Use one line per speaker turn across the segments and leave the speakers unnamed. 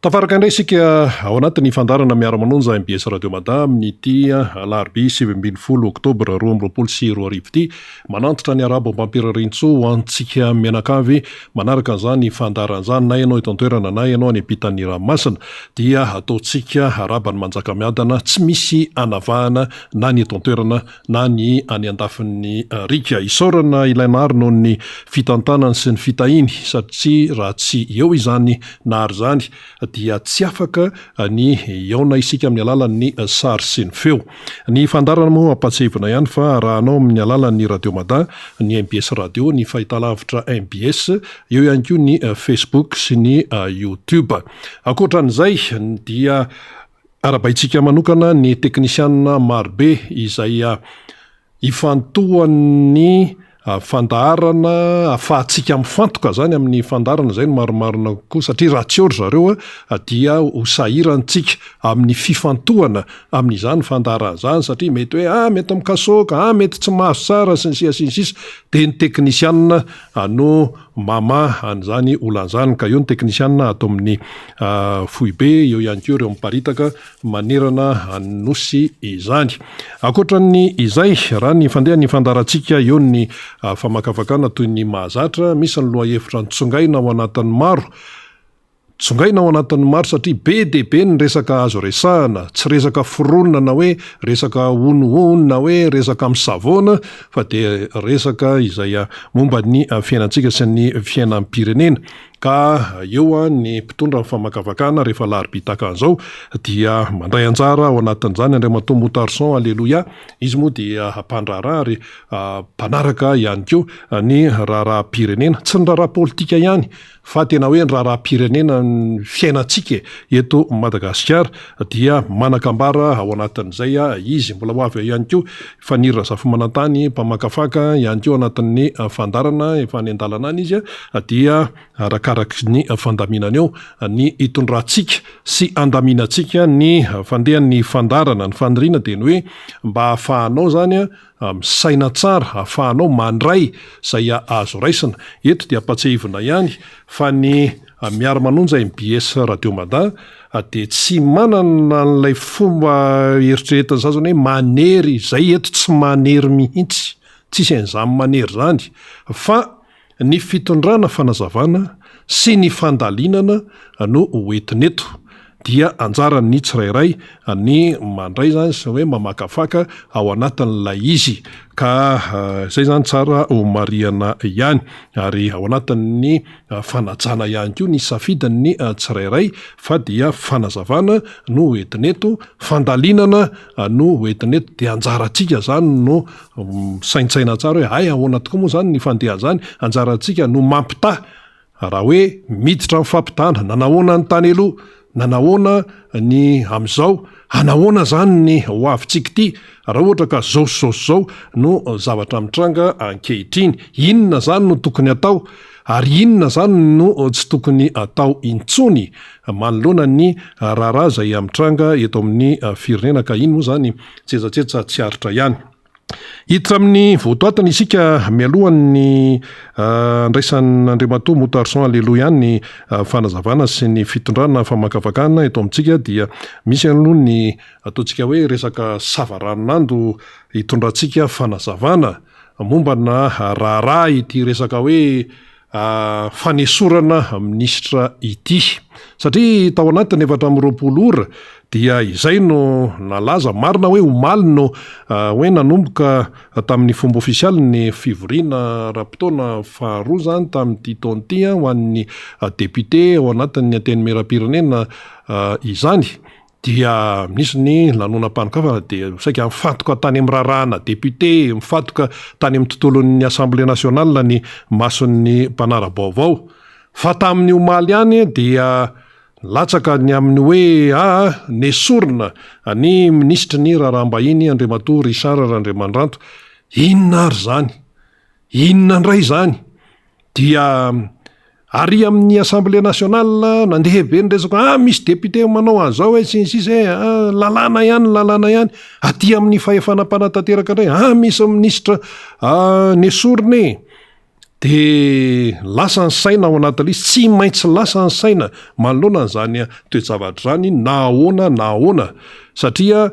Tafaraka indray isika ao anatin'ny fandaharana Miara-manonja mbs Radio Mada amin'ity alarobia 19 oktobra 2022 ity. Manantitra ny arabo ampam-pirariantsoa ho antsika mianakavy manaraka an'izany fandaharana izany na ianao eto an-toerana na ianao any ampitan'ny ranomasina dia ataontsika araban'ny Manjakamiadana tsy misy anavahana na ny eto an-toerana na ny any andafin'ny riaka. Isaorana ilay Nahary noho ny fitantanany sy ny fitahiany satria raha tsy eo izany Nahary izany dia tsy afaka ny hihaona isika amin'ny alalan'ny sary sy ny feo. Ny fandaharana moa ampahatsiahivina ihany fa arahanao amin'ny alalan'ny Radio Mada, ny mbs Radio, ny fahitalavitra mbs, eo ihany koa ny Facebook sy ny YouTube. Ankoatra an'izay dia Arahabaintsika manokana ny teknisianina marobe izay ifantohan'ny fandaharana ahafahantsika mifantoka izany amin'ny fandaharana izay no marimarina kokoa satria raha tsy eo ry zareo dia ho sahirantsika amin'ny fifantohana amin'izany fandaharana izany satria mety hoe ah mety mikasoka, ah mety tsy mahazo tsara sy ny sisa sy ny sisa dia ny teknisianina no mamaha an'izany olana izany ka eo ny teknisianina ato amin'ny foibe, eo ihany koa ireo miparitaka manerana ny Nosy izany. Ankoatra ny izay, raha ny fandehan'ny fandaharantsika, eo ny famakafakana toy ny mahazatra, misy ny lohahevitra nitsongaina ao anatin'ny maro, Tsongaina ao anatin'ny maro satria be dia be ny resaka azo resahana, tsy resaka foronina na hoe resaka honohono na hoe resaka misavoana fa dia resaka izay momba ny fiainantsika sy ny fiainam-pirenena. Ka eo ny mpitondra ny famakafakana rehefa alarobia tahaka an'izao dia mandray anjara ao anatin'izany Andriamatoa Moutarson Alléluia, izy moa dia mpandraharaha ary mpanaraka ihany koa ny raharaham-pirenena, tsy ny raharaha politika ihany Fa tena hoe ny raharaham-pirenena ny fiainantsika e, eto Madagasikara dia manan-kambara ao anatin'izay izy. Mbola ho avy ao ihany koa Faniry Razafimanantany, mpamakafaka ihany koa ao anatin'ny fandaharana, efa any an-dalana any izy dia arakaraky ny fandaminana eo ny hitondrantsika sy handaminantsika ny fandehan'ny fandaharana. Ny faniriana dia ny hoe mba hahafahanao izany misaina tsara ahafahanao mandray izay azo raisina. Eto dia ampatsiahivina ihany fa ny Miara-manonja mbs Radio Mada dia tsy manana an'ilay fomba eritreretin'ny sasany hoe manery, izay eto tsy manery mihitsy, tsisy an'izany manery izany fa Ny fitondrana fanazavana sy ny fandalinana no ho entina eto. Dia anjaran'ny tsirairay ny mandray izany sy hoe mamakafaka ao anatin'ilay izy. Ka izay izany tsara ho marihana ihany. Ary ao anatin'ny fanajana ihany koa ny safidin'ny tsirairay fa dia fanazavana no ho entina eto, fandalinana no ho entina eto. Dia anjarantsika izany no Misaintsaina tsara hoe hay ahoana tokoa moa izany ny fandehan'izany, anjarantsika no mampitaha raha hoe miditra amin'ny fampitahana, nanahoana ny tany aloha, nanahoana ny amin'izao, hanahoana izany ny ho avintsika ity raha ohatra ka zao sy zao sy zao no zavatra mitranga ankehitriny, inona izany no tokony atao ary inona izany no tsy tokony atao intsony manoloana ny raharaha izay mitranga eto amin'ny firenena ka iny moa izany tsetsatsetsa tsy aritra ihany. Hiditra amin'ny votoatiny isika mialohan'ny handraisan'Andriamatoa Moutarson Aleloia ny fanazavana sy ny fitondrana famakafakana eto amintsika dia misy aloha ny ataontsika hoe resaka savaranonando hitondrantsika fanazavana mombana raharaha ity resaka hoe fanesorana minisitra ity. Satria tao anatin'ny 24 ora dia izay no nalaza, marina hoe omaly no hoe nanomboka tamin'ny fomba ofisialy ny fivoriana ara-potoana faharoa izany tamin'ity taona ity ho an'ny député ao anatin'ny antenimierampirenena izany. Dia nisy ny lanonam-panokafana dia saika nifantoka tany amin'ny raharahana député, nifantoka tany amin'ny tontolon'ny Assemblée nationale ny mason'ny mpanara-baovao. Fa tamin'ny omaly ihany dia nilatsaka ny amin'ny hoe aa nesorina ny minisitry ny raharaham-bahiny Andriamatoa Richard Randriamandranto. Inona ary izany? Inona indray izany? Dia ary amin'ny assemblée nationale nandeha be ny resaka ah misy député manao an'izao e sy ny sisa e, ah lalàna ihany lalàna ihany, aty amin'ny fahefana mpanatanteraka indray ah misy minisitra ah nesorina e. Dia lasa ny saina ao anatin'ilay izy, tsy maintsy lasa ny saina manoloana an'izany toe-javatra izany na ahoana na ahoana satria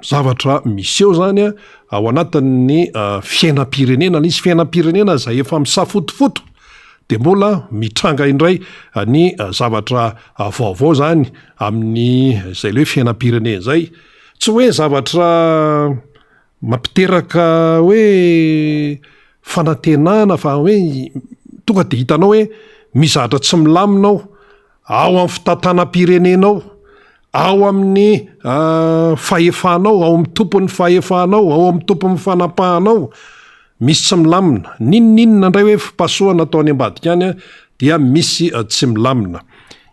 zavatra miseho izany ao anatin'ny fiainam-pirenena ilay izy, fiainam-pirenena izay efa misafotofoto dia mbola mitranga indray ny zavatra vaovao izany amin'izay ilay hoe fiainam-pirenena izay. Tsy hoe zavatra Mampiteraka hoe fanantenana fa hoe tonga dia hitanao hoe misy zavatra tsy milamina ao, ao amin'ny fitantanam-pirenena ao, ao amin'ny fahefana ao, ao amin'ny tompon'ny fahefana ao, ao amin'ny tompon'ny fanapahana ao, misy tsy milamina. N'inon'inona indray hoe fipasohana atao any ambadika any dia misy tsy milamina.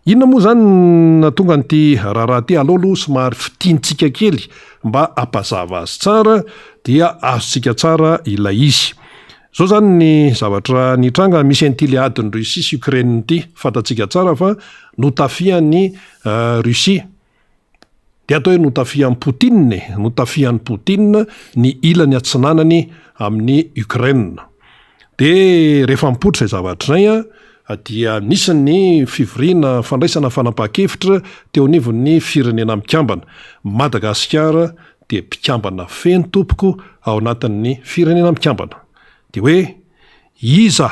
Inona moa izany no nahatonga an'ity raharaha ity? Aleo aloha somary fintinitsika kely mba hampazava azy tsara dia azontsika tsara ilay izy. Izao izany ny zavatra nitranga, misy an'ity ilay adin'i Russie sy Ukraine ity, fantatsika tsara fa notafihan'i Russie. Dia atao hoe notafihan'i Poutine e, notafihan'i Poutine ny ilany atsinanany amin'i Ukraine. Dia rehefa mipoitra izay zavatra izay an, dia nisy ny fivoriana fandraisana fanapahan-kevitra teo anivon'ny Firenena Mikambana. Madagasikara dia mpikambana feno tompoko ao anatin'ny Firenena Mikambana. Dia hoe iza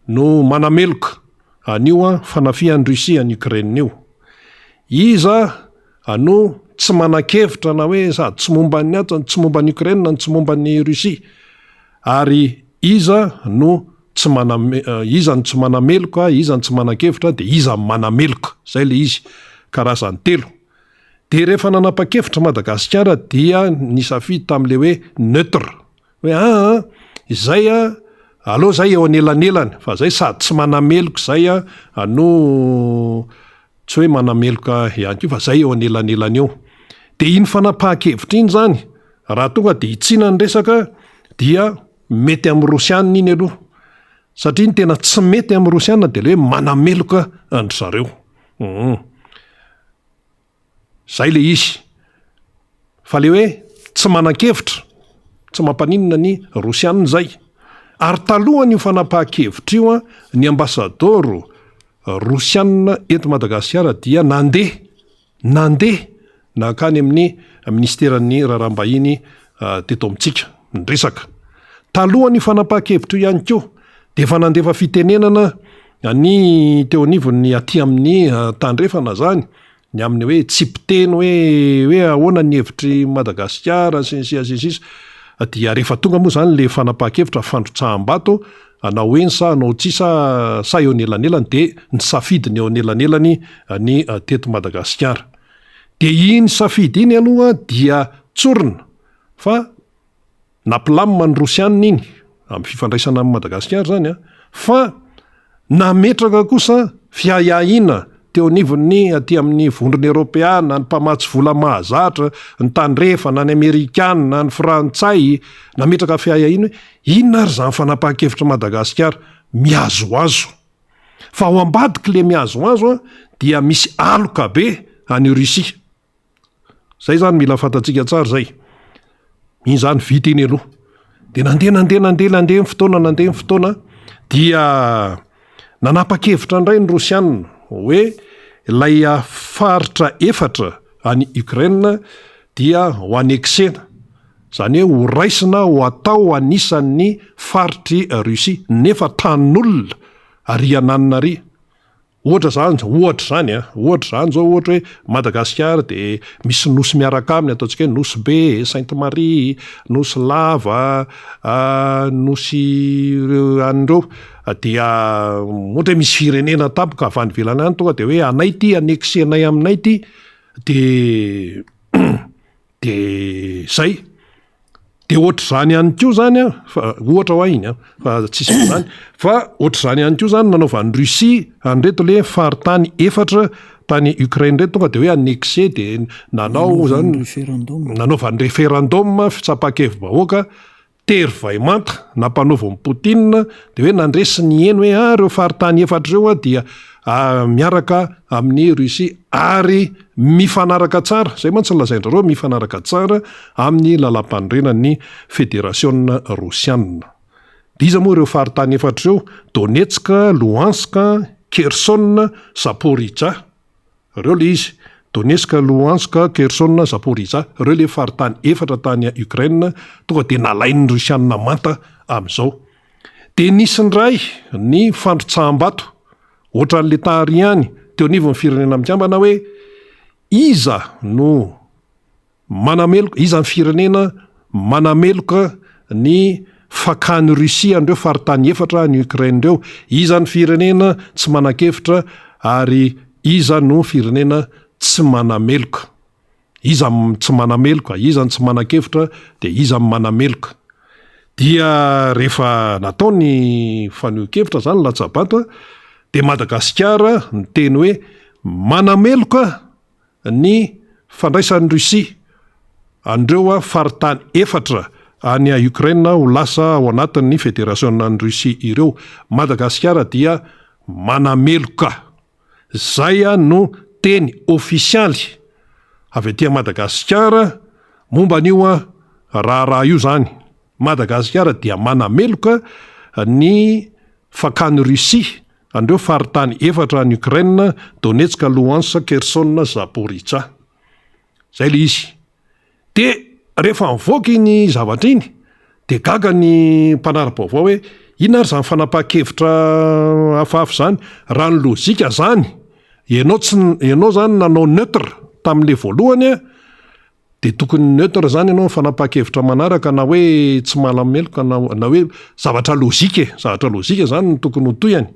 no manameloka an'io fanafihan'i Russie an'i Ukraine io? Iza no tsy manan-kevitra na hoe sady tsy momba ny ato, tsy momba an'i Ukraine no tsy momba an'i Russie? Ary iza no tsy maname, iza no tsy manameloka, iza no tsy manan-kevitra, dia iza no manameloka? Izay ilay izy, karazany telo. Dia rehefa nanapa-kevitra Madagasikara dia nisafidy tamin'ilay hoe neutre. Hoe aa, izay a, aleo zay eo anelanelany, fa zay sady tsy manameloka izay a no tsy hoe manameloka ihany koa fa zay eo anelanelany eo. Dia iny fanapahan-kevitra iny zany, raha tonga dia hitsiana ny resaka dia mety amin'ny Rosiana iny aloha. Satria ny tena tsy mety amin'ny Rosiana dia ilay hoe manameloka an-dry zareo. Hum. Zay le izy. Fa le hoe tsy manan-kevitra, tsy mampaninona ny Rosiana zay. Ary talohan'io fanapahan-kevitra io an, ny ambasadaoro Rosiana eto Madagasikara dia nandeha, nandeha nankany amin'ny minisiteran'ny raharaham-bahiny teto amintsika, niresaka. Talohan'io fanapahan-kevitra io ihany koa dia efa nandefa fitenenana ny teo anivon'ny aty amin'ny tandrefana zany, ny amin'ny hoe tsy mpiteny hoe hoe ahoana ny hevitr'i Madagasikara sy ny sisa sy ny sisa dia rehefa tonga moa izany le fanapahan-kevitra fandrotsaham-bato hanao eny sa hanao tsia sa sa eo anelanelany dia nisafidy ny eo anelanelany ny teto Madagasikara. Dia iny safidy iny aloha dia tsorina fa Nampilamina ny Rosianina iny, amin'ny fifandraisana amin'i Madagasikara izany an, fa nametraka kosa fiahiahiana teo anivon'ny aty amin'ny Vondrona Eoropeana, ny mpamatsy vola mahazatra, ny tandrefana, ny Amerikana, ny Frantsay, nametraka fiahiahiana hoe inona ary izany fanapahan-kevitr'i Madagasikara mihazohazo. Fa ao ambadik'ilay mihazohazo an, dia misy aloka be any Russie. Zay zany mila fantatsika tsara zay. Iny zany vita iny aloha. De nandeha nandeha nandeha nandeha ny fotoana nandeha ny fotoana dia nanapa-kevitra indray ny Rosianina hoe ilay faritra efatra any Ukraine dia ho annexena, zany hoe ho raisina ho atao anisan'ny faritr'i Russie nefa tanin'olona ary ananona ary. Ohatra zany, ohatra zany an, ohatra zany zao ohatra hoe Madagasikara de misy nosy miaraka aminy ataontsika hoe Nosy Be, Sainte Marie, Nosy Lava, Nosy ireo any ireo, dia ohatra hoe misy firenena tampoka avy any ivelany any tonga de hoe anay ity, annexer-nay aminay ity, de De zay. De ohatr'izany ihany koa zany an, fa ohatra hoa iny an, fa tsisy an'izany, fa ohatr'izany ihany koa zany nanaovan'i Russie an'ireto le faritany efatra tany Ukraine ireto tonga de hoe annexe de nanao zany, nanaovany référendum fitsapan-kevi-bahoaka, Tery vay manta nampanaovin'i Poutine dia hoe nandresy ny heno hoe ah ireo faritany efatra ireo dia miaraka amin'i Russie ary mifanaraka tsara, izay mantsy no lazain-dry zareo, mifanaraka tsara amin'ny lalampanorenan'ny federasiona rosiana. Dia iza moa ireo faritany efatra ireo? Donetsk, Luhansk, Kherson, Zaporizhzhia. Ireo ilay izy. Donetsk, Luhansk, Kherson, Zaporizhzhia. Ireo ilay faritany efatra tany Ukraine tonga dia nalain'ny Rosianina manta amin'izao. Dia nisy indray ny fandrotsaham-bato, ohatran'ilay tary ihany, teo anivon'ny Firenena Mikambana hoe iza no Manameloka, iza ny firenena manameloka ny fakan'i Russie an'ireo faritany efatra any Ukraine ireo? Iza ny firenena tsy manan-kevitra ary iza no firenena tsy manameloka? Iza tsy manameloka, iza ny tsy manan-kevitra dia iza ny manameloka? Dia rehefa natao ny fanehoan-kevitra izany latsa-bato dia Madagasikara niteny hoe manameloka ny fandraisan'i Russie an'ireo faritany efatra any Ukraine ho lasa ao anatin'ny federasionan'i Russie ireo. Madagasikara dia manameloka. Izay no teny ofisialy avy aty Madagasikara momba an'io raharaha io izany. Madagasikara dia manameloka ny fakan'i Russie an'ireo faritany efatra any Ukraine, Donetsk, Luhansk, Kherson, Zaporizhzhia. Izay ilay izy. Dia rehefa nivoaka iny zavatra iny, dia gaga ny mpanara-baovao hoe inona ary izany fanapahan-kevitra hafahafa izany? Raha ny lojika izany, ianao tsy, ianao izany nanao neutre tamin'ilay voalohany an, Dia tokony neutre zany ianao amin'ny fanapahan-kevitra manaraka na hoe tsy malameloka na na hoe zavatra logique e, zavatra logique zany no tokony ho tohiny.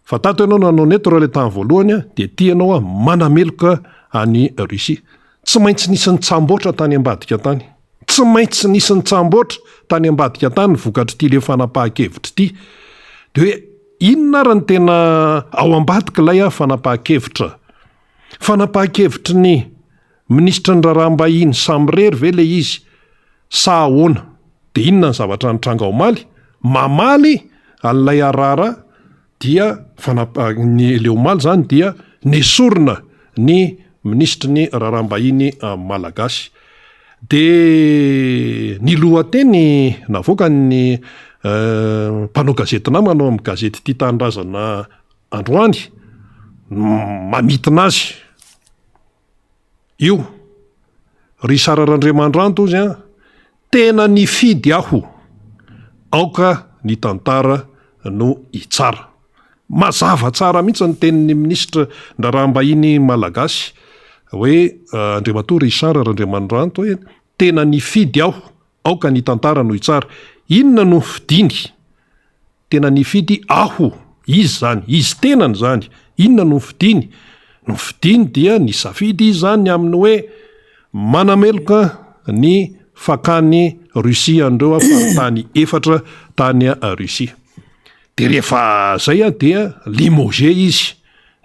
Fa tato ianao nanao neutre ilay tamin'ny voalohany a, dia ity ianao a manameloka an'i Russie. Tsy maintsy nisy nitsamboatra tany ambadika tany. Tsy maintsy nisy nitsamboatra tany ambadika tany vokatr'ity le fanapahan-kevitra ity. Dia hoe inona ary ny tena ao ambadik'ilay fanapahan-kevitra? Fanapahan-kevitry ny Minisitry ny raharaham-bahiny samirery ve ilay izy sa ahoana? Dia inona ny zavatra nitranga omaly? Mamaly an'ilay arara dia ny ilay omaly izany dia nesorina ny minisitry ny raharaham-bahiny malagasy. Dia ny lohateny navoakan'ny mpanao gazety namana ao amin'ny gazety Tia Tanindrazana androany mamintina azy. Io, Richard Randriamandranto ozy an, tena nifidy aho, aoka ny tantara no hitsara. Mazava tsara mihitsy ny tenin'ny minisitra ny raharaham-bahiny malagasy hoe Andriamatoa Richard Randriamandranto hoe tena nifidy aho, aoka ny tantara no hitsara. Inona no fidiny? Tena nifidy aho, izy izany, izy tenany izany, inona no nofidiny? Nofidiny dia nisafidy izy izany ny amin'ny hoe manameloka ny fakan'i Russie an'ireo faritany efatra tany Russie. Dia rehefa izay dia limogé izy,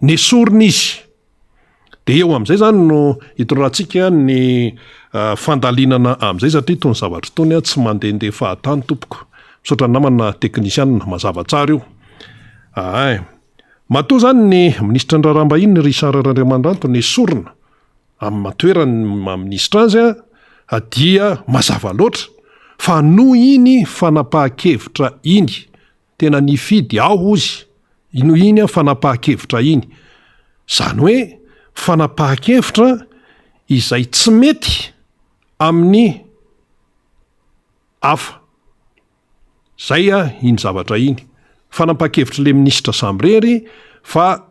nesorina izy. Dia eo amin'izay izany no hitondrantsika ny fandalinana amin'izay satria itony zavatra itony tsy mandehandeha fahatany tompoko. Misaotra ny namana teknisianina, mazava tsara io. Ahay. Matoa izany ny minisitry ny raharaham-bahiny Richard Randriamandranto nesorina amin'ny maha toerany maha minisitra azy dia mazava loatra fa noho iny fanapahan-kevitra iny Tena nifidy aho hozy ino iny fanapahan-kevitra iny. Izany hoe fanapahan-kevitra izay tsy mety amin'ny hafa. Izay iny zavatra iny. Fanapahan-kevitr'ilay minisitra samirery fa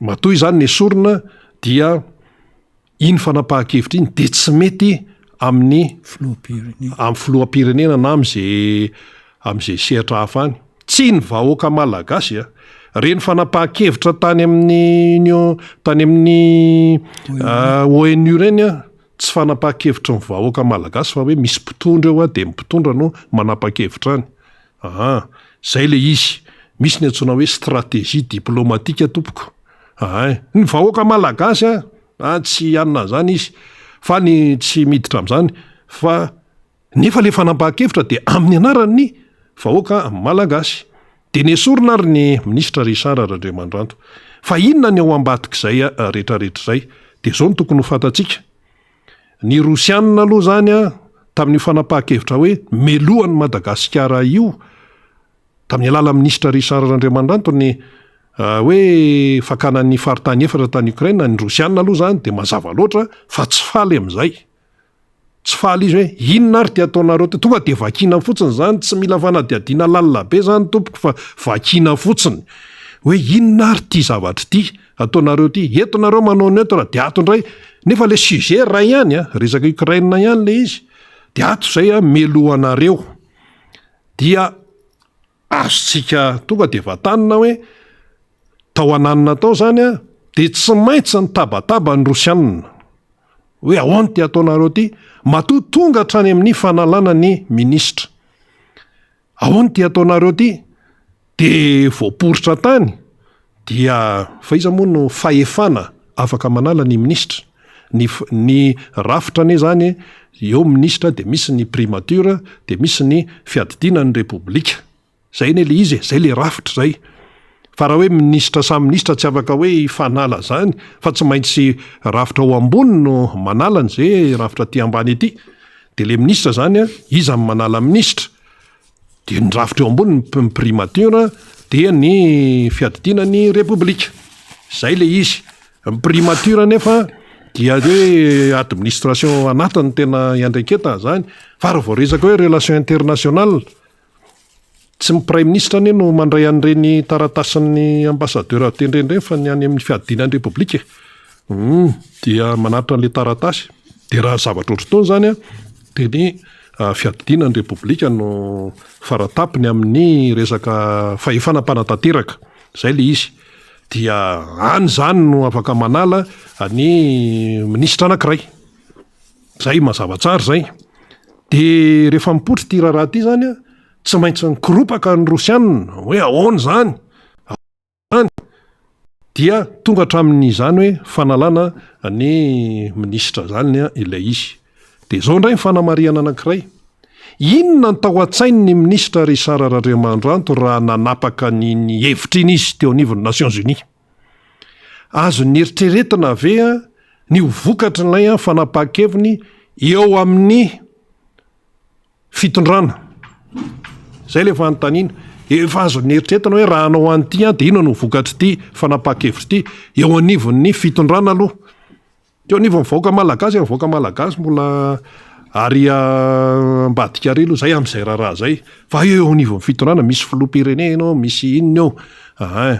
matoa izany nesorina dia iny fanapahan-kevitra iny dia tsy mety amin'ny
Filoham-pirenena.
amin'ny filoham-pirenena na amin'izay amin'izay sehatra hafa any. Tsy ny vahoaka malagasy a! Ireny fanapahan-kevitra tany amin'ny Union tany amin'ny ONU ireny a, tsy fanapahan-kevitry ny vahoaka malagasy fa hoe misy mpitondra eo a, dia ny mpitondra no manapa-kevitra any. Aa, izay ilay izy. Misy ny antsoina hoe stratégie diplomatique tompoko. Aa, ny vahoaka malagasy a, a tsy hanana an'izany izy fa ny tsy miditra amin'izany fa nefa ilay fanapahan-kevitra dia amin'ny anaran'ny vahoaka malagasy. Dia nesorina ary ny minisitra Richard Randriamandranto. Fa inona ny ao ambadik'izay rehetrarehetra izay? Dia izao no tokony ho fantatsika. Ny Rosianina aloha izany tamin'io fanapahan-kevitra hoe melohan'i Madagasikara io. tamin'ny alalan'ny minisitra Richard Randriamandranto ny hoe fakana ny faritany efatra tany Ukraine, ny Rosiana aloha izany dia mazava loatra fa tsy faly amin'izay. Tsy faly izy hoe inona ary ty ataonareo ty, tonga dia vakiana fotsiny izany, tsy mila fanadihadiana lalina be izany tompoko fa vakiana fotsiny hoe inona ary ty zavatra ity ataonareo ty, eto nareo manao neutre dia ato indray, nefa le sujet iray ihany an, resaka Ukraine ihany le izy, dia ato izay an melohanareo, dia azontsika tonga dia vatanina hoe tao ananona tao izany an, dia tsy maintsy nitabataba ny Rosianina. Hoe ahoana ity ataonareo ity? Matoa tonga hatrany amin'ny fanalana ny minisitra. Ahoana ity ataonareo ity? Dia voaporitra tany dia fa iza moa no fahefana afaka manala ny minisitra? Ny ny rafitra anie izany eo minisitra dia misy ny primature dia misy ny fiadidiana ny repoblika. Zay anie le izy e, zay le rafitra zay. Fa raha hoe minisitra samy minisitra tsy afaka hoe hifanala zany fa tsy maintsy rafitra ao ambony no manala an'ze rafitra aty ambany aty. De le minisitra zany an, iza no manala minisitra? De ny rafitra eo ambony ny primature dia ny fiadidiana ny repoblika. Zay le izy. Ny primature anefa dia hoe administration anatiny tena iandraiketana zany. Fa raha vao resaka hoe relation internationale, Tsy ny praiminisitra anie no mandray an'ireny taratasin'ny ambassadeur avy tendreny ireny fa ny any amin'ny fiadiana ny repoblika e. Hum, dia manatitra an'ilay taratasy. Dia raha zavatra ohatr'itony izany an, dia ny fiadidiana ny repoblika no faratapony amin'ny resaka fahefana mpanatanteraka. Izay ilay izy. Dia any izany no afaka manala ny minisitra anankiray. Zay mazava tsara zay. De rehefa mipoitra ity raharaha ity zany an, tsy maintsy nikoropaka ny Rosiana hoe ahoana izany? Ahoana izany? Dia tonga hatramin'izany hoe fanalana ny minisitra zany ilay izy. De zao indray ny fanamarihana anankiray, inona ny tao an-tsain'ny minisitra Richard Randriamandranto raha nanapaka an'iny hevitra iny izy teo anivon'ny Nations Unies? Azony eritreretina ve ny ho vokatr'ilay fanapahan-keviny eo amin'ny fitondrana? Izay ilay fanontaniana. Efa azony eritreretina hoe raha hanao an'ity aho dia inona no vokatr'ity fanapahan-kevitra ity eo anivon'ny fitondrana aloha. Teo anivon'ny vahoaka malagasy, ny vahoaka malagasy mbola ary ambadika ary aloha zay amin'izay raharaha zay, fa eo anivon'ny fitondrana misy filoham-pirenena ao, misy inona eo, ain,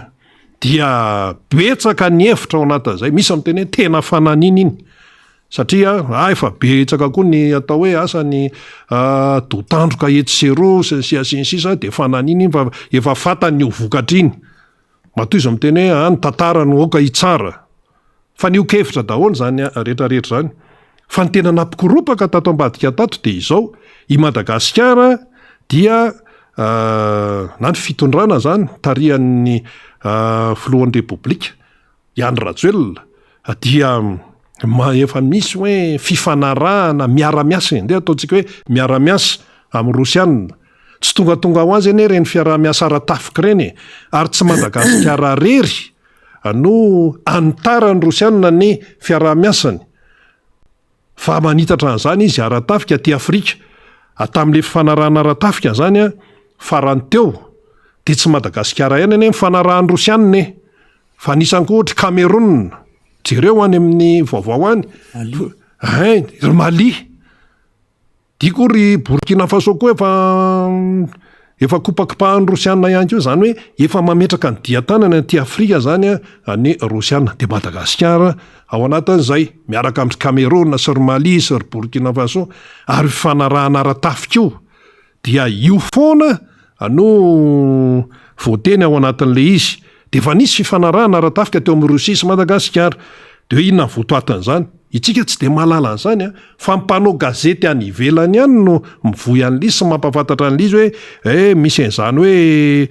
dia betsaka ny hevitra ao anatin'izay, misy miteny hoe tena fananina iny, satria ah efa betsaka koa ny atao hoe asa ny dotandroka etsy sy eroa sy ny sisa sy ny sisa dia fananina iny fa efa fantany ny ho vokatr'iny, matoa izy miteny hoe ah ny tantara no aoka hitsara. Fanehoan-kevitra daholo izany rehetra rehetra izany. Fa ny tena nampikoropaka tato ambadika tato dia izao, i Madagasikara dia na ny fitondrana izany tarihan'ny filohan'ny Repoblika, i Andry Rajoelina, dia efa misy hoe fifanarahana miara-miasa e, ndeha ataontsika hoe miara-miasa amin'ny Rosiana. Tsy tongatonga ho azy anie ireny fiaraha-miasa ara-tafika ireny e, ary tsy Madagasikara irery no anitaran'ny Rosiana ny fiaraha-miasany fa manitatra an'izany izy ara-tafika aty Afrika. Tamin'ilay fifanarahana ara-tafika izany farany teo dia tsy Madagasikara ihany anie nifanarahan'ny Rosiana e! Fa anisany koa ohatra Cameroun, jereo any amin'ny vaovao any, hein, ry Mali. Dia koa ry Burkina Faso koa efa efa kopakopahan'ny Rosiana ihany koa, izany hoe efa mametraka ny dian-tanany aty Afrika izany ny Rosiana. Dia Madagasikara ao anatin'izay, miaraka amin-dry Cameroun sy ry Mali sy ry Burkina Faso ary fifanarahana ara-tafika io. Dia io foana no voateny ao anatin'ilay izy. Dia efa nisy fifanarahana ara-tafika teo amin'i Rosia sy Madagasikara. Dia hoe inona ny votoatin'izany? Itsika tsy dia mahalala an'izany an! Fa ny mpanao gazety any ivelany ihany no mivoy an'ilay izy sy mampahafantatra an'ilay izy hoe eh misy an'izany hoe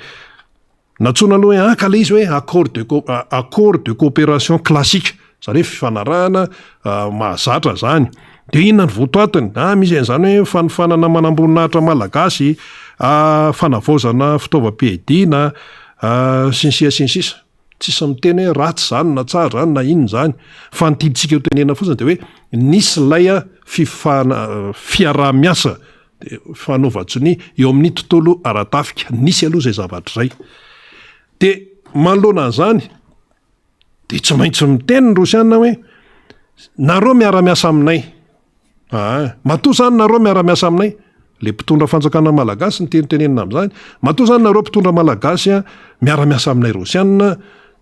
Nantsoina aloha hoe anka ilay izy hoe accord de accord de coopération classique, izany hoe fifanarahana mahazatra izany. Dia inona ny votoatiny? Ah, misy an'izany hoe fanofanana manamboninahitra malagasy, fanavaozana fitaovam-piadiana, sy ny sisa sy ny sisa. Tsisy miteny hoe ratsy izany na tsara izany na inona izany, fa ny tiantsika ho tenenina fotsiny dia hoe nisy ilay fifana- fiaraha-miasa. Fanaovan-tsonia eo amin'ny tontolo ara-tafika. Nisy aloha izay zavatra izay. Dia manoloana an'izany, dia tsy maintsy miteny ny Rosiana hoe, nareo miara-miasa aminay. Aa, matoa izany nareo miara-miasa aminay, le mpitondra fanjakana malagasy no tenitenenina amin'izany, matoa izany nareo mpitondra malagasy miara-miasa aminay Rosiana,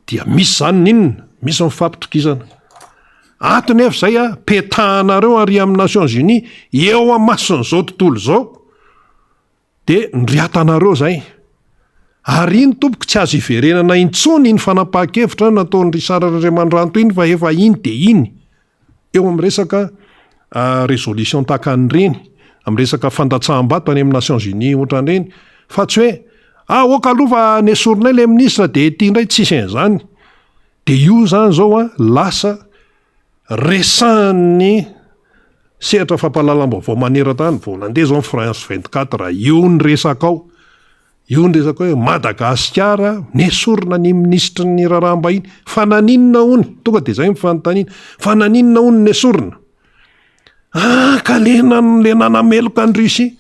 dia misy izany ny inona? Misy ny fampitokisana. Ato nefa izay a, petahanareo ary amin'ny Nations Unies eo amason'izao tontolo izao, dia nriatanareo izay. Ary iny tompoko tsy azo iverenana intsony iny fanapahan-kevitra nataon'i Richard Randriamandranto iny fa efa iny dia iny. Eo amin'ny resaka résolution tahaka an'ireny, amin'ny resaka fandatsaham-bato any amin'ny Nations Unies ohatran'ireny, fa tsy hoe ah ok aloha fa nesorinay ilay ministre dia ity indray tsisy an'izany. Dia io izany izao an, lasa resahan'ny sehatra fampahalalam-baovao maneran-tany, vao nandeha izao ny France 24, io ny resaka ao. Io ny resaka hoe Madagasikara nesorina ny minisitry ny raharaham-bahiny, fa naninona hono? Tonga dia izay ny fanontaniana, fa naninona hono nesorina? Ah, ka le le nanameloka an'i Russie.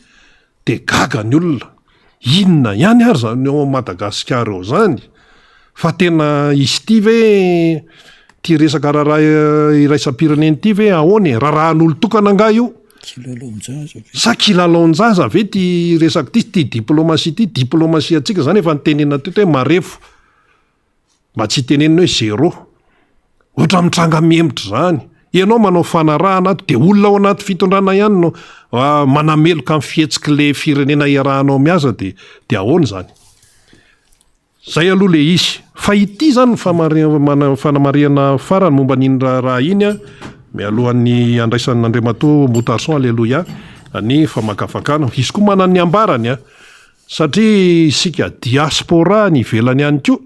Dia gaga ny olona. Inona ihany ary izany ao Madagasikara ao izany? Fa tena izy ity ve, ity resaka raharaha iraisam-pirenena ity ve ahoana e? Raharahan'olon-tokana angaha io?
Kilalaon-jaza ve?
Sa kilalaon-jaza ve ity resaka ity, ity diplomatie ity? Diplomatie antsika izany efa nitenenina teto hoe marefo. Mba tsy hitenenina hoe zéro. Ohatra mitranga mihemotra izany. Ianao manao fanarahana ato dia olona ao anaty fitondrana ihany no manameloka ny fihetsik'ilay firenena iarahanao miasa dia dia ahoana izany? Zay aloha le izy. Fa ity zany ny fanamarihana farany momba an'iny raharaha iny an, mialohan'ny handraisan'Andriamatoa Moutarson Aleloia ny famakafakana. Izy koa manana ny ambarany an, satria isika diaspora any ivelany ihany koa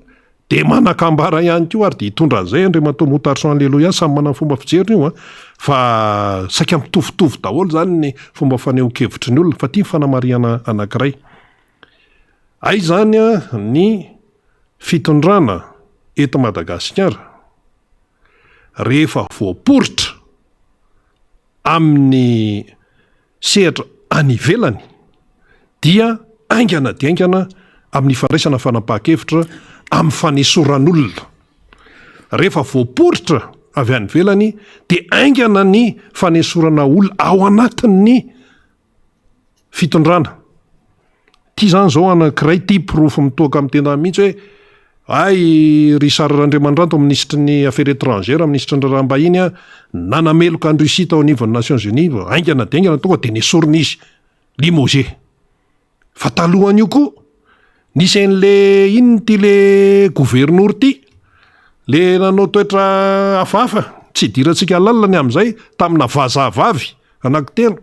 dia manan-kambara ihany koa ary dia hitondra an'izay Andriamatoa Moutarson Aleloia, samy manana ny fomba fijeriny io an, fa saika mitovitovy daholo zany ny fomba fanehoan-kevitry ny olona, fa ity ny fanamarihana anankiray. Aiza any ny fitondrana eto Madagasikara rehefa voaporitra amin'ny sehatra any ivelany dia haingana dia haingana amin'ny fandraisana fanapahan-kevitra amin'ny fanesoran'olona. Rehefa voaporitra avy any ivelany dia haingana ny fanesorana olona ao anatin'ny fitondrana. Ity zany zao anankiray ity porofo mitoaka amin'ny tena mihitsy hoe hay Richard Randriamandranto minisitry ny affaires étrangères, minisitry ny raharaham-bahiny a, nanameloka an'i Russie tao anivon'ny Nations Unies, haingana dia haingana tonga dia nesorina izy, limogé. Fa talohan'io koa, nisy an'le inona ity le governora ity, le nanao toetra hafahafa, tsy idirantsika lalina ny amin'izay, tamina vazaha vavy anankitelo,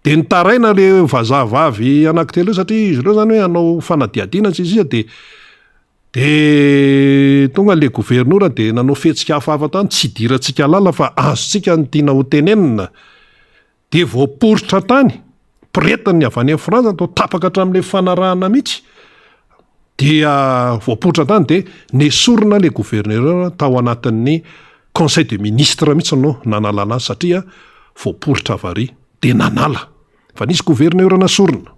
dia nitaraina le vazaha vavy anankitelo io satria izy ireo zany hoe hanao fanadihadiana sy ny sisa dia dia tonga le governora dia nanao fihetsika hafahafa tany, tsy idirantsika lalina fa azontsika ny tiana ho tenenina. Dia voaporitra tany, pretin'ny avy any Frantsa toa tapaka hatramin'ilay fanarahana mihitsy, dia voaporitra tany dia nesorina ilay gouverneur tao anatin'ny conseil de ministre mihitsy no nanalana azy satria voaporitra avy ary dia nanala. Fa nisy gouverneur nasorina,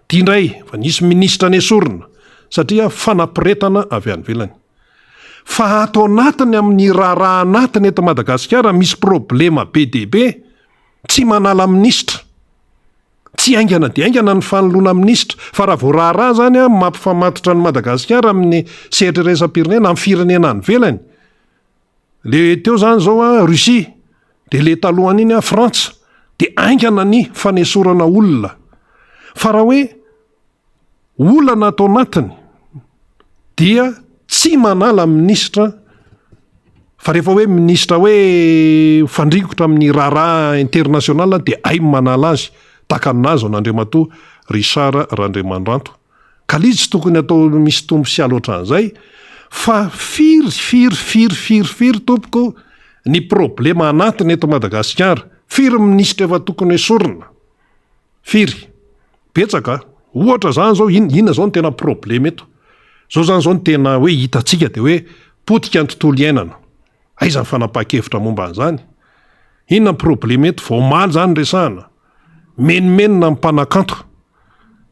ity indray fa nisy ministra nesorina satria fanaporetana avy any ivelany. Fa ato anatiny amin'ny raharaha anatiny eto Madagasikara misy problema be dia be, tsy manala minisitra, tsy haingana dia haingana ny fanoloana minisitra, fa raha vao raharaha zany an mampifamatotra an'i Madagasikara amin'ny sehatra iraisam-pirenena, amin'ny firenena any ivelany, le teo zany zao an Russie, de le talohan'iny an Frantsa, de haingana ny fanesorana olona, fa raha hoe Olana ato anatiny dia tsy manala minisitra fa rehefa hoe minisitra hoe mifandringotra amin'ny raharaha international dia hay ny manala azy tahaka ny nahazo an'Andriamatoa Richard Randriamandranto. Ka le izy tsy tokony atao misy tombo sy ala ohatran'izay fa firy firy firy firy firy tompoko ny problema anatiny eto Madagasikara, firy minisitra efa tokony esorina. Firy? Betsaka a! Ohatra zany zao, in- inona zao no tena problema eto? Zao zany zao no tena hoe hitantsika de hoe potika ny tontolo iainana. Aiza ny fanapahan-kevitra momba an'izany? Inona ny problema eto? Vao omaly zany no resahana. Menomenona ny mpanakanto.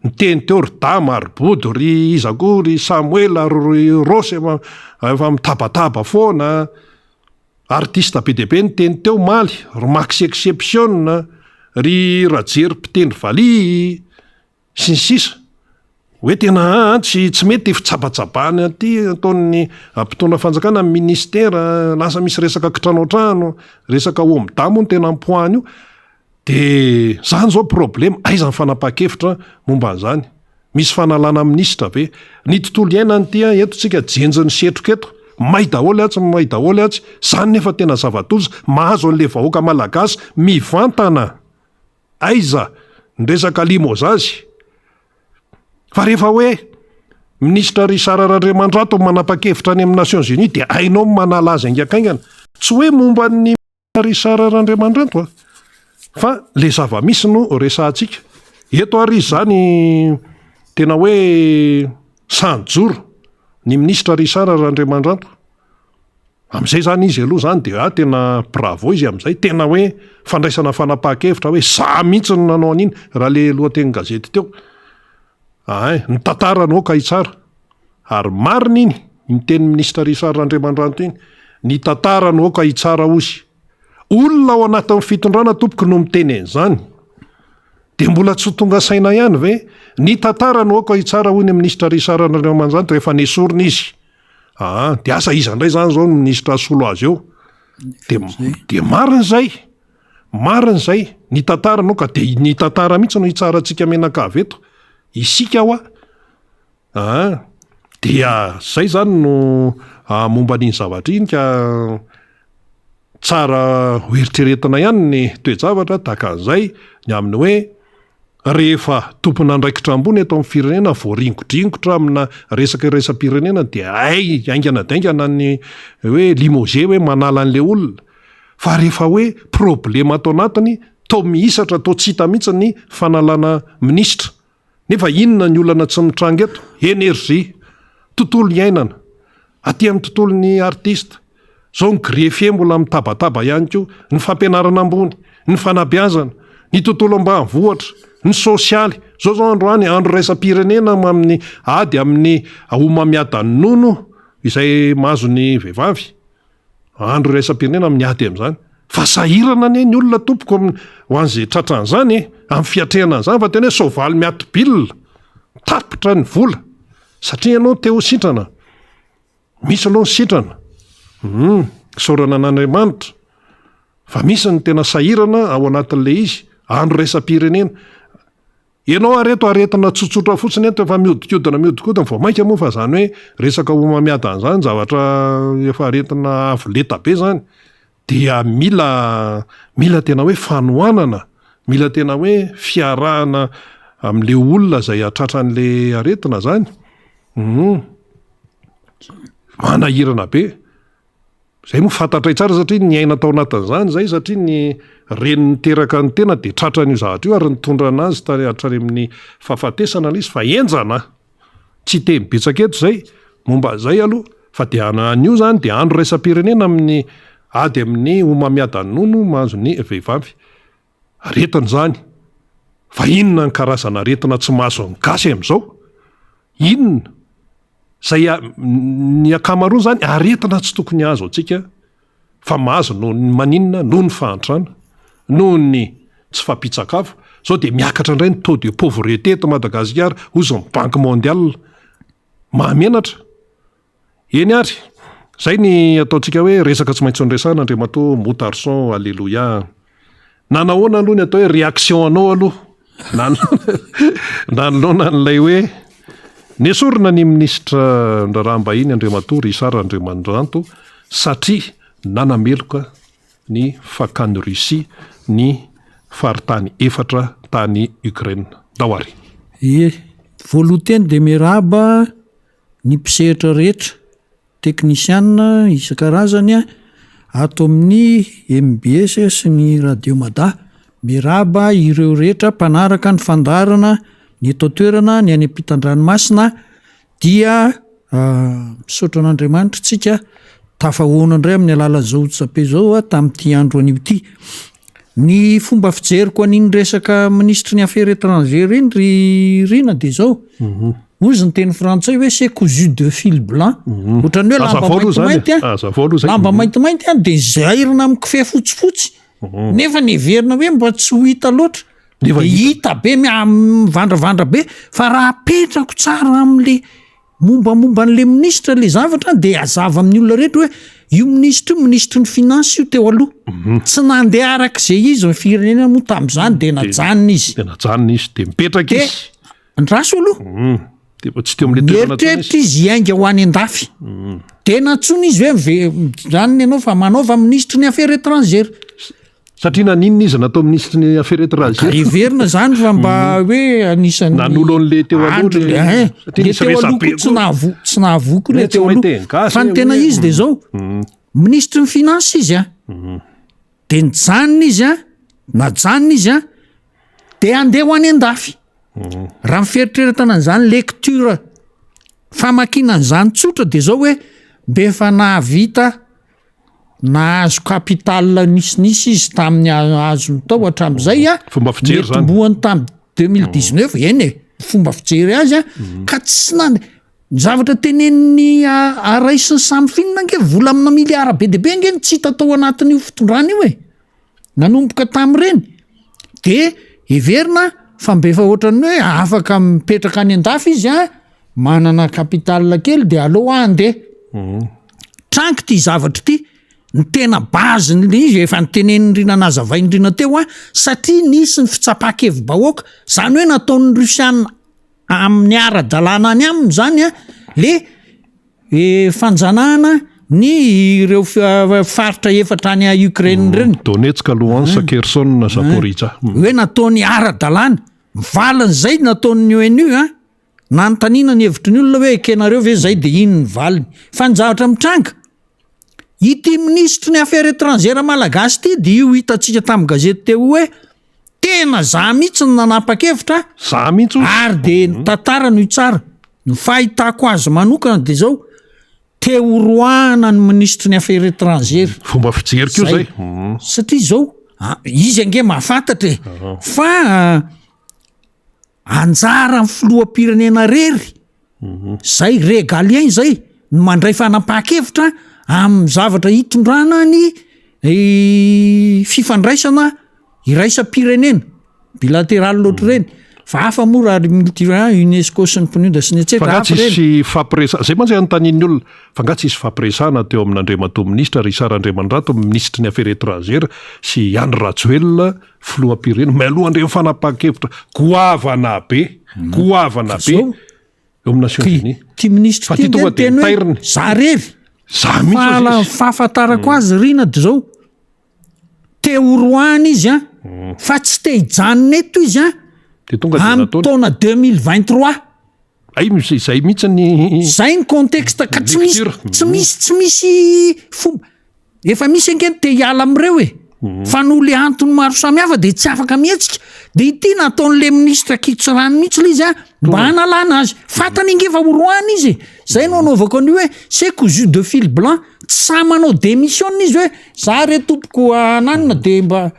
Niteny teo ry Dama, ry Bodo, ry iza koa, ry Samoela, ry Rossy efa efa mitabataba foana. Artiste be dia be niteny teo omaly, ry Maxi Exception, ry Rajery mpitendry valiha, sy ny sisa Hoe tena aa tsy tsy mety ity fitsabatsabahana ity ataon'ny mpitondra fanjakana, ny ministera, lasa misy resaka kitranoantrano, resaka OMDA moa no tena ampohany io. De zany zao problema, aiza ny fanapahan-kevitra momba an'izany? Misy fanalana minisitra ve? Ny tontolo iainana ity an, eto tsika jenjin'ny setroka eto, may daholo atsy, may daholo atsy, zany nefa tena zava-doza mahazo an'le vahoaka malagasy mivantana. Aiza ny resaka limozazy? Fa rehefa hoe Minisitra Richard Randriamandrato no manapa-kevitra any amin'ny Nations Unies dia hainao ny manala azy haingankaingana. Tsy hoe momba an'i Richard Randriamandranto a! Fa le zava-misy no resahantsika. Eto ary izy izany tena hoe sahy nijoro ny Minisitra Richard Randriamandranto. Amin'izay izany izy aloha izany dia tena bravo izy amin'izay, tena hoe fandraisana fanapahan-kevitra hoe za mihitsy no nanao an'iny raha le lohatenin-gazety teo. Ahay, ny tantara no aoka hitsara. Ary marina iny, iny tenin'ny minisitra Richard Randriamandranto iny, ny tantara no aoka hitsara hozy. Olona ao anatin'ny fitondrana tompoko no miteny an'izany. Dia mbola tsy ho tonga saina ihany ve? Ny tantara no aoka hitsara hoy ny minisitra Richard Randriamandranto rehefa nesorina izy. Aa, dia asa iza indray izany izao no minisitra hasolo azy eo? Dia, dia marina izay, marina izay, ny tantara no ka dia ny tantara mihitsy no hitsarantsika mianakavy eto, isika hoa, aa, dia izay izany no momba an'iny zavatra iny ka tsara ho eritreretina ihany ny toe-javatra tahaka an'izay ny amin'ny hoe Rehefa tompon'andraikitra ambony eto amin'ny firenena voaringodringotra amina resaka iraisam-pirenena dia hay haingana dia haingana ny hoe limogé hoe manala an'ilay olona. Fa rehefa hoe problema ato anatiny toa mihisatra toa tsy hita mihitsy ny fanalana minisitra. Nefa inona ny olana tsy mitranga eto? Energie, tontolo iainana, aty amin'ny tontolon'ny artiste, Izao ny greffier mbola mitabataba ihany koa, ny fampianarana ambony, ny fanabeazana, ny tontolo ambanivohitra, ny sosialy. Izao izao androany andro iraisam-pirenena amin'ny ady amin'ny homamiadan'ny nono izay mahazo ny vehivavy. Andro iraisam-pirenena amin'ny ady amin'izany. Fa sahirana anie ny olona tompoko amin'ny ho an'izay tratran'izany e, amin'ny fiatrehana an'izany fa tena hoe soavaly miato-bilona, tapitra ny vola satria ianao te ho sitrana. Misy aloha ny sitrana, humm, isaorana an'Andriamanitra, fa misy ny tena sahirana ao anatin'ilay izy, andro iraisam-pirenena. Ianao ary eto aretina tsotsotra fotsiny eto efa mihodinkodina mihodinkodina, vao mainka moa fa izany hoe resaka homamiadana izany zavatra efa aretina avo lenta be izany, dia mila mila tena hoe fanohanana, mila tena hoe fiarahana amin'ilay olona izay tratran'ilay aretina izany, humm, manahirana be, izay moa fantatray tsara satria niaina tao anatin'izany izay satria ny reny niteraka ny tena dia tratran'io zavatra io ary nitondra anazy tany hatrany amin'ny fahafatesana ilay izy fa henjana. Tsy hiteny betsaka eto izay momba an'izay aloha fa dia anio izany dia andro iraisam-pirenena amin'ny ady amin'ny homamiadan'ny nono mahazo ny vehivavy. Aretina izany. Fa inona ny karazana aretina tsy mahazo ny gasy amin'izao? Inona? Izay ny ankamaroany izany aretina tsy tokony hahazo antsika fa mahazo noho ny maninona? Noho ny fahantrana, noho ny tsy fahampian-tsakafo. Izao dia miakatra indray ny taux de pauvreté eto Madagasikara, hozy ny Banque mondiale. Mahamenatra. Eny ary, izay ny ataontsika hoe resaka tsy maintsy noresahana Andriamatoa Moutarson Alléluia. Nanahoana aloha ny atao hoe réaction anao aloha nanoloana an'ilay hoe nesorina ny minisitra ny raharaham-bahiny Andriamatoa Richard Randriamandranto satria nanameloka ny fakan'i Russie ny faritany efatra tany Ukraine. Ndao ary.
Ie, voalohan-teny dia miarahaba ny mpisehatra rehetra Teknisiana isan-karazany ato amin'ny mbs sy ny Radio Mada. Miarahaba ireo rehetra mpanaraka ny fandaharana ny eto an-toerana, ny any ampitan-dranomasina dia misaotra an'Andriamanitra isika tafahoana indray amin'ny alalan'izao onjam-peo izao tamin'ity andro anio ity. Ny fomba fijeriko an'iny resaka minisitry ny affaires étrangères iny ry Rina dia izao, hozy ny teny frantsay hoe c'est cousu de fil blanc, ohatran'ny hoe lamba maintimainty an, lamba maintimainty an dia zairina amin'ny kofehy fotsifotsy, nefa ny heverina hoe mba tsy ho hita loatra, dia hita be mivandravandra be, fa raha apetrako tsara amin'le Mombamomba an'le minisitra le zavatra dia hazava amin'ny olona rehetra hoe io minisitra io minisitry ny finance io teo aloha. Mhm. Tsy nandeha araka izay izy ny firenena moa tamin'izany dia najanona izy.
Dia najanona izy dia mipetraka izy.
Andraso aloha.
Mhm. Dia tsy teo amin'le toerana
intsony izy. Mieritreritra izy hiainga ho any an-dafy. Mhm. Dia nantsoina izy hoe mive- mijanona ianao fa manaova minisitry ny affaires étrangères.
Satria naninona izy natao minisitry ny affaires étrangères?
Heverina zany fa mba hoe anisan'ny
Nanolo an'le teo aloha
le-
le-
eh,
satria
le
nisy
teo aloha
resabe
koa tsy
koa.
nahavo tsy nahavoa koa le
Le tsy
teo
mahay
aloha.
teny gasy
Fa ny
hoe-
tena izy de zao, minisitry ny finance izy a, de nijanona izy a, najanona izy a, de handeha ho any an-dafy. Raha ny fieritreretana an'izany lecture famakiana an'izany tsotra de zao hoe mba efa nahavita Nahazo capital nisinisy izy tamin'ny azony tao hatramin'izay a.
Fomba fijery zany.
Nitomboany tamin'ny 2019, eny e, fomba fijery azy a, ka tsy nan-, ny zavatra tenenin'ny Aray sy ny Samifin ange vola amina miliara be dia be ange no tsy hita tao anatin'io fitondrana io e. Nanomboka tamin'ireny de heverina fa mba efa ohatran'ny hoe afaka mipetraka any an-dafy izy a, manana capital kely de aleo aho handeha. Trango ity zavatra ity, ny tena base-n'le izy efa notenenin'i Rina nazavain'i Rina teo a, satria nisy ny fitsapan-kevi-bahoaka, zany hoe nataon'ny Rusiana amin'ny ara-dalàna any aminy zany a le fanjanahana ny ireo faritra efatra any Ukraine ireny.
Donetsk, Luhansk, Kherson, Zaporizhzhia.
Hoe nataony ara-dalàna, ny valin'izay nataon'ny ONU a, nanontaniana ny hevitry ny olona hoe ekenareo ve izay dia iny ny valiny. Fa ny zavatra mitranga, ity minisitry ny affaires étrangères malagasy ity dia io hitantsika tamin'ny gazety teo io hoe tena za mihitsy no nanapa-kevitra
Za mihitsy hozy.
ary dia ny tantara no hitsara. Ny fahitako azy manokana dia izao, te ho roahana ny minisitry ny affaires étrangères.
Fomba fijery koa
Zay.
zay.
Satria izao, izy ange mahafantatra e, fa Anjaran'ny filoham-pirenena irery, izay régalien izay, no mandray fanapahan-kevitra amin'ny zavatra hitondrana ny fifandraisana iraisam-pirenena, bilatéral ohatr'ireny. Fa hafa moa raha multi UNESCO sy ny PNUD sy ny
Fa
etsetra
nga
hafa ireny.
tsisy fifampiresahana, zay mantsy anontanian'ny olona, fa nga tsisy fifampiresahana teo amin'Andriamatoa Minisitra Richard Andriamandrato, Minisitry ny Affaires Etrangères sy i Andry Rajoelina, Filoham-pirenena, mialoha an'ireny fanapahan-kevitra goavana be, goavana be eo amin'ny Nations Unies.
Ity minisitra
Fa
ity
ity tonga
nge
dia
niteny hoe
tairiny.
za rery.
Za mihitsy
Fa
hozy
la
izy.
fahafantarako azy Rina de zao, te ho roahana izy an, fa tsy te hijanona eto izy an,
Dia tonga dia
amin'ny
nataony.
taona 2023.
Ay, misy izay mihitsy ny
Zay ny contexte ka tsy misy
Lecture.
tsy misy tsy misy fomba. Efa misy ange ny te hiala amin'ireo e! Fa noho le antony maro samihafa dia tsy afaka mihetsika. Dia ity nataon'le minisitra Kitsirano mihitsy le izy a, mba hanalana azy. Fantany ange fa horoahana izy e! Zay no anaovako an'io hoe c'est cousu de fil blanc. Tsy sahy manao démission izy hoe za re tompoko ananona dia mba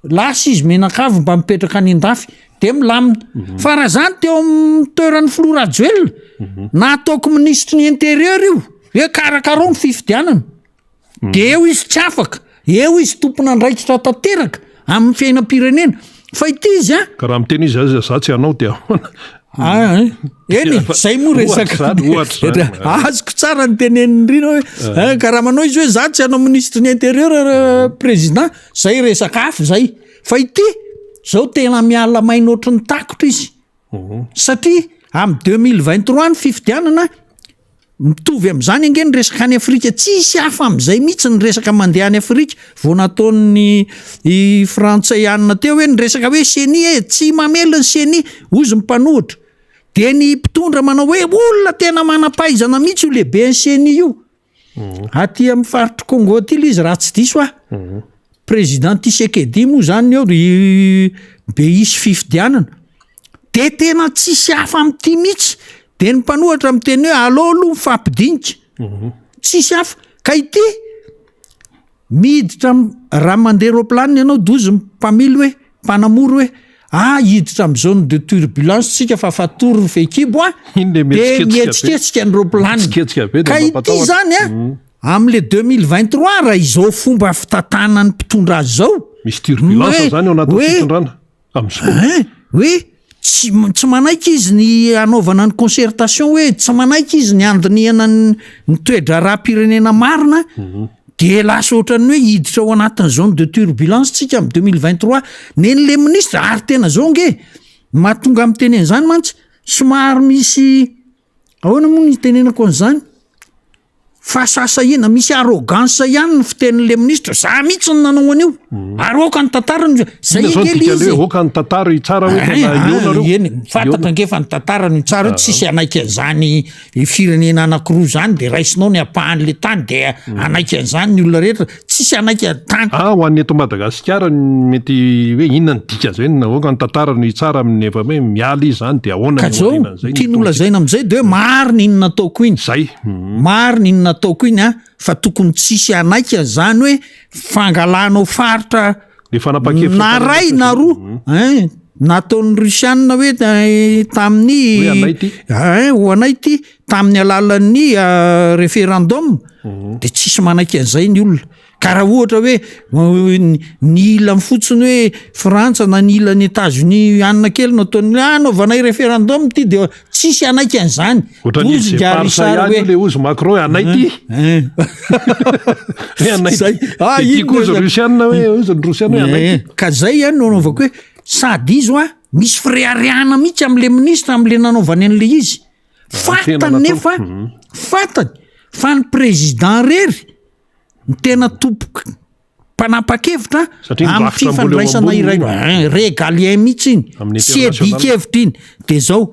lasa izy mianakavy mba mipetraka any an-dafy dia milamina. Fa raha zany teo amin'ny toeran'ny filoha Rajoelina, nataoko minisitry ny intérieur io hoe karakarao ny fifidianana. De eo izy tsy afaka, eo izy tompon'andraikitra tanteraka amin'ny fiainam-pirenena. Fa ity izy an.
Ka raha miteny izy aza za tsy hanao dia ahoana?
Ah, eh. Eny e, zay moa resaka.
Ohatra zany, ohatra zany.
Azoko tsara ny tenenin'i Rina hoe, eh, ka raha manao izy hoe za tsy hanao minisitry ny intérieur eh, président, zay resaka hafa zay. Fa ity, zao tena miala maina ohatry ny takotra izy. Satria amin'ny 2023 ny fifidianana, mitovy amin'izany ange ny resaka any Afrika, tsisy hafa amin'izay mihitsy ny resaka mandeha any Afrika, vao nataon'ny i frantsay anona teo hoe ny resaka hoe ceni e, tsy mamely ny ceni, hozy ny mpanohitra, de ny mpitondra manao hoe olona tena manam-pahaizana mihitsy io lehiben'ny ceni io. Aty amin'ny faritr'i Congo aty ilay izy raha tsy diso aho. Président Tshisekedi moa zany eo ry be hisy fifidianana. De tena tsisy hafa amin'ity mihitsy. De ny mpanohatra miteny hoe aleo aloha mifampidinika. Tsisy hafa. Ka ity. Miditra am, raha mandeha roplanina ianao dozy ny mpamily hoe, mpanamory hoe, ah hiditra am zone de turbulence tsika fa fatory ny fehikibo an,
Iny le
de
mihetsiketsika be.
mihetsiketsika ny roplanina.
Mihetsiketsika be de
Ka ity
mampatahotra.
zany an, amle 2023 raha izao fomba fitantanan'ny mpitondra azy izao,
Misy turbulence
hoe-
zany ao anatin'ny
hoe-
fitondrana amin'izao.
Hein? Hoe tsy tsy manaiky izy ny hanaovana ny concertation hoe tsy manaiky izy ny handinihana ny ny toe-draharaham-pirenena marina de lasa ohatran'ny hoe hiditra ao anatin'ny zone de turbulence tsika amin'ny 2023 nen'le ministre ary tena zao nge mahatonga miteny an'izany mantsy somary misy ahoana moa ny itenenako an'izany Fahasahisahiana, misy arrogance ihany ny fitenin'le ministra, za mihitsy no nanao an'io, ary aoka ny tantara no, zay
Inona zao ny
ange le
dikan'le
izy
hoe
e.
aoka ny tantara hitsara hoe tena eo nareo?
Eny, fantatra ange fa ny tantara no hitsara eo, tsisy hanaiky an'izany firenena anankiroa zany de raisinao ny ampahan'le tany de hanaiky an'izany ny olona rehetra, tsisy hanaiky tany.
Ah, ho an'ny eto Madagasikara ny mety hoe inona ny dikan'izay hoe aoka ny tantara no hitsara amin'ny efa hoe miala izy zany de ahoana
Ka
ny
zao,
aorianan'izay ny
tiany holazaina amin'izay de hoe marina iny nataoko iny.
Zay.
Marina iny nataoko iny an, fa tokony tsisy hanaiky an'izany hoe fangalanao faritra
Le fanapahan-kevitra
na ray na roa hein, nataon'ny Rusiana hoe tamin'ny
Hoe anay ity.
hein, ho anay ity tamin'ny alalan'ny référendum de tsisy manaiky an'izay ny olona. Ka raha ohatra hoe ny ilany fotsiny hoe Frantsa na ny ilany Etats-Unis anona kely no ataony hoe anaovanay référendum ity de tsisy hanaiky an'izany.
Ohatran'ny
Ozy
Îles
nga
Éparses
Richard
ihany
hoe
io le ozy Macron hoe anay ity. Hoe anay
Zay.
ity.
Ah,
De ity
iny
koa ozy
le-
Rusiana hoe ozy ny Rusiana hoe anay ity.
Ka zay ihany no anaovako hoe sady izy hoa misy fireharehana mihitsy am'le ministra am'le nanaovany an'le izy. Fantany nefa fantany fa ny président rery ny tena tompoko mpanapa-kevitra
Satria ny
amin'ny
rafitra mbola eo
fifandraisana
amboniny
iray
io.
Hein, régalien mihitsy iny
Amin'ny
tsy
international.
adikevitra iny de zao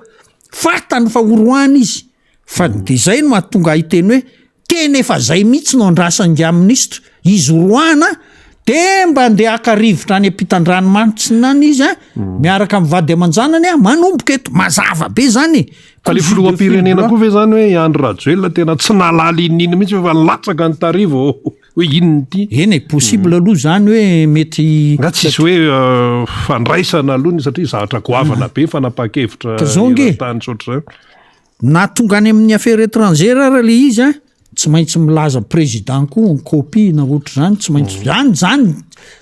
fantany fa horoahana izy fa de zay no mahatonga ahy hiteny hoe tena efa zay mihitsy no andrasan'ingahy minisitra izy horoahana de mba andeha haka rivotra any ampitan-dranomasina any izy a miaraka amin'ny vady aman-janany a manomboka eto mazava be zany e
Fa le filoham-pirenena koa ve zany hoe i Andry Rajoelina tena tsy nahalala inona mihitsy fa latsaka ny tary vao hoe inona ity?
Eny e, possible aloha zany hoe mety.
Nga tsisy hoe fandraisana aloha ny satria zavatra goavana be fanapahan-kevitra
Ka zao nge.
eran-tany sy ohatr'izany.
Na tonga any amin'ny affaires étrangères ara le izy a, tsy maintsy milaza président koa en copie na ohatr'izany, tsy maintsy zany zany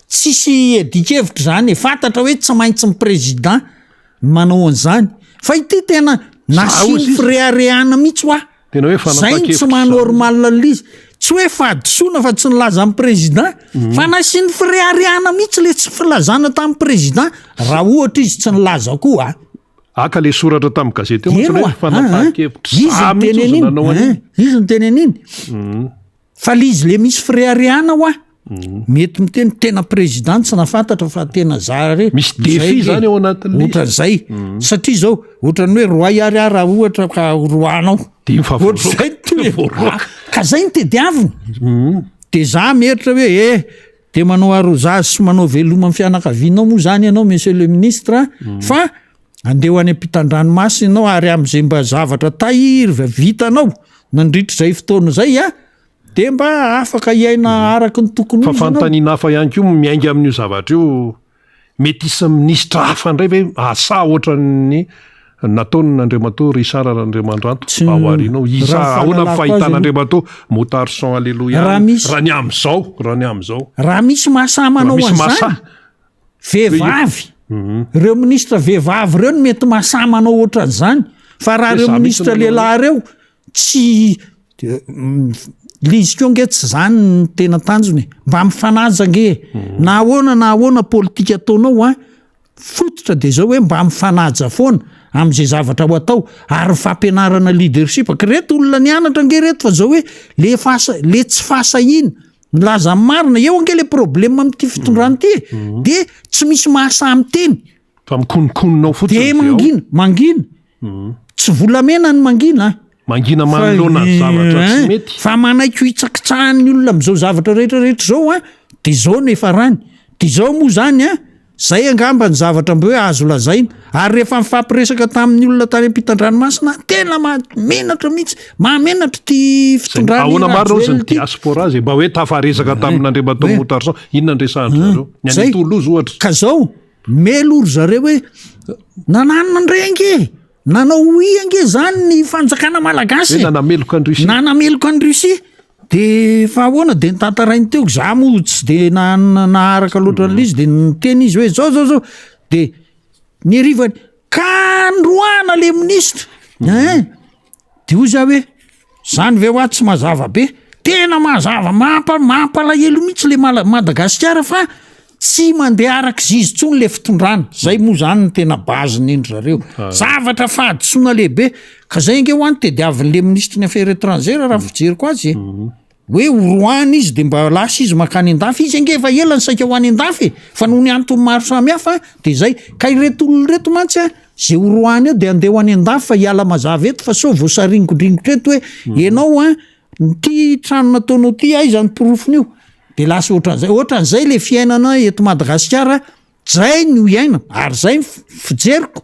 tsisy iadian-kevitra zany e, fantatra hoe tsy maintsy ny président ny manao an'izany fa ity tena nasiany fireharehana mihitsy hoa
Tena hoe
zay ny tsy
fanapahan-kevitra
maha
zany.
normal an'ilay izy tsy hoe fahadisoana fa tsy nilaza amin'ny président fa nasiany fireharehana mihitsy le tsy filazana tamin'ny président raha ohatra izy tsy nilaza koa
Haka le soratra tamin'ny gazety eo mantsy
Eny
hoe
oa,
fanapahan-kevitra
izy
za
niteny
mihitsy ozy
an'iny
nanao an'iny.
hein, izy niteny an'iny Fa le izy le misy fireharehana hoa, mety miteny tena président tsy nahafantatra fa tena za re.
Misy défi zany ao anatin'le izy.
Ohatran'izay. Satria zao, ohatran'ny hoe roay ary aho raha ohatra ka roahanao.
Dimy fa voaroaka.
Ohatr'izay ny tohiny.
Voaroaka.
Ka zay no tediaviny. De za mieritritra hoe eh, de manao arrosage sy manao veloma amin'ny fianakavianao moa zany ianao monsieur le ministre fa Andeha ho any ampitan-dranomasina ianao ary amin'izay mba zavatra tahiry vitanao nandritra izay fotoana izay a, dia mba afaka hiaina araka ny tokony ho
Fa
izy ianao.
fanontaniana hafa ihany koa miainga amin'io zavatra io, mety hisy minisitra hafa indray ve hahasahy ohatran'ny nataon'ny Andriamatoa Richard Randriamandranto
Tsy-
ao aoriana ao? Iza,
raha
ahoana ny
fahalalako azy
fahitana
aloha-
Andriamatoa Moutarson Alléluia
Raha misy-
raha ny amin'izao, raha ny amin'izao.
Raha misy mahasahy
Raha
manao
misy
an'izany,
mahasahy.
Vehivavy, ireo minisitra vehivavy ireo no mety mahasahy manao ohatran'izany fa raha ireo minisitra lehilahy ireo tsy le izy koa ange tsy zany ny tena tanjona e, mba mifanaja ange e, na ahoana na ahoana politika ataonao an, fototra de zao hoe mba mifanaja foana am'zay zavatra ho atao ary ny fampianarana leadership, ka reto olona nianatra ange reto fa zao hoe le fahasa- le tsy fahasahiana Milaza ny marina, eo ange le problème amin'ity fitondrana ity e, de tsy misy mahasahy miteny.
Fa mikononkonona ao fotsiny
De
dia ao.
mangina, mangina. Tsy volamena ny mangina an.
Mangina
Fa
manoloana ny zavatra tsy
hein,
mety.
Fa manaiky ho hitsakitsahan'ny olona amin'izao zavatra rehetra rehetra izao an, de izao no hifarany. De izao moa zany an, Zay angamba ny zavatra mba hoe azo lazaina. Ary rehefa nifampiresaka tamin'ny olona tany ampitan-dranomasina, tena mahamenatra mihitsy, mahamenatra ity fitondrana
Ahoana marina ozy ny diaspora zay mba hoe tafaresaka tamin'Andriamatoa Moutarson, inona ny resahan-dry zareo? Ny any Toulouse ohatra.
Ka zao, melo ry zareo hoe nananona indray ange e! Nanao oui ange zany ny fanjakana malagasy
e! Nanameloka an'i Russie.
Nanameloka an'i Russie. De fa ahoana de notantarainy teo, za moa tsy de naharaka loatra an'ilay izy de niteny izy hoe zao zao zao, de ny harivany ka noroahana le minisitra ein, de hoy za hoe zany ve hoa tsy mazava be, tena mazava mampa- mampalahelo mihitsy le mala- Madagasikara fa tsy mandeha arak'izy izy intsony le fitondrana, zay moa zany no tena base nendry zareo, zavatra fahadisoana lehibe, ka zay ange hoa no tediavin'le minisitry ny affaires étrangères raha ny fijeriko azy e, hoe horoahana izy de mba lasa izy makany an-dafy, izy ange efa ela ny saika ho any an-dafy e, fa noho ny antony maro samihafa de zay, ka ireto olona ireto mantsy a, ze horoahana eo de andeha ho any an-dafy fa hiala mazava eto fa sao voasaringodringotra eto hoe enao an Ity trano nataonao ity aiza ny porofon'io? De lasa ohatran'izay, ohatran'izay le fiainana eto Madagasikara, zay no iainana ary zay ny fijeriko,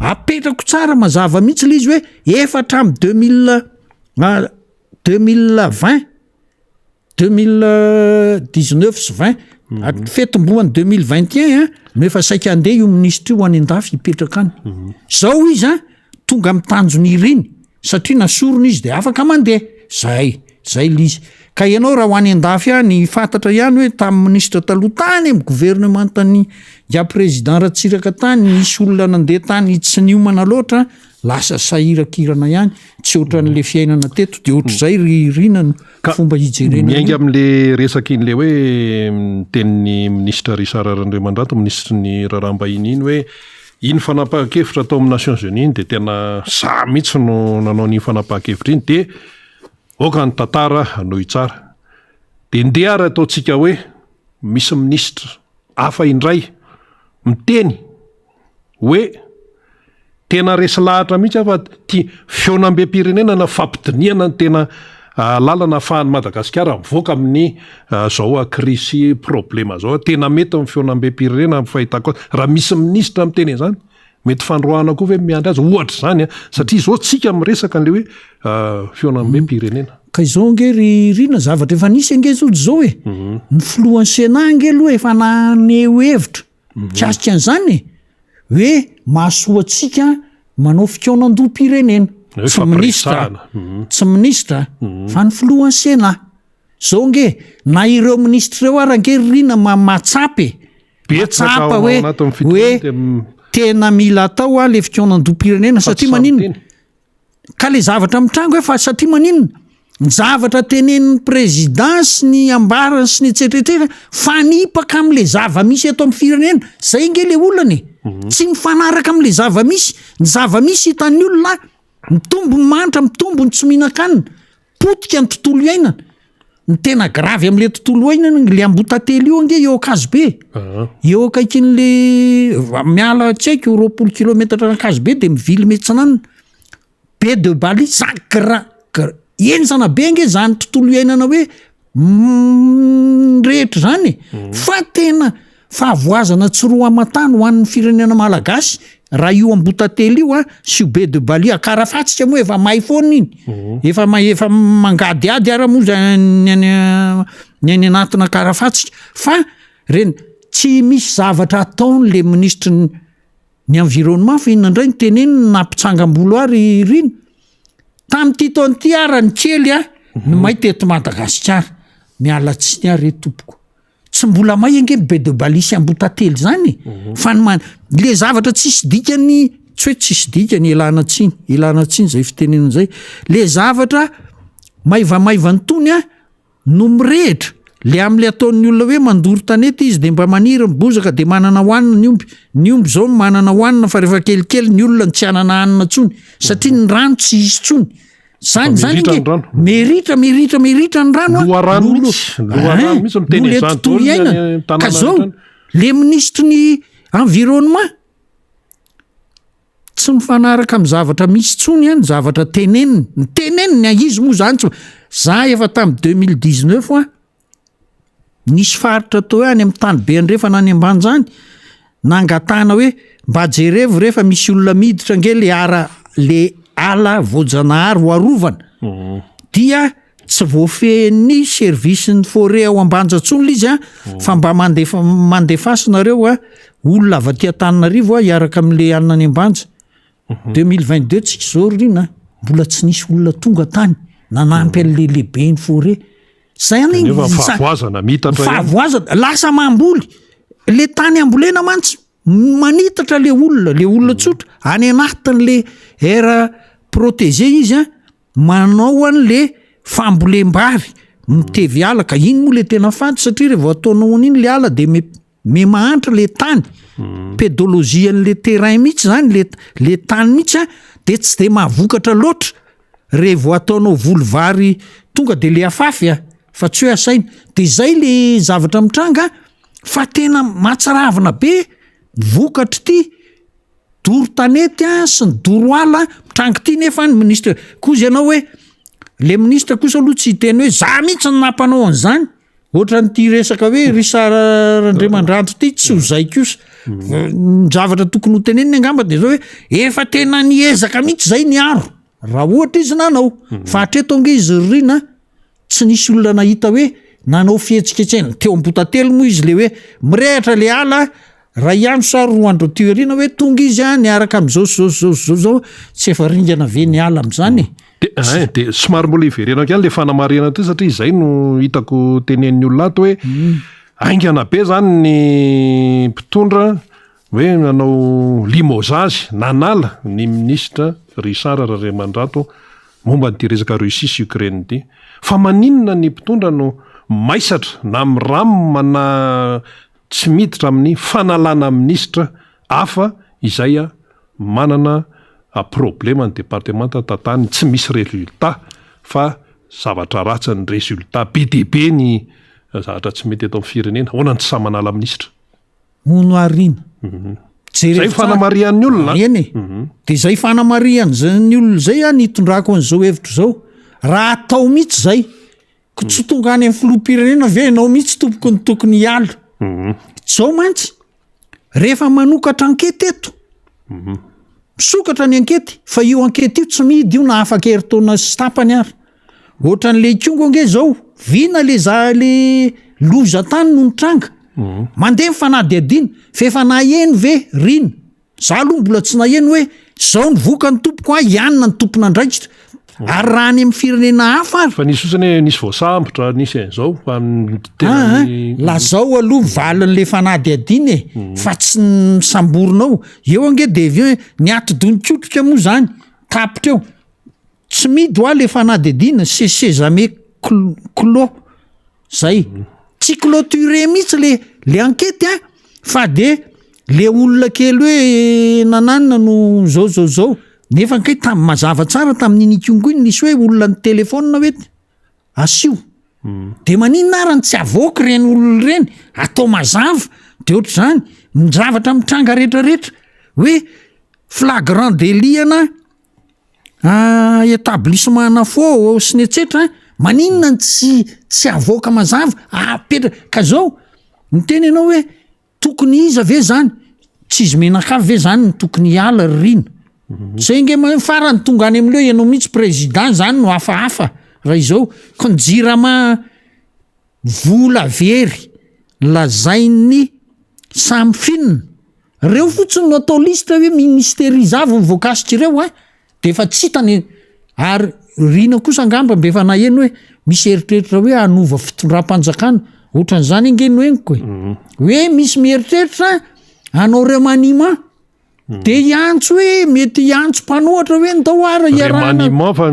apetrako tsara mazava mihitsy le izy hoe efa hatramin'ny 2000 2020, 2019 sy 20, fiatombohan'ny 2021 no efa saika handeha io minisitra io any an-dafy hipetraka any. Zao izy an, tonga amin'ny tanjony iriny satria nasorina izy de afaka mandeha, zay, zay le izy. Ka ianao raha ho any an-dafy any, fantatra ihany hoe tamin'ny minisitra taloha tany amin'ny governemantan'ny ingahy président Ratsiraka tany nisy olona nandeha tany tsy niomana loatra, lasa sahirakirana ihany, tsy ohatran'le fiainana teto, de ohatr'izay ry Rina no fomba hijerena an'io.
Miainga amin'le resaka iny le hoe tenin'ny minisitra Richard Randriamandranto, minisitry ny raharaham-bahiny iny hoe Iny fanapahan-kevitra tao amin'ny Nations Unies iny dia tena za mihitsy no nanao an'iny fanapahan-kevitra iny dia aoka ny tantara hanohy tsara. Dia ndeha ary ataontsika hoe misy minisitra hafa indray miteny hoe tena resy lahatra mihitsy aho fa ity fihaonambem-pirenena na fampidinihana no tena lalana ahafahan'i Madagasikara mivoaka amin'ny zao krizy sy problema zao. Tena mety ny fihaonambem-pirenena amin'ny fahitako azy. Raha misy minisitra miteny an'izany, mety fandroahana koa ve miandry azy? Ohatra izany an, satria izao tsika miresaka an'ilay hoe fihaonambem-pirenena.
Ka izao ange ry Rina, zavatra efa nisy ange zao izao e. Ny filohan'ny Sénat ange aloha efa naneho hevitra mikasika an'izany e. Hoe mahasoa antsika manao fikaonandoham-pirenena. Tsy minisitra, tsy minisitra fa ny filohan'ny Sénat. Zao nge, na ireo minisitra ireo ara nge ry Rina mahatsapa e. Mahatsapa hoe hoe tena mila atao a le fikaonandoham-pirenena satria maninona? Ka le zavatra mitranga hoe fa satria maninona? Ny zavatra tenenin'ny président sy ny ambarany sy ny etsetra etsetra fanipaka am'le zava-misy eto amin'ny firenena. Zay nge le olana e. Tsy mifanaraka am'le zava-misy. Ny zava-misy hitan'ny olona, mitombo ny mahantra, mitombo ny tsy mihinan-kanina, potika ny tontolo iainana. Ny tena gravy am'le tontolo iainana, le Ambohitantely io ange eo Ankazobe e. Eo akaikin'le miala tsy haiko 20 kilometatra Ankazobe de mivily Metsinanana. Baie de Bali, zany gra- gra- henjana be ange zany tontolo iainana hoe rehetra zany e. Fa tena fahavoazana tsy roa aman-tany ho an'ny firenena malagasy raha io Ambohitantely io a sy io Baie de Bali Ankarafantsika moa efa may foana iny. Efa may efa mangadihady ara moa zany ny any ny any anatin'Ankarafantsika fa reny tsy misy zavatra ataony le minisitry ny Ny environnement fa inona indray no teneniny nampitsangam-bolo ahy ry Rina? Tamin'ity taona ity ara ny kely a ny may teto Madagasikara. Miala tsiny aho re tompoko. Tsy mbola may ange ny baie de Bali sy Ambohitantely izany e. Fa ny man- le zavatra tsisy dikany, tsy hoe tsisy dikany, ialana tsiny, ialana tsiny izay fitenenana izay. Le zavatra maivamaivana itony a no mirehitra, le amle ataon'ny olona hoe mandoro tanety izy de mba maniry ny bozaka de manana hohanina ny omby, ny omby zao no manana hohanina fa rehefa kelikely ny olona no tsy hanana hanina tsony satria ny rano tsy hisy tsony, zany zany
Miritra
ange
ny rano.
meritra meritra meritra ny rano a,
Loharano
no-
mihitsy, loharano
Hein,
mihitsy miteny
no le
an'izany
tontolo
daholo ny any
iainana.
an-tanàna
Ka zao
rehetra any.
le minisitry ny environnement Tsy mifanaraka amin'ny zavatra misy intsony an, ny zavatra teneniny, ny teneniny an, izy moa zany tsy, za efa tamin'ny 2019 an, nisy faritra atao hoe any amin'ny tany be andrefana any Ambanja any, nangatahana hoe mba jerevo re fa misy olona miditra ange le ara le ala voajanahary ho arovana dia tsy voafehin'ny service ny forêt ao Ambanja intsony le izy a fa mba mandefa mandefasy nareo a olona avy aty Antananarivo a hiaraka amin'le anona any Ambanja. 2022 tsika izao ry Rina mbola tsy nisy olona tonga tany nanampy an'le lehiben'ny forêt. Zay anie
Nefa ny fahavoazana mitatra
ihany. Fahavoazana, lasa mamboly. Le tany ambolena mantsy manitatra le olona, le olona tsotra any anatin'le aire protégée izy a, manao an'le fambolem-bary, mitevy ala ka iny moa le tena faty satria rehefa ataonao an'iny le ala de me- me mahantra le tany, pédologie an'le terrain mihitsy zany le le tany mihitsy a de tsy de mahavokatra loatra re vao ataonao voly vary tonga de le afafy a fa tsy hoe asaina, de zay le zavatra mitranga fa tena mahatsiravina be vokatr'ity doro tanety a sy ny doro ala mitranga ity nefa ny ministre koa izy ianao hoe le ministre kosa aloha tsy hiteny hoe za mihitsy no nampanao an'izany Ohatran'ity resaka hoe Richard Randriamandranto ity tsy ho zay kosa. Ny zavatra tokony ho teneniny angamba dia zao hoe efa tena niezaka mihitsy zay niaro raha ohatra izy nanao. Fa hatreto ange izy ry Rina tsy nisy olona nahita hoe nanao fihetsiketsehana. Teo Ambohitately moa izy le hoe mirehatra le ala Ray andro sa roa andro aty aoriana hoe tonga izy a niaraka amin'izao sy izao sy izao sy izao izao, tsy efa ringana ve ny ala amin'izany e?
De ein, de somary mbola hiverenako ihany le fanamarihana teo satria izay no hitako tenenin'ny olona ato hoe haingana be zany ny mpitondra hoe nanao limogeage, nanala ny minisitra Richard Randriamandrato momba an'ity resaka Russie sy Ukraine ity. Fa maninona ny mpitondra no maisatra na miram na Tsy miditra amin'ny fanalana minisitra hafa izay manana problema ny departemanta tantaniny, tsy misy resultat fa zavatra ratsy ny resultat, be dia be ny zavatra tsy mety eto amin'ny firenena, ahoana no tsy sahy manala minisitra?
Hono arina.
Jereo Zay fanamarihan'ny olona.
Eny e. Dia zay fanamarihan'ny olona zay an nitondrako an'izao hevitra izao. Raha atao mihitsy zay, Ko tsy tonga any amin'ny filoham-pirenena ve ianao mihitsy tompoko no tokony hiala? Zao mantsy, rehefa manokatra ankety eto, misokatra ny ankety, fa io ankety io tsy mihidy io na afaka herintaona sy tapany ary. Ohatran'le Ikongo ange zao, vina le za le loza tany no nitranga. Mandeha ny fanadihadiana, fa efa naheno ve r'ina? Za aloha mbola tsy naheno hoe zao ny vokany tompoko a, ianona ny tompon'andraikitra. Ary raha any amin'ny firenena hafa ary.
Fa nisy fotsiny hoe nisy voasambotra, nisy an'izao fa ny
tena ah, ny. Lazao aloha ny valin'le fanadihadiana e, fa tsy ny samborina ao. Eo ange de avy eo hoe ny atidoha nikotrika moa zany, tapitra eo. Tsy midy hoa le fanadihadiana, c'est sesame clos. Zay. Tsy cloturer mihitsy le le enquête an, fa de le olona kely hoe nananina no zao zao zao, nefa kay tam- mazava tsara tamin'iny Ikongo iny nisy hoe olona nitelefaonina hoe asio. De maninona ara no tsy avoaka ireny olona ireny, atao mazava, de ohatr'izany, ny zavatra mitranga rehetrarehetra hoe flagrant délit ana Établissement ana faux sy ny etsetra, maninona no tsy tsy avoaka mazava, apetraka, ka zao miteny ianao hoe tokony iza ve zany, tsy izy mianakavy ve zany no tokony hiala ry Rina? Zay nge ma- farany tonga any amle ianao mihitsy président zany no hafahafa raha izao, ko ny jirama vola very lazain'ny samy finina, Reo fotsiny no atao liste hoe ministère iza avy no voakasika ireo a, de efa tsy hita ny ary Rina kosa angamba mba efa naheno hoe misy eritreritra hoe hanova fitondram-panjakana, ohatran'izany ange no henoko e, hoe misy mieritreritra hanao remaniement, de hiantso hoe mety hiantso mpanohatra hoe ndao ara hiarahana.
Remaniement fa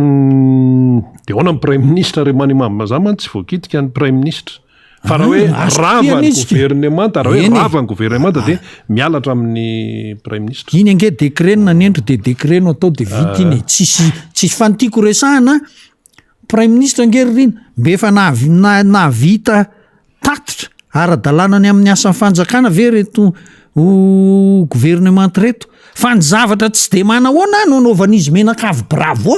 de ahoana ny praiminisitra remaniement, za mantsy tsy voakitika ny praiminisitra. Fa raha hoe
Ah, azo
rava
kitihana
ny
izy ka.
governemanta, raha hoe
Eny e.
rava ny governemanta dia miala hatramin'ny praiminisitra.
Iny ange décret no nanendry de décret no atao de vita iny e. Tsisy tsisy fa ny tiako resahana praiminisitra ange ry Rina mba efa nahavi- na- nahavita tatitra ara-dalàna ny amin'ny asan'ny fanjakana ve reto o governemanta reto? Fa ny zavatra tsy de manahoana no anaovan'izy menakavy bravo.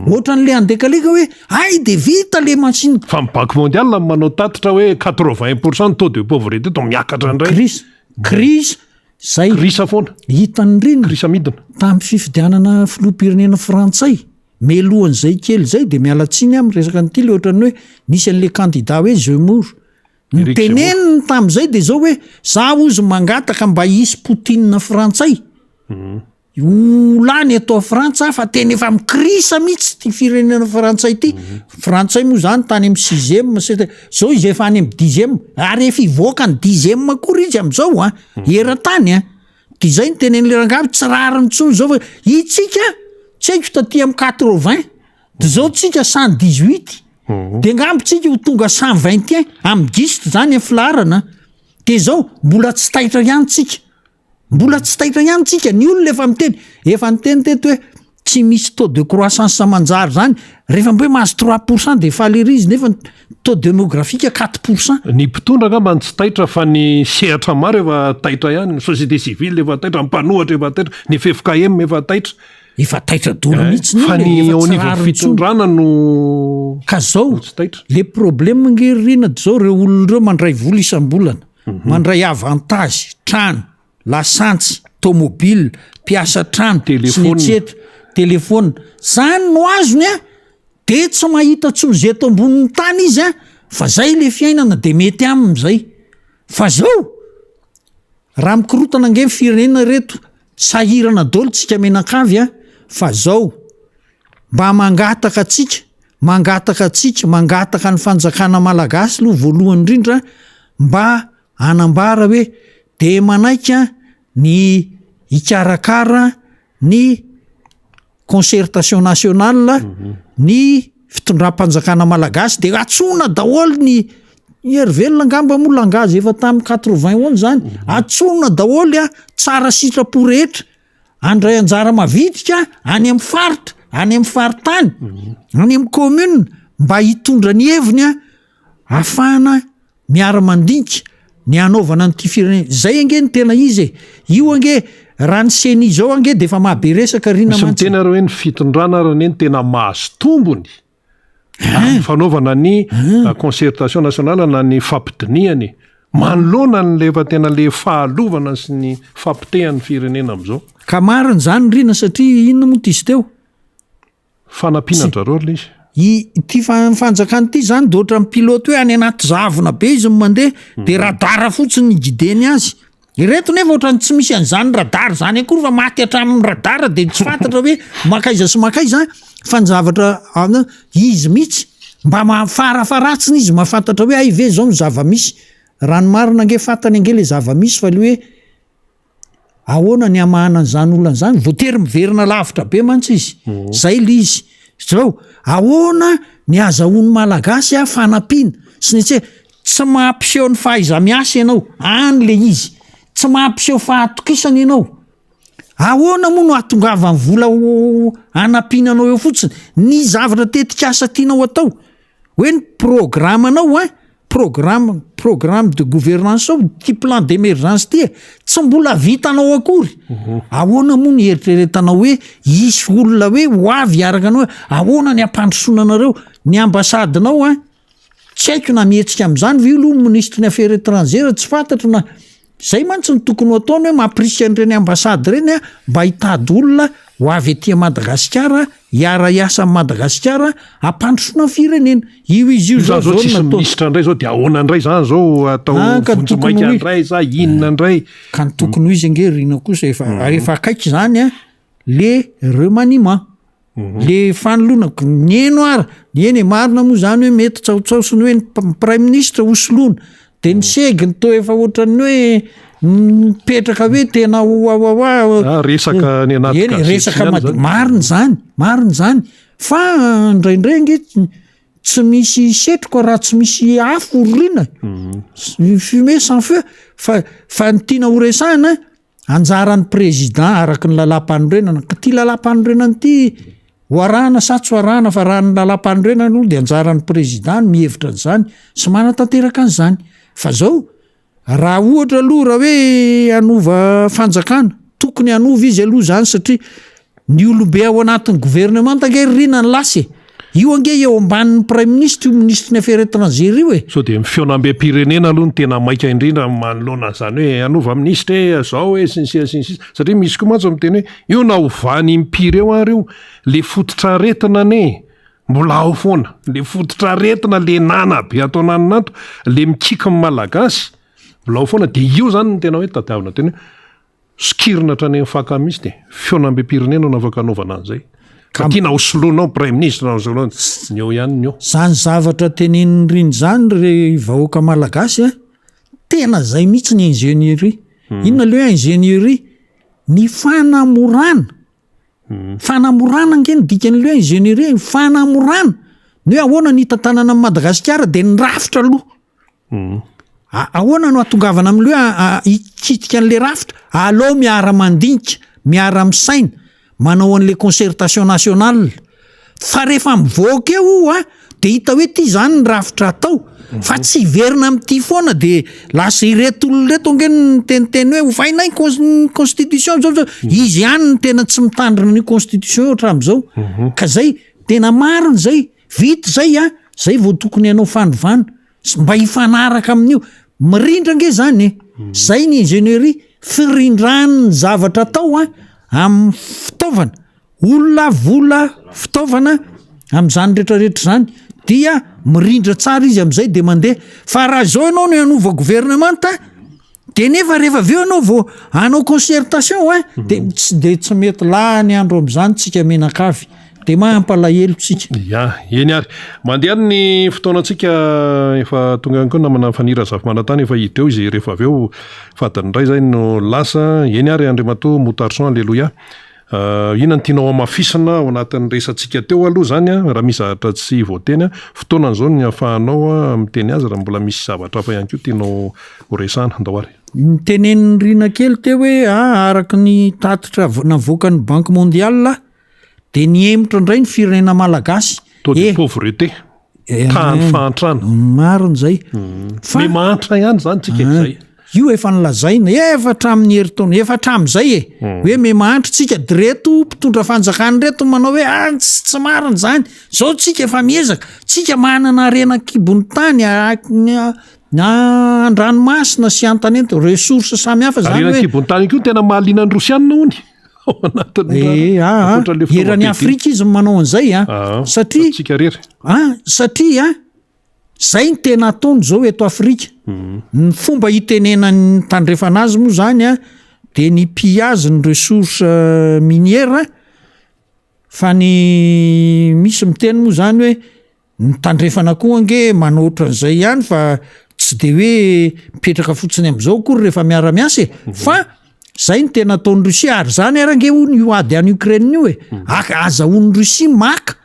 Ohatran'le andekaleka hoe hay de vita le machine.
Fa ny banque mondiale no manao tatitra hoe 80 pour cent ny taux de pauvreté to miakatra indray.
Crise, crise. Zay.
Kirisa foana.
Hitan'i Rina.
Kirisa midina.
Tamin'ny fifidianana filoham-pirenena frantsay, melohan'izay kely izay dia miala tsiny aho miresaka an'ity le ohatran'ny hoe nisy an'le candidat hoe Zemmour.
Eric Zemmour.
Noteneniny tamin'izay dia zao hoe za hozy mangataka mba hisy Poutine frantsay. Ho lany eto Frantsa fa tena efa mikrisa mihitsy ity firenena frantsay ity. Frantsay moa zany tany amin'ny sixième, septième, zao izy efa any amin'ny dixième, ary efa hivoaka ny dixième akory izy amin'izao an, eran-tany an. De zay no tenenin'le rangahy hoe tsy rariny intsony zao fa itsika tsy haiko taty amin'ny quatre-vingt, de zao tsika 118, de angamba tsika ho tonga 121 amin'ny giste zany amin'ny filaharana, de zao mbola tsy taitra ihany tsika. Mbola tsy taitra ihany tsika, ny olona efa miteny, efa niteny teto hoe tsy misy taux de croissance manjary zany, rehefa mba hoe mahazo 3% de faly ery izy nefa ny taux démographique 4%.
Ny mpitondra angamba no tsy taitra fa ny sehatra maro efa taitra ihany, ny société civile efa taitra, ny mpanohatra efa taitra, ny ffkm efa taitra.
Efa taitra daholo mihitsy ny
Fa
olona e,
ny
efa
eo
tsy
anivon'ny
rariny intsony.
fitondrana no
Ka zao,
no tsy taitra.
le problème nge ry Rina de zao, reo olona reo mandray vola isam-bolana, Mandray avantage, trano, lasantsy, tomobile, mpiasa trano, sy ny etsetra, telephone. Zany no azony a, de tsy mahita tsony ze eto ambonin'ny tany izy a, fa zay le fiainana de mety aminy zay. Fa zao, raha mikorotana ange ny firenena reto, sahirana daholo tsika mianakavy a, fa zao, Mba mangataka antsika, mangataka antsika, mangataka ny fanjakana malagasy aloha voalohany indrindra mba hanambara hoe de manaiky ny hikarakara ny concertation nationale ny fitondram-panjakana malagasy de antsoina daholo ny i Hery Velona angamba moa langage efa tamin'ny 81 zany, antsoina daholo a tsara sitrapo rehetra Handray anjara mavitrika any amin'ny faritra, any amin'ny faritany, any amin'ny commune mba hitondra ny heviny ahafahana miara-mandinika ny hanaovana an'ity firenena. Zay ange no tena izy e. Io ange raha ny ceni zao ange de efa mahabe resaka ry
Misy
namantsy.
miteny ary hoe ny fitondrana ary anie no tena mahazo tombony amin'ny fanaovana ny concertation nationale na ny fampidinihana e. Manoloana an'ilay efa tena le fahalovana sy ny fahapotehan'ny firenena amin'izao.
Ka marina izany Rina satria inona moa ity izy teo?
Fanampiana an-dRareo ry lesy.
I ity fanjakana ity izany dia ohatran'ny pilote hoe any anaty zavona be izy no mandeha dia radar fotsiny ny guideny azy. Ireto nefa ohatran'ny tsy misy an'izany radar izany akory fa maty hatramin'ny radar dia tsy fantatra hoe mankaiza sy mankaiza fa ny zavatra an izy mihitsy mba ma- farafaharatsiny izy mahafantatra hoe hay ve izao ny zava-misy. Raha ny marina ange fantany ange le zava-misy fa le hoe ahoana ny hamahana an'izany olana izany, voatery miverina lavitra be mantsy izy, zay le izy. Zao, ahoana ny azahoan'ny Malagasy fanampiana sy ny tsy Tsy mampiseho ny fahaiza-miasa ianao, any le izy. Tsy mampiseho fahatokisana ianao. Ahoana moa no hahatongavan'ny vola ho hanampiana anao eo fotsiny? Ny zavatra tetikasa tianao atao, hoe ny programanao an, programme, programme de gouvernance ao, ity plan d'emergence ity e, tsy mbola vitanao akory. Ahoana moa no hieritreretanao hoe hisy olona hoe ho avy hiaraka anao, ahoana ny hampandrosoana anareo? Ny ambasadinao an, Tsy haiko na mihetsika amin'izany ve io aloha ny minisitry ny affaires étrangères, tsy fantatro na zay mantsy no tokony ho ataony hoe mampirisika an'ireny ambassade ireny mba hitady olona ho avy aty Madagasikara hiara-hiasa amin'i Madagasikara hampandrosoana ny firenena. Io izy io
Io
zao
zany zao
zao no
tsisy
nataony.
minisitra indray zao de ahoana indray zany zao atao
Ah, ka ny tokony
vonjimaika
ho i-
indray sa inona indray?
Ka ny tokony ho izy ange ry Rina kosa efa efa akaiky izany an, le remaniement. Le fanoloana, ny eno ara, eny e, marina moa zany hoe mety tsaotsao sy ny hoe ny praiminisitra ho soloina, de ny seginy toa efa ohatran'ny hoe mipetraka hoe tena ho wawawa.
Ah, resaka any anaty
Eny e,
gazety
resaka
ihany
mad-
zany.
marina zany, marina zany, fa indraindray ange tsy misy setroka raha tsy misy afo rina, fumée sans feu, fa fa ny tiana ho resahina Anjaran'ny président araka ny lalàmpanorenana, ka ity lalàmpanorenana ity ho arahana sa tsy ho arahana fa raha ny lalàmpanorenana aloha dia anjaran'ny président no mihevitra an'izany sy manatanteraka an'izany. Fa zao, raha ohatra aloha raha hoe hanova fanjakana, tokony hanova izy aloha zany satria ny olombe ao anatin'ny gouvernemanta ange ry Rina ny lasa e! Io ange eo ambanin'ny praiminisitra io minisitry ny affaires étrangères io e!
Sao dia ny fihaonambem-pirenena aloha no tena maika indrindra manoloana an'izany hoe hanova minisitra e, zao e, sy ny sisa sy ny sisa. Satria misy koa mantsy miteny hoe io na ovany impiry eo ary io, le fototr'aretina anie mbola ao foana. Le fototr'aretina, le nana be ato ananona ato, le mikiky ny Malagasy mbola ao foana. Dia io izany no tena hoe tadiavina tena hoe Sokirina hatrany amin'ny faka mihitsy dia fihaonambem-pirenena no afaka anaovana an'izay. Ka tiana ho soloinao praiminisitra na ho soloinao, ny eo ihany ny eo.
Zany zavatra tenenin'i Rina izany ry vahoaka malagasy a, tena zay mihitsy ny ingénierie. Inona le hoe ingénierie? Ny fanamorana, fanamorana ange ny dikan'le hoe ingénierie, ny fanamorana, ny hoe ahoana ny hitantanana an'i Madagasikara dia ny rafitra aloha. Ahoana no hahatongavana amin'ilay hoe hikitika an'ilay rafitra? Aleo miara-mandinika, miara-misaina, manao an'ilay concertation nationale. Fa rehefa mivoaka eo io an, dia hita hoe ity izany ny rafitra atao. Fa tsy hiverina amin'ity foana dia lasa ireto olona ireto ange no niteniteny hoe ovaina ny cons- ny constitution zao zao. Izy ihany no tena tsy mitandrina an'io constitution io hatramin'izao. Ka zay, tena marina izay. Vita izay an, zay vao tokony hanao fanovana mba hifanaraka amin'io. Mirindra ange zany e. Zay ny ingénierie, firindran'ny zavatra atao an amin'ny fitaovana, olona, vola, fitaovana, amin'izany rehetrarehetra izany dia mirindra tsara izy amin'izay de mandeha. Fa raha izao ianao no hanova governemanta De nefa rehefa avy eo ianao vao hanao concertation hein, de tsy de tsy mety lany andro amin'izany tsika mianakavy, de mampalahelo tsika.
Ya, eny ary. Mandeha any ny fotoanantsika, efa tonga ihany koa ny namana Faniry Razafimanantany, efa hiditra eo izy rehefa avy eo, fa adiny iray izay no lasa. Eny ary Andriamatoa Moutarson, Aleloia. Inona no tianao hamafisina ao anatin'ny resatsika teo aloha izany an, raha misy zavatra tsy voateny an, fotoanany izao ny ahafahanao miteny azy raha mbola misy zavatra hafa ihany koa tianao ho resahana. Andao ary.
Notenenin'i Rina kely teo hoe araka ny tatitra navoakan'ny Banque Mondiale dia nihemotra indray ny firenena malagasy.
Taux de pauvreté. Tahan'ny fahantrana.
Marina izay.
Fa Miha mahantra ihany izany tsika izay.
Io efa nolazaina efa hatramin'ny herintaona, efa hatramin'izay e. Hoe miha mahantra tsika, de reto mpitondra fanjakana reto manao hoe ah tsy tsy marina izany. Zao tsika efa miezaka, tsika manana harena an-kibon'ny tany, an-dranomasina sy an-tanety, ressources samihafa izany
hoe. Harena an-kibon'ny tany koa no tena mahaliana ny Rosiana hono. Ao anatin'ny
Eh, ah, ah. ankoatra ilay Eran'i Afrika izy no manao an'izay a. Ah, Satria
tsika rery.
Ah, satria zay ny tena ataony zao eto Afrika. Ny fomba hitenenan'ny tandrefana azy moa zany a, de ny pillage ny ressources minières, fa ny misy miteny moa zany hoe Ny tandrefana koa ange manao ohatran'izay ihany fa tsy de hoe mipetraka fotsiny am'izao akory rehefa miara-miasa e. Fa zay no tena ataon'i Russie ary zany ary ange hono io ady any Ukraine io e. Aka- azahoan'i Russie maka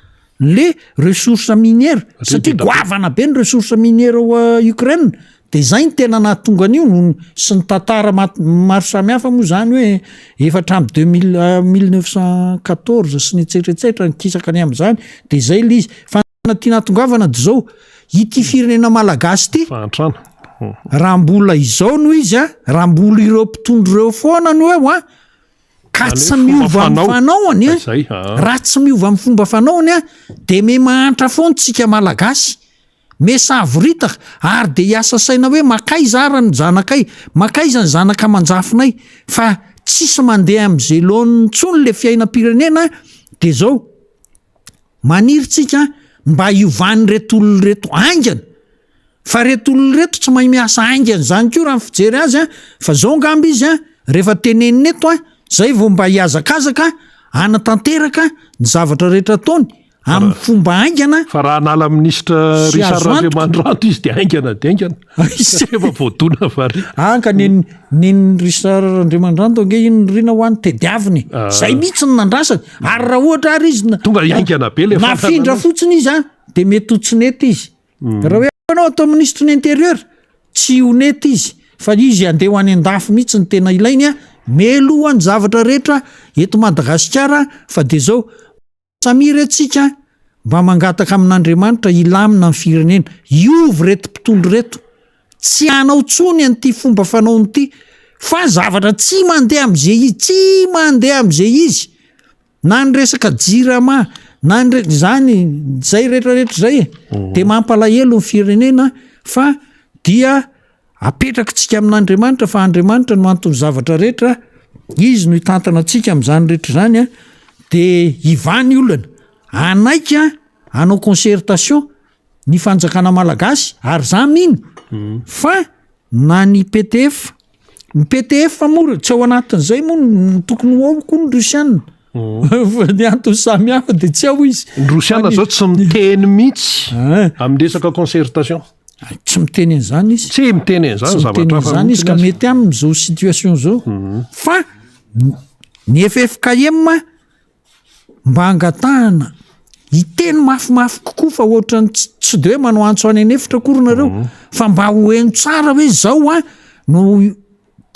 le ressource minière satria goavana be ny ressource minière ao Ukraine. De zay no tena nahatonga an'io no sy ny tantara maro samihafa moa zany hoe efa hatramin'ny deux mille 1914 sy ny etsetra etsetra nikisaka ny amin'izany de zay le izy fa ny tiana hahatongavana de zao ity firenena malagasy ity
Fahantrana.
raha mbola izao no izy a raha mbola ireo mpitondra ireo foana no eo a ka tsy miova amin'ny fanaony a raha tsy miova amin'ny fomba fanaony a de me mahantra foana tsika malagasy Me savoritaka, ary dia hiasa saina hoe makaiza ara ny zanakay, makaiza ny zanaka aman-jafinay, fa tsisy mandeha amin'izay laoniny intsony le fiainam-pirenena dia zao, maniry tsika mba hiovan'ireto olona ireto haingana, fa reto olona ireto tsy mahay miasa haingana izany koa raha ny fijery azy an, fa zao angamba izy an, rehefa tenenina eto an, zay vao mba hihazakazaka hanatanteraka ny zavatra rehetra ataony, Amin'ny fomba haingana.
Fa raha hanala minisitra
Sy
Richard
azo antoka.
Randriamandranto izy dia haingana dia haingana. Satria efa voadona variana.
Ah ka nen nen'i Richard Randriamandranto ange iny Rina ho any tediaviny e.
Ah.
Zay mihitsy no nandrasany. Ary raha ohatra ary izy na-
Tonga haingana be le
nafindra fotsiny izy an, dia mety ho tsy nety izy. Raha hoe anao atao minisitry ny intérieur, tsy ho nety izy fa izy handeha ho any an-dafy mihitsy no tena ilainy an, meloha ny zavatra rehetra eto Madagasikara fa dia zao. Samia re tsika mba mangataka amin'Andriamanitra hilamina ny firenena, hiova ireto mpitondra ireto, tsy hanao tsony an'ity fomba fanaony ity fa zavatra tsy mandeha am'ze izy, tsy mandeha am'ze izy, na ny resaka jirama, na ny re- zany zay rehetrarehetra zay e de mampalahelo ny firenena fa dia apetraky tsika amin'Andriamanitra fa Andriamanitra no anton'ny zavatra rehetra, izy no hitantana antsika amin'izany rehetra izany a, de hivaha ny olana, hanaiky a hanao concertation ny fanjakana malagasy ary za mino fa na ny PTF, ny PTF moa tsy ao anatin'izay moa no tokony ho ao koa ny Rosiana fa ny antony samy hafa de tsy ao izy.
Ny Rosiana zao tsy miteny mihitsy amin'ny resaka concertation.
Tsy miteny an'izany izy.
Tsy miteny an'izany
Tsy miteny
zavatra hafa
an'izany izy
mihitsy
ka
ny azy.
mety aminy zao situation zao. Fa ny FFKM mba angatahana hiteny mafimafy kokoa fa ohatran'ny tsy tsy de hoe manao antso any an'efitra akory nareo fa mba ho heno tsara hoe zao a no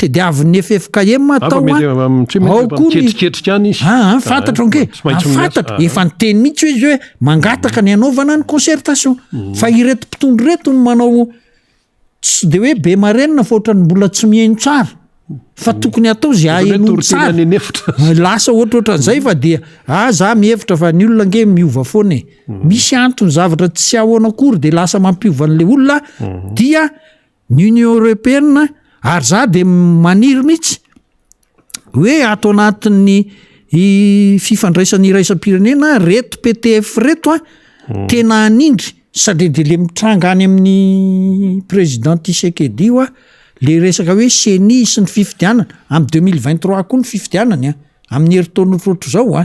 tediavin'ny FFKM
Hafa
atao
mety
a
tsy mety
ao
efa
koa ny
miketriketrika any izy.
Ah, ah, fantatro ange
Tsy maintsy
Ah,
miasa.
fantatro
Ah,
efa niteny mihitsy izy hoe mangataka ny hanaovana ny concertation fa ireto mpitondra ireto no manao tsy de hoe be marenina fa ohatran'ny mbola tsy mihaino tsara fa tokony atao zay
Ohatran'ny hoe
ahenoany
toriteny
tsara
any an'efitra.
lasa ohatrohatran'izay fa dia ah za mihevitra fa ny olona ange miova foana e misy antony zavatra tsy ahoana akory de lasa mampiova an'le olona dia ny union européenne ary za de maniry mihitsy hoe ato anatin'ny fifandraisana iraisam-pirenena reto PTF reto a tena hanindry satria de le mitranga any amin'ny président Tshisekedi io a le resaka hoe CENI sy ny fifidianana amin'ny 2023 koa ny fifidianany a amin'ny herintaona ohatrohatr'izao a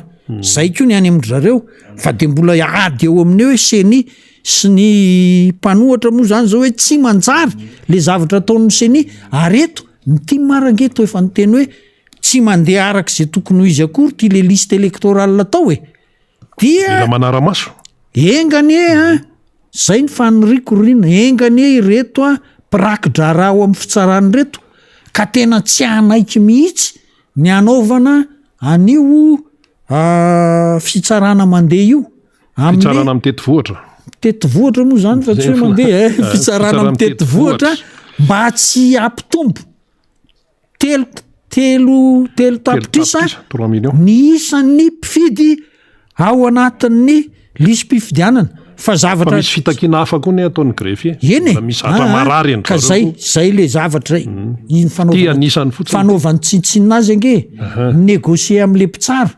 zay koa ny any amin-dry zareo fa de mbola ady eo amin'ny hoe CENI sy ny mpanohatra moa zany zao hoe tsy manjary le zavatra ataon'ny CENI ary eto ny tim ary ange toa efa niteny hoe tsy mandeha araka izay tokony ho izy akory ity le liste électorale atao e dia
Mila manara-maso.
Enga anie a! Zay ny faniriako ry Rina, enga anie ireto a mpiraki-draharaha ao amin'ny fitsarana ireto ka tena tsy hanaiky mihitsy ny hanaovana an'io fitsarana mandeha io.
Amin'ny Fitsarana mitety vohitra.
Mitety vohitra moa zany fa tsy hoe mandeha e,
Fitsarana
fitsarana mitety
mitety
vohitra
vohitra.
mba tsy hampitombo telo telo telo tapitrisa
trois millions.
ny isan'ny mpifidy ao anatin'ny lisi-pifidianana fa
Fa
zavatra
misy fitakiana hafa koa ny ataon'ny greffier.
Eny e!
Mbola misy zavatra
Ah, ah,
marary an-dry
ka
zareo
zay
koa.
zay le zavatra zay iny
Ty
fanaovana
anisany fotsiny.
fanaovany tsinontsinona azy ange négocier am'le mpitsara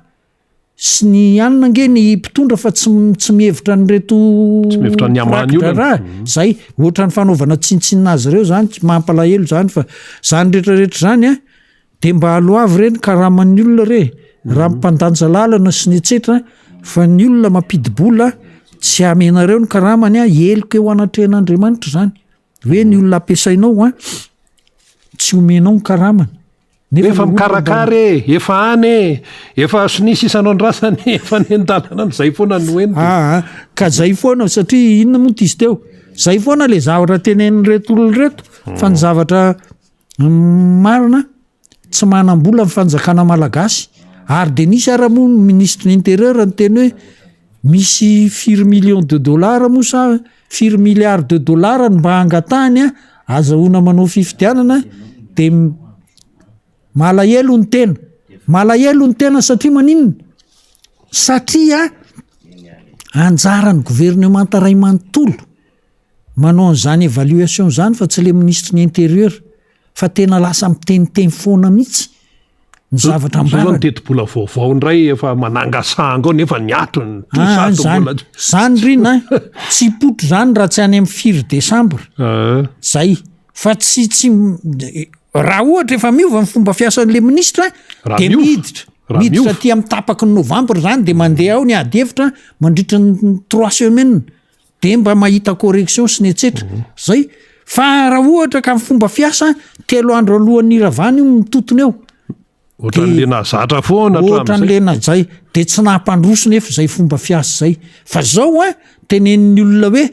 sy ny anona ange ny mpitondra fa tsy tsy mihevitra an'ireto
Tsy mihevitra ny hamany olana.
mpiraki-draharaha. Zay ohatran'ny fanaovana tsinontsinona azy ireo zany tsy mampalahelo zany fa zany rehetrarehetra zany a de mba aloavy re ny karaman'ny olona re raha mpandanja lalana sy ny etsetra fa ny olona mampidi-bola tsy amenareo ny karamany a heloka eo anatrehan'Andriamanitra zany hoe ny olona ampiasainao a tsy omenao ny karamany Nefa
Efa
ny olona
mikarakara e, efa any e, efa sonia sisa no andrasany, efa any an-dalana any, zay foana no heno.
Aa, ka zay foana satria inona moa izy teo? Zay foana le zavatra tenenin'ireto olona ireto fa ny zavatra marina tsy manam-bola ny fanjakana malagasy ary de nisy ara moa ny ministre ny intérieur niteny hoe misy firy millions de dollars moa sa firy milliards de dollars no mba angatahany a azahoana manao fifidianana de malahelo ny tena, malahelo ny tena satria maninona? Satria anjaran'ny governemanta ray manontolo manao an'izany évaluation zany fa tsy le minisitry ny intérieur fa tena lasa miteniteny foana mihitsy ny zavatra
Zao zao ny
ambarany.
tetibola vaovao indray efa manangasanga ao nefa ny ato ny
Ah,
trosa ato
zany,
mbola.
zany rina tsy hipotro zany raha tsy any amin'ny firy décembre.
Ah.
Zay fa tsy tsy raha ohatra efa miova ny fomba fiasan'le minisitra
Raha
de
miova.
miditra
Raha
miditra
miova.
aty amin'ny tapaky ny novambra zany de mandeha ao ny ady hevitra mandritra ny trois semaines de mba mahita correction sy ny etsetra zay fa raha ohatra ka ny fomba fiasa telo andro alohan'ny hiravana io mitotona eo
Ohatran'le nahazatra foana
ohatran'le
hatramin'izay.
najay de tsy nampandroso nefa zay fomba fiasa zay fa zao a tenenin'ny olona hoe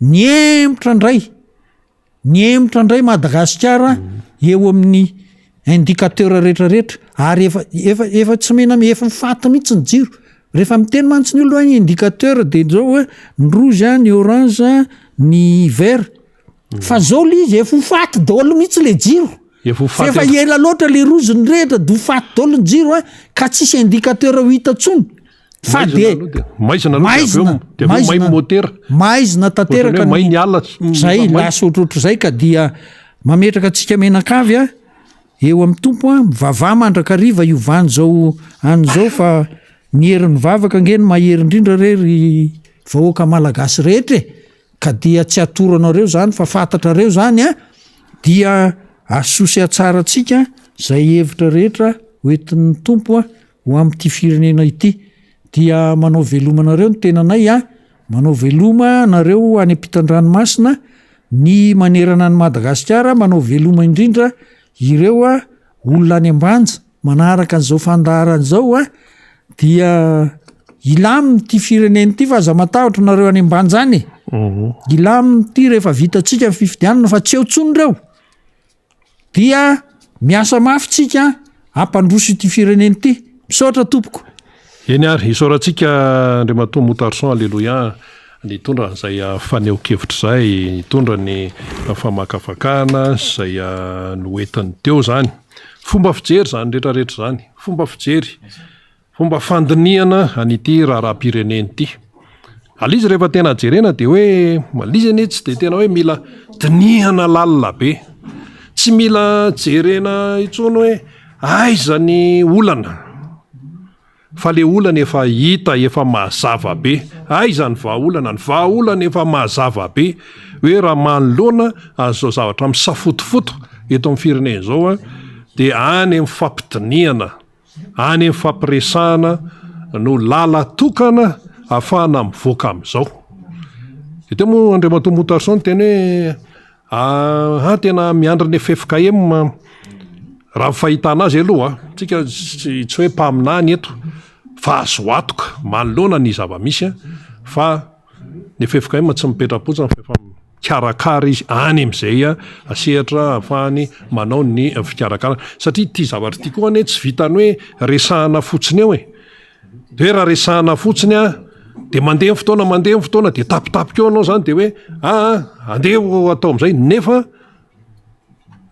nihemotra indray Nihemotra indray Madagasikara eo amin'ny indicateur rehetrarehetra ary efa efa efa tsy mena efa faty mihitsy ny jiro. Rehefa miteny mantsy ny olona hoe indicateur de zao hoe ny rouge, ny orange, ny vert. Fa zao le izy efa ho faty daholo mihitsy le jiro.
Efa ho
Fa
faty
efa ela loatra le rouge nirehitra de ho faty daholo ny jiro a ka tsisy indicateur ho hita intsony. Fa dia
maizina aloha dia avy eo may motera.
Maizina tanteraka
ny may ny ala.
Zay lasa ohatrohatr'izay ka dia mametraka antsika mianakavy a eo amin'ny Tompo a, mivavaha mandrakariva hiovana izao any izao fa ny herin'ny vavaka ange no mahery indrindra re ry vahoaka malagasy rehetra e. Ka dia tsy atoro anareo izany fa fantatrareo izany a, dia asosy hatsara antsika izay hevitra rehetra hoentin'ny Tompo ho amin'ity firenena ity. Dia manao veloma anareo ny tenanay a, manao veloma anareo any ampitan-dranomasina, ny manerana an'i Madagasikara, manao veloma indrindra ireo olona any Ambanja manaraka an'izao fandaharana izao a, dia hilamina ity firenena ity fa aza matahotra nareo any Ambanja any e. Hilamina ity rehefa vitantsika ny fifidianana fa tsy eo intsony ireo. Dia miasa mafy tsika hampandroso ity firenena ity. Misaotra tompoko.
Eny ary, isaorantsika Andriamatoa Moutarson Alléluia nitondra an'izay fanehoan-kevitra izay, nitondra ny famakafakana izay noentiny teo izany. Fomba fijery izany rehetra rehetra izany, fomba fijery. Fomba fandinihana an'ity raharaham-pirenena ity. Ilay izy rehefa tena jerena dia hoe ilay izy anie tsy dia tena hoe mila dinihana lalina be. Tsy mila jerena intsony hoe aiza ny olana fa ilay olana efa hita, efa mazava be. Aiza ny vahaolana? Ny vahaolana efa mazava be hoe raha manoloana an'izao zavatra misafotofoto eto amin'ny firenena izao dia any amin'ny fampidinihana. Any amin'ny fampiresahana no lala-tokana ahafahana mivoaka amin'izao. Dia teo moa Andriamatoa Moutarson niteny hoe ah tena miandry ny ffkm raha ny fahitana azy aloha, tsika tsy hoe mpaminany eto fa azo antoka manoloana ny zava-misy fa Ny ffkm tsy mipetra-potsiny fa efa mikarakara izy any amin'izay sehatra ahafahany manao ny fikarakarana. Satria ity zavatra ity koa anie tsy vitan'ny hoe resahana fotsiny eo e. Dia hoe raha resahana fotsiny an, dia mandeha ny fotoana, mandeha ny fotoana, dia tapitapika eo ianao izany dia hoe aa andeha ho atao amin'izay nefa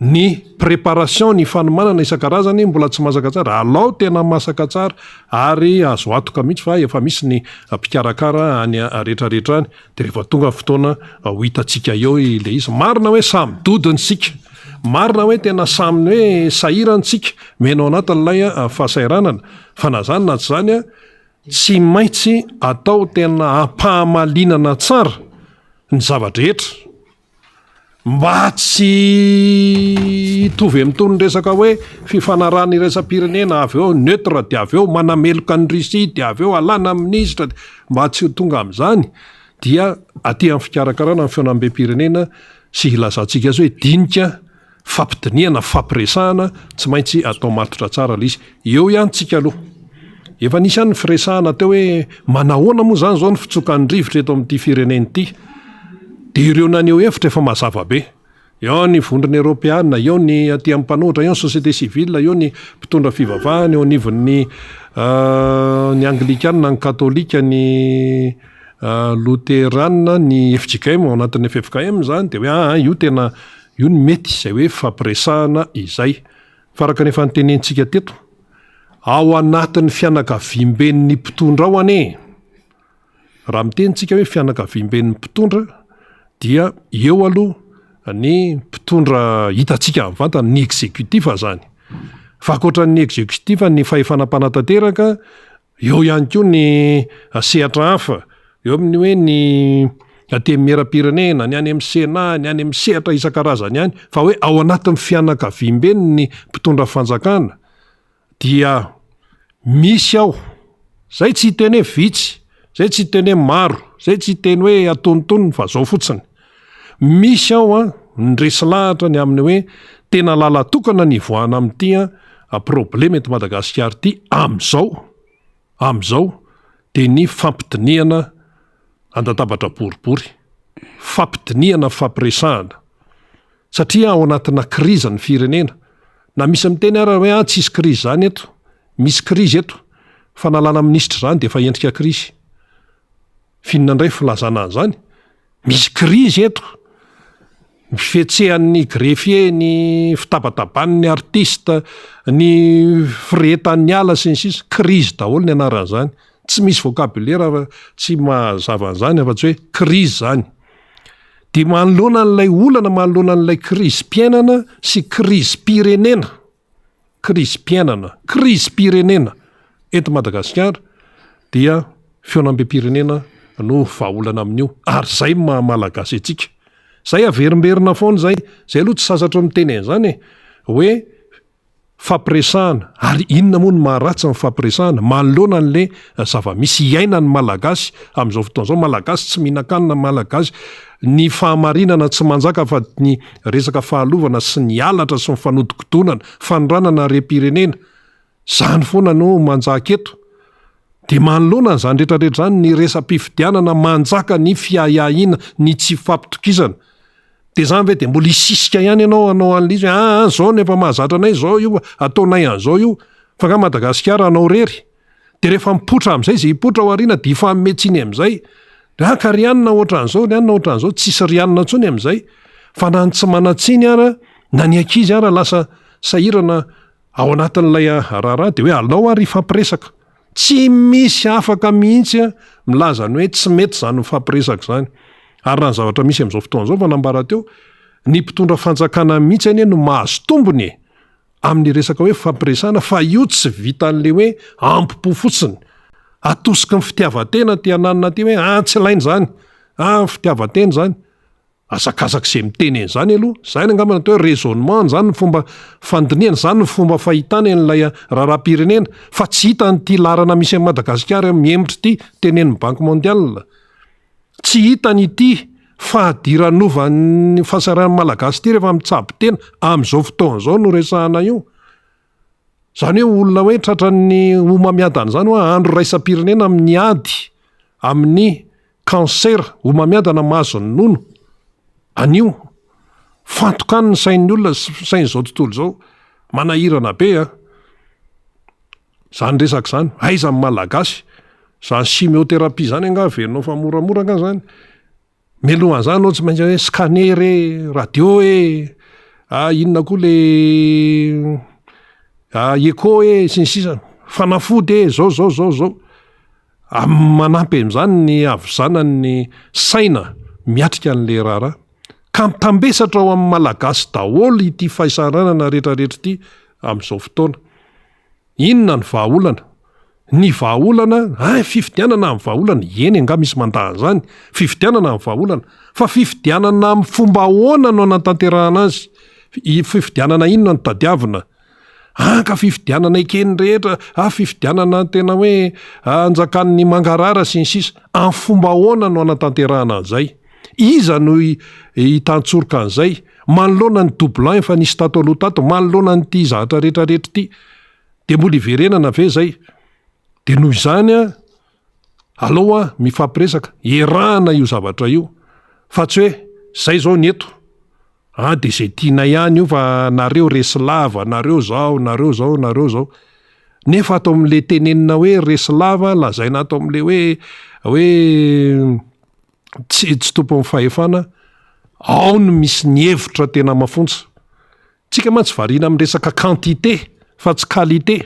Ny préparation, ny fanomanana isan-karazany mbola tsy masaka tsara, alao tena masaka tsara ary azo antoka mihitsy fa efa misy ny mpikarakara any rehetrarehetra any dia rehefa tonga ny fotoana ho hitantsika eo ilay izy. Marina hoe samy dodona isika, marina hoe tena samy hoe sahirana isika miaina ao anatin'ilay fahasahiranana fa na izany na tsy izany tsy maintsy atao tena ampahamalinana tsara ny zava-drehetra. Mba tsy hitovy amin'itony resaka hoe fifanarahana iraisam-pirenena avy eo neutre dia avy eo manameloka an'i Russie dia avy eo alana minisitra dia mba tsy ho tonga amin'izany dia aty amin'ny fikarakarana ny fihaonambem-pirenena sy hilazantsika azy hoe dinika Fampidinihana, fampiresahana, tsy maintsy atao matotra tsara ilay izy. Eo ihany tsika aloha. Efa nisy ihany ny firesahana teo hoe manahoana moa izany izao ny fitsokan'ny rivotra eto amin'ity firenena ity. Dia ireo naneho hevitra efa mazava be. Eo ny vondrona eoropeana, eo ny aty amin'ny mpanohitra, eo ny société civile, eo ny mpitondra fivavahana, eo anivon'ny ny anglikana, ny katolika, ny loterana, ny fjkm, ao anatin'ny ffkm izany dia hoe aa io tena Io no mety izay hoe fampiresahana izay. Fa araka ny efa notenenintsika teto, ao anatin'ny fianakaviamben'ny mpitondra ao anie e! Raha miteny tsika hoe fianakaviamben'ny mpitondra dia eo aloha ny mpitondra hitantsika mivantana, ny executif zany. Fa ankoatran'ny executif, ny fahefana mpanatanteraka, Eo ihany koa ny sehatra hafa, eo amin'ny hoe ny Antenimierampirenena, ny any amin'ny Sénat, ny any amin'ny sehatra isan-karazany any, fa hoe ao anatin'ny fianakaviamben'ny mpitondra fanjakana dia misy ao, zay tsy hiteny hoe vitsy, zay tsy hiteny hoe maro, zay tsy hiteny hoe antonontonony fa zao fotsiny, misy ao an ny resy lahatra ny amin'ny hoe tena lalan-tokana ny hivoahana amin'ity an problema eto Madagasikara ity amin'izao, amin'izao dia ny fampidinihana an-databatra boribory, fampidinihana fampiresahana, satria ao anatina krizy ny firenena, na misy miteny ara hoe ah tsisy krizy zany eto, misy krizy eto, fanalana minisitra zany dia efa endrika krizy, f'inona indray filazana an'izany? Misy krizy eto, ny fihetsehan'ny greffier, ny fitabataban'ny artiste, ny firehetan'ny ala sy ny sisa, krizy daholo ny anaran'izany. Tsy misy vocabulaire afa tsy mahazava an'izany afa-tsy hoe krizy izany. Dia manoloana an'ilay olana, manoloana an'ilay krizim-piainana sy krizim-pirenena, krizim-piainana, krizim-pirenena eto Madagasikara dia fihaonambem-pirenena no vahaolana amin'io ary izay no maha Malagasy antsika. Izay averimberina foana izay, izay aloha tsy sasatry ny miteny an'izany e, hoe Fampiresahana, ary inona moa no maharatsy ny fampiresahana manoloana an'le zava-misy iainan'ny Malagasy amin'izao fotoana izao, Malagasy tsy mihinan-kanina, Malagasy ny fahamarinana tsy manjaka fa ny resaka fahalovana sy ny halatra sy ny fanodikodonana, fanoranana harem-pirenena, izany foana no manjaka eto. Dia manoloana an'izany rehetra rehetra izany ny resa-pifidianana manjaka ny fiahiahiana, ny tsy fampitokisana. Dia izany ve dia mbola hisisika ihany ianao hanao an'ilay izy hoe aa izao no efa mahazatra anay izao io ataonay an'izao io fa angaha Madagasikara anao irery? Dia rehefa mipoitra amin'izay izay hipoitra ao aoriana dia hifanome tsiny amin'izay. Ah ka ry anona ohatran'izao, ry anona ohatran'izao, tsisy ry anona intsony amin'izay. Fa na ny tsy manan-tsiny ara, na ny ankizy ara lasa sahirana ao anatin'ilay raharaha dia hoe alao ary hifampiresaka. Tsy misy afaka mihitsy milaza ny hoe tsy mety izany mifampiresaka izany. Ary raha ny zavatra misy amin'izao fotoana izao, efa nambara teo, ny mpitondra fanjakana mihitsy anie no mahazo tombony e, amin'ny resaka hoe fifampiresahana fa io tsy vitan'ilay hoe ampo-po fotsiny. Atosiky ny fitiavan-tena aty ananona aty hoe ah tsy ilaina izany, ah fitiavan-tena izany. Azakazaka izay miteny an'izany aloha, izany angamba no atao hoe raisonnement, izany ny fomba fandinihana, izany ny fomba fahitana an'ilay raharaham-pirenena, fa tsy hita an'ity laharana misy an'i Madagasikara mihemotra ity, tenenin'ny Banque mondiale. Tsy hitany ity fahadiranovan'ny fahasahiranan'ny Malagasy ity rehefa mitsabo tena, amin'izao fotoana izao no resahana io. Izany hoe olona hoe tratran'ny homamiadana izany hoa andro iraisam-pirenena amin'ny ady amin'ny cancer, homamiadana mahazo ny nono. Anio, fantokany ny sain'ny olona sy sain'izao tontolo izao. Manahirana be an! Izany resaka izany. Aiza ny Malagasy? Izany chimiothérapie izany angaha averinao fa moramora angaha izany? Mialohan'izany anao tsy maintsy hoe scanner e, radio e, ah inona koa le ah echo e, sy ny sisa, fanafody e, zao zao zao zao. Manampy amin'izany ny havizanan'ny saina miatrika an'le raharaha. Ka mitambesatra ao amin'ny Malagasy daholo ity fahisaranana rehetrarehetra ity amin'izao fotoana. Inona ny vahaolana? Ny vahaolana, ein, fifidianana amin'ny vahaolana, eny angaha misy mandà an'izany, fifidianana amin'ny vahaolana. Fa fifidianana amin'ny fomba ahoana no anatanterahana azy? Fifidianana inona no tadiavina? An ka fifidianana eken'ny rehetra, ah fifidianana tena hoe anjakan'ny mangarahara sy ny sisa. Amin'ny fomba ahoana no anatanterahana an'izay? Iza no hitantsoroka an'izay? Manoloana ny doublon efa nisy tato aloha tato, manoloana an'ity zavatra rehetra rehetra ity, dia mbola hiverenana ve izay? Dia noho izany an, aleo an mifampiresaka, erahana io zavatra io, fa tsy hoe izay izao ny eto, ah dia izay tianay ihany io fa nareo resy lava, nareo izao, nareo izao, nareo izao. Nefa ato amin'ilay tenenina hoe resy lava, lazaina ato amin'ilay hoe hoe tsy tsy tompon'ny fahefana, ao no misy ny hevitra tena mafonja. Tsika mantsy variana amin'ny resaka quantité fa tsy qualité.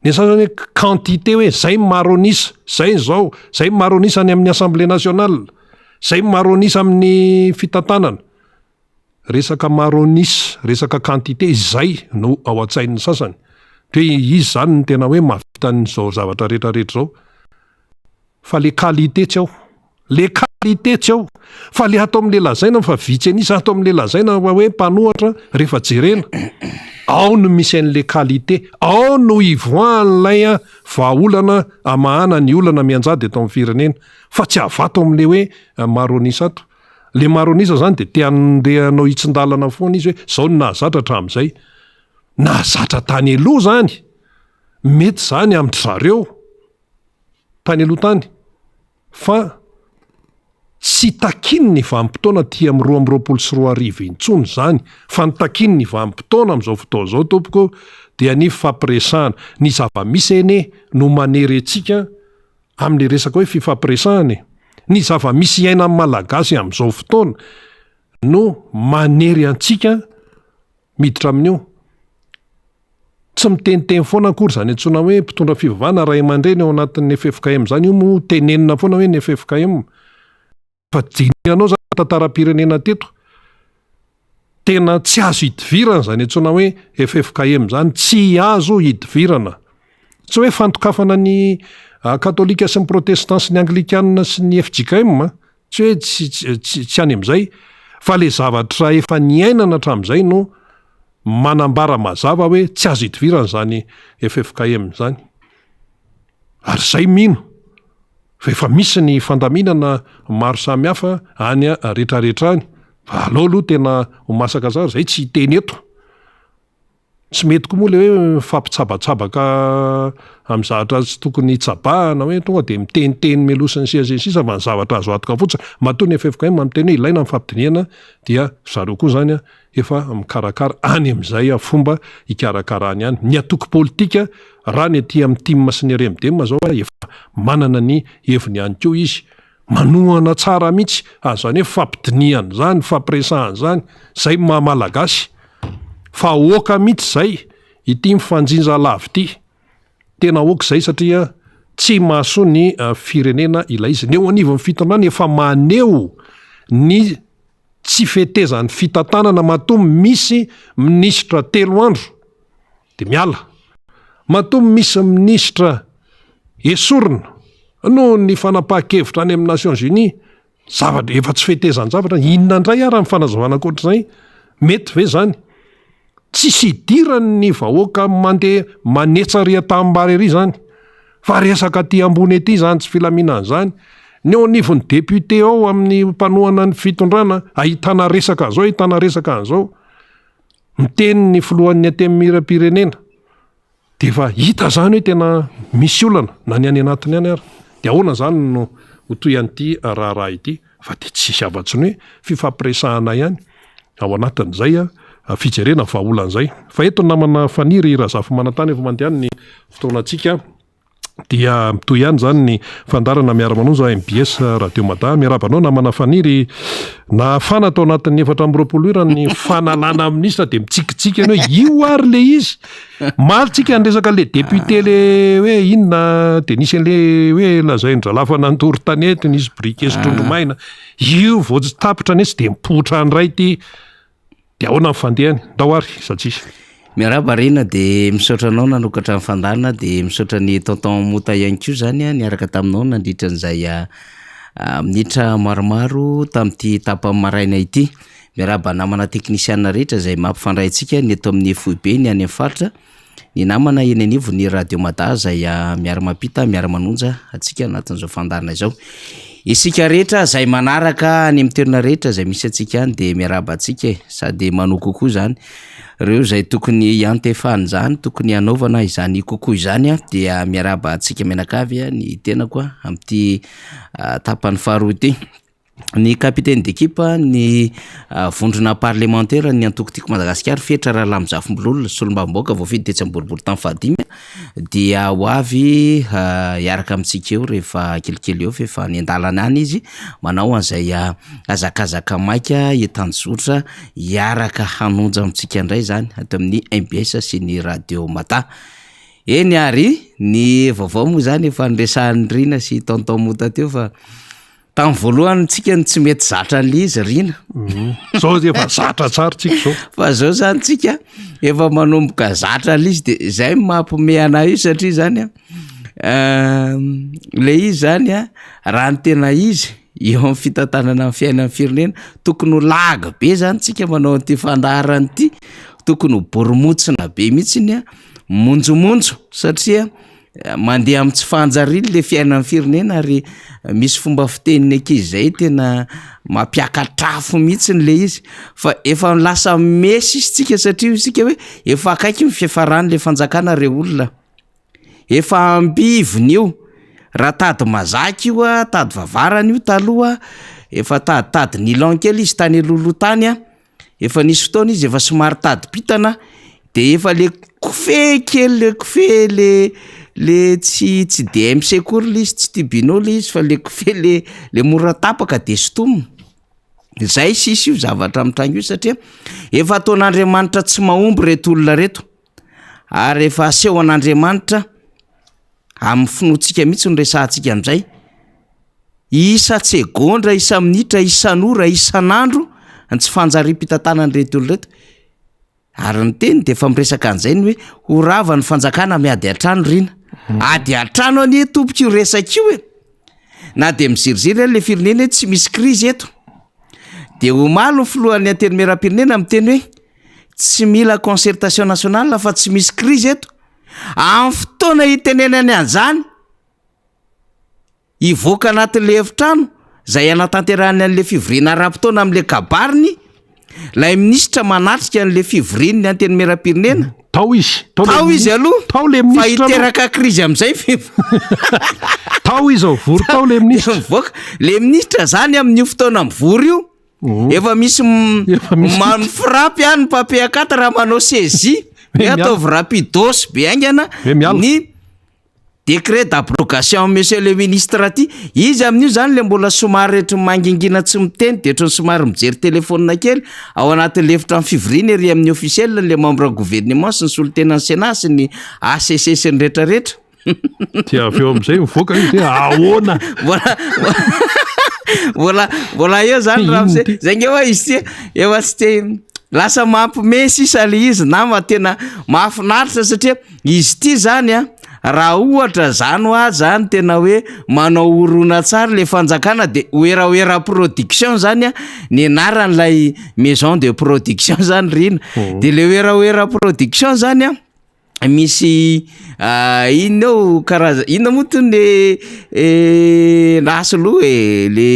Ny sasany hoe quantité hoe zay ny maro an'isa, zay ny zao, zay ny maro an'isa any amin'ny assemblée nationale, zay ny maro an'isa amin'ny fitantanana. Resaka maro an'isa, resaka quantité, izay no ao an-tsain'ny sasany. Hoe izy izany no tena hoe mahavita an'izao zavatra rehetra rehetra izao. Fa le qualité tsy ao. Le qualité tsy ao. Fa le ato amin'le lazaina fa vitsy an'isa ato amin'le lazaina fa hoe mpanohatra rehefa jerena. Ao no misy an'le qualité. Ao no ivoahan'ilay vahaolana amahana ny olana mianjady eto amin'ny firenena. Fa tsy avy ato amin'le hoe maro an'isa ato. Le maro an'isa zany de te handeha hanao hitsin-dalana foana izy hoe zao no nahazatra hatramin'izay. Nahazatra tany aloha zany. Mety zany amin-dry zareo. tany aloha tany fa tsy takiany ny vanim-potoana aty amin'ny 2022 intsony izany fa ny takiany ny vanim-potoana amin'izao fotoana izao tompoko dia ny fifampiresahana. Ny zava-misy anie no manery antsika amin'ilay resaka hoe fifampiresahana e. Ny zava-misy iainan'ny Malagasy amin'izao fotoana no manery antsika miditra amin'io. Tsy miteniteny foana akory izany antsoina hoe mpitondra fivavahana ray aman-dreny ao anatin'ny ffkm izany, io moa tenenina foana hoe ny ffkm. Fa dinihanao izany ny tantaram-pirenena teto, tena tsy azo idivirana izany antsoina hoe ffkm izany, tsy azo idivirana. Tsy hoe fandokafana ny katolika sy ny protestant sy ny anglikana sy ny fjkm, tsy hoe tsy tsy any amin'izay, fa le zavatra efa niainana hatramin'izay no manambara mazava hoe tsy azo idivirana izany ffkm izany. Ary izay mino fa efa misy ny fandaminana maro samihafa any retraretra any fa aleo aloha tena ho masaka tsara izay tsy hiteny eto. Tsy mety koa moa le hoe mifampitsabatsabaka amin'ny zavatra tsy tokony hitsabahana hoe tonga de miteniteny mialoha sy ny sisa sy ny sisa fa ny zavatra azo antoka fotsiny matoa ny ffkm miteny hoe ilaina ny fampidinihana dia zareo koa zany efa mikarakara any amin'izay fomba hikarakarany any. Ny antoko politika raha ny aty amin'ny tim sy ny rmdm zao efa manana ny heviny ihany koa izy, manohana tsara mihitsy an'izany hoe fampidinihana izany, fampiresahana izany, izay maha malagasy fa aoka mihitsy izay ity mifanjinja lava ity, tena aoka izay satria tsy mahasoa ny firenena ilay izy. Ny eo anivon'ny fitondrana efa maneho ny tsy fetezan'ny fitantanana matoa misy minisitra telo andro dia miala, matoa misy minisitra esorina noho ny fanapahan-kevitra any amin'ny Nations Unies, zavatra efa tsy fetezan-javatra, inona indray ary ny fanazavana ankoatr'izay? Mety ve izany? Tsisy idiran'ny vahoaka mandeha manetsa ery an-tanimbary ery izany fa resaka aty ambony aty izany tsy filaminana izany. Ny eo anivon'ny député ao amin'ny mpanohana ny fitondrana ahitana resaka an'izao, ahitana resaka an'izao. Miteny ny filohan'ny antenimierampirenena. Dia efa hita izany hoe tena misy olana na ny any anatiny any ary. Dia ahoana izany no ho toy an'ity raharaha ity? Fa dia tsisy afa-tsy ny hoe fifampiresahana ihany ao anatin'izay fijerena vahaolana izay. Fa eto ny namana Faniry Razafimanantany efa mandeha any ny fotoanantsika. Dia mitohy ihany izany ny fandaharana Miara-manonja mbs Radio Mada. Miarahaba anao namana Faniry. Nahafana tao anatin'ny 24 ora ny fanalana minisitra dia mitsikitsiky ianao hoe io ary le izy. Maly tsika niresaka le député le hoe inona dia nisy an'le hoe lazain-dralahy fa nandoro tanety nisy briquet sy trondro maina. Io vao tsy tapitra anie tsy dia mipoitra indray ity. Dia ahoana ny fandehany? Ndao ary satria.
Miarahaba Rina dia misaotra anao nanokatra ny fandaharana dia misaotra ny tonton Mota ihany koa zany niaraka taminao nandritra an'izay minitra maromaro tamin'ity tapany maraina ity. Miarahaba namana teknisiana rehetra izay mampifandray antsika ny eto amin'ny foibe ny any amin'ny faritra. Ny namana eny anivon'ny Radio Mada izay miara-mampita, miara-manonja antsika anatin'izao fandaharana izao. Isika rehetra izay manaraka any amin'ny toerana rehetra izay misy antsika any dia miarahaba antsika e, sady manoa kokoa izany. Ireo izay tokony hiantefan'izany, tokony hanaovana izany kokoa izany dia miarahaba antsika mianakavy ny tenako amin'ity tapany faharoa ity. Ny capitaine d'équipe ny vondrona parlemantera ny antoko Tiako Madagasikara Fetra Ralamizafimbolola solombavambahoaka voafidy tetsy amin'ny boriborintany fahadimy dia ho avy hiaraka amintsika eo rehefa kelikely eo fa efa any an-dalana any izy manao an'izay hazakazaka maika hitanjozotra hiaraka hanonja amintsika indray izany ato amin'ny mbs sy ny radio Mada. Eny ary ny vaovao moa izany efa niresahan'i Rina sy Tonton Mota teo fa Tamin'ny voalohany tsika no tsy mety zatra an'le izy Rina.
Zao efa zatra tsara tsika zao.
Fa zao zany tsika efa manomboka zatra an'le izy de zay no mampiomehy anahy io satria zany a le izy zany a raha ny tena izy eo amin'ny fitantanana ny fiainan'ny firenena tokony ho lagy be zany tsika manao an'ity fandaharana ity, tokony ho boromontsina be mihitsiny a, monjomonjo satria Mandeha amin'ny tsy fanjariany le fiainan'ny firenena ary misy fomba fitenin'ny ankizy zay tena mampiakatr'afo mihitsiny le izy fa efa lasa mesy isika satria hoy isika hoe efa akaiky ny fiafaran'le fanjakana re olona, efa ambiviny io, raha tady mazaka io a, tady vavarana io taloha, efa taditady nylon kely izy tany alohaloha tany a. Efa nisy fotoana izy efa somary tadim-pintana de efa le kofehy kely le kofehy le le tsy tsy DMC akory le izy tsy tubino le izy fa le kofehy le le mora tapaka de sintomina, zay sisa io zavatra mitranga io satria efa ataon'Andriamanitra tsy mahomby reto olona reto. Ary rehefa asehon'Andriamanitra amin'ny finoantsika mihitsy no resahantsika amin'izay, isa-tsegondra, isa-minitra, isan'ora, isan'andro ny tsy fanjariam-pitantanan'ireto olona ireto. Ary ny teny dia efa miresaka an'izay ny hoe ho rava ny fanjakana miady an-trano Rina. Ady an-trano anie tompoko io resaka io e! Na dia miziriziry ary le firenena hoe tsy misy krizy eto. Dia omaly ny filohan'ny antenimierampirenena miteny hoe tsy mila concertation nationale fa tsy misy krizy eto. Amin'ny fotoana itenenany an'izany, Hivoaka anatin'ilay efitrano izay hanatanterahany an'ilay fivoriana ara-potoana amin'ilay kabariny ilay minisitra manatrika an'ilay fivorian'ny Antenimierampirenena.
Tao izy.
Tao
le
izy aloha.
Tao le
Fa
minisitra aloha.
hiteraka krizy amin'izay ve?
Tao izy ao, vory tao le minisitra.
Mivoaka. Le minisitra zany amin'io fotoana mivory io, efa misy
Efa misy.
ma- mifrapy any papier akata raha manao saisie.
Hoe
Hoe
miala.
ataovy rapidos be haingana
Hoe miala.
ny Décret d'abrogation monsieur le ministre ty, izy amin'io zany le mbola somary ohatry ny mangingina tsy miteny de ohatry ny somary mijery téléphone kely ao anatin'le efitrano fivoriana ery amin'ny officiel le membre gouvernement sy ny solontenan'ny sénat sy ny HCC sy ny retraretra.
Dia avy eo amin'izay mivoaka izy hoe ahoana?
Mbola mbola mbola eo zany ramose, zay nge hoa izy ty efa tsy te lasa mampime sisa le izy nama tena mahafinaritra satria Izy ity zany a, raha ohatra zany hoa zany tena hoe manao horonantsary le fanjakana de Werawera production zany a ny anaran'ilay maison de production zany ry ina, de le Werawera production zany a misy inona eo karaza- inona moa tony le nasoloa e, le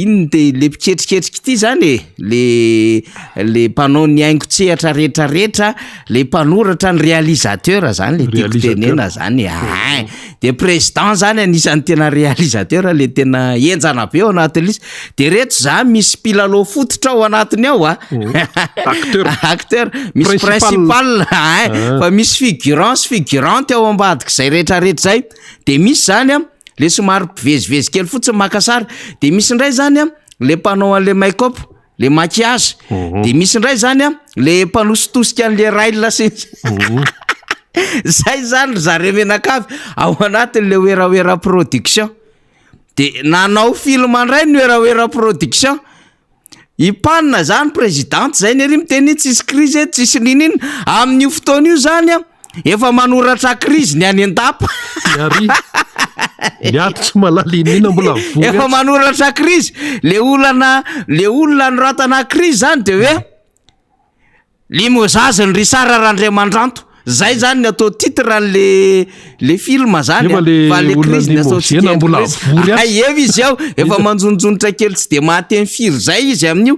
inona te- le mpiketriketrika ity zany e, le le mpanao ny haingon-tsehatra retraretra Le mpanoratra ny réalisateur zany le tiako tenena zany ein, de président zany anisan'ny tena réalisateur le tena henjana be ao anatin'le izy, de reto zany misy mpilalao fototra ao anatiny ao a,
Acteur.
acteur, misy
Principal.
principal ein, fa misy figurant sy figurante ao ambadik'izay retraretra zay, de misy zany a le somary mpivezivezy kely fotsiny maka sary, de misy indray zany a le mpanao an'le make up, le maquillage de misy indray zany a le mpanositosika an'le rail sy zay zany ry zareo mianakavy ao anatin'le werawera production de nanao film indray ny werawera production i Panina zany présidente zay ny ery miteny hoe tsisy crise eto tsisy niniana amin'io fotoana io zany a Efa manoratra crise ny any an-dapa.
Ary ny ato tsy mahalala inona mbola vory
Efa
atsy.
manoratra crise. Le olana le olona anoratana crise zany de hoe limogeage ny Richard Randriamandranto. Zay zany ny atao titre an'le le film zany
Nefa
a.
le
Fa le
olona
crise ny atao
limogena
tsika
mbola
crise.
vory atsy.
Ay, eo izy ao, efa manjonjonitra kely tsy de mahateny firy zay izy amin'io.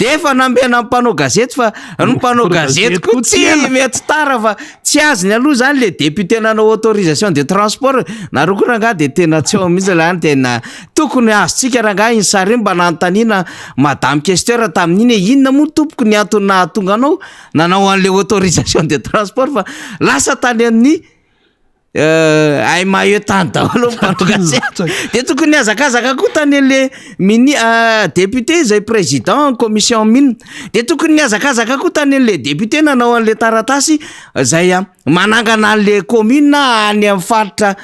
De efa nambenan'ny mpanao gazety fa ny mpanao gazety koa tsy mety tara fa tsy azony aloha zany le député nanao autorisation de transport nareo koa rangahy de tena tsy ao mihitsy zany tena tokony azontsika rangahy iny sary iny mba nanontaniana madame questeur tamin'iny hoe inona moa tompoko ny antony nahatonga anao nanao an'le autorisation de transport fa lasa tany amin'ny Ay maillot tany daholo ny mpanao gazety. De tokony nihazakazaka koa tany le mini député izay président commission mine. De tokony nihazakazaka koa tany le député nanao an'le taratasy izay manangana an'le commune any amin'ny faritra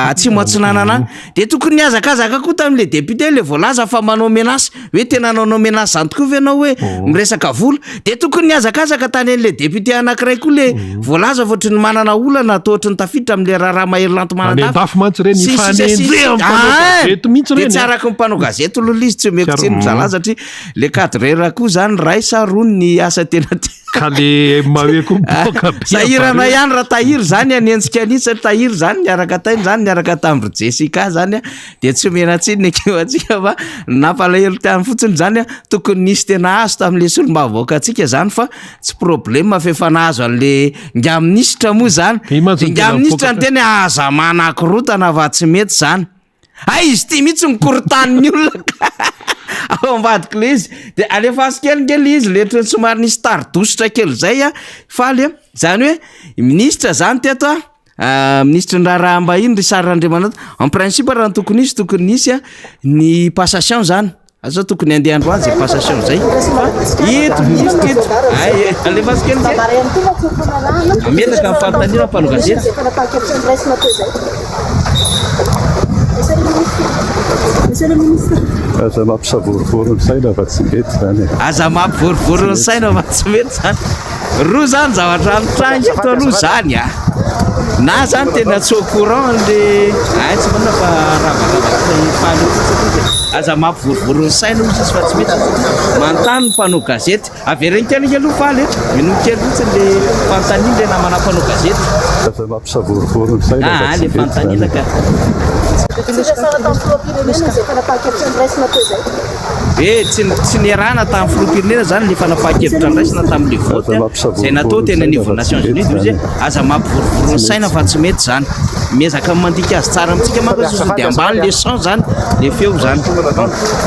atsimo atsinanana any. De tokony nihazakazaka koa tamin'le député le voalaza fa manao menace hoe tena nanao menace zany tokoa ve ianao hoe miresaka vola. De tokony nihazakazaka tany an'le député anankiray koa le voalaza fa ohatry ny manana olana toa ohatry ny tafiditra amin'le raharaha Mahery Lanto
Any
Manandafy.
an-dafy mantsy ireny,
Sy sisa sy
ifanenjehan'ny
sisa.
mpanao
Ah,
gazety mihitsy
de
ireny
tsy
a.
araky ny mpanao gazety aloha le izy tsy omeko
Tsy
tsiny
ara-
zalahy satria le cadreur koa zany ray sa roa ny asa tena tiako.
Ka le MAE koa mipoaka be
Sahirana
avy
ihany raha Tahiry zany hanenjika an'iny satria Tahiry zany niaraka tainy zany niaraka tamin'i ry Jessica zany a, de tsy omena tsiny ny ekipantsika fa ny nampalahelo tany fotsiny zany a, tokony nisy tena azo tamin'le solombavambahoakantsika zany fa tsy problème fa efa nahazo an'le ingahy minisitra moa zany,
Iny mantsy no
ingahy
tena
minisitra
mipoaka
niteny hoe aza manakorotana fa tsy mety zany. Hay izy ity mihitsy mikorotan'ny olona ka ao ambadika le izy. De alefaso kely nge le izy le ohatran'ny somary nisy tari-dositra kely zay a, faly a. Zany hoe minisitra zany teto a, minisitry ny raharaham-bahiny Richard Randriamanantena, en principe raha ny tokony hisy tokony nisy a ny passation zany. Asa tokony handeha androany zay passation zay fa eto ministre eto. Ay, alefaso kely zay. Ametraka ny fanontaniana mpanao gazety.
Aza mampisavorovoro ny saina fa tsy mety zany e.
Aza mampivorovoro ny saina fa tsy mety zany. Roa zany zavatra nitranga eto aloha zany a. Na zany tena tsy au courant le ay tsy manina fa ravarava tsy faly fotsiny izy. Aza mampivorivory ny saina hozy izy fa tsy mety manontany ny mpanao gazety. Avereno kely aloha faly e. Minoa kely fotsiny le fanontaniana le namana mpanao gazety.
Aza mampisavorovoro ny saina fa
Ah,
tsy
le
mety
fanontaniana
zany.
ka.
Tsy resahana tamin'ny filoham-pirenena izay fanapahan-kevitra noraisina teo izay.
Hoe tsy tsy niarahana tamin'ny filoham-pirenena izany ilay fanapahan-kevitra niraisina tamin'ilay vote izay natao teny anivon'ny Nations Unies dia hoy izy hoe aza mampivorovoro ny saina fa tsy mety izany. Miezaka mandika azy tsara amintsika manko izy sao dia ambany ilay son izany, ilay feo izany.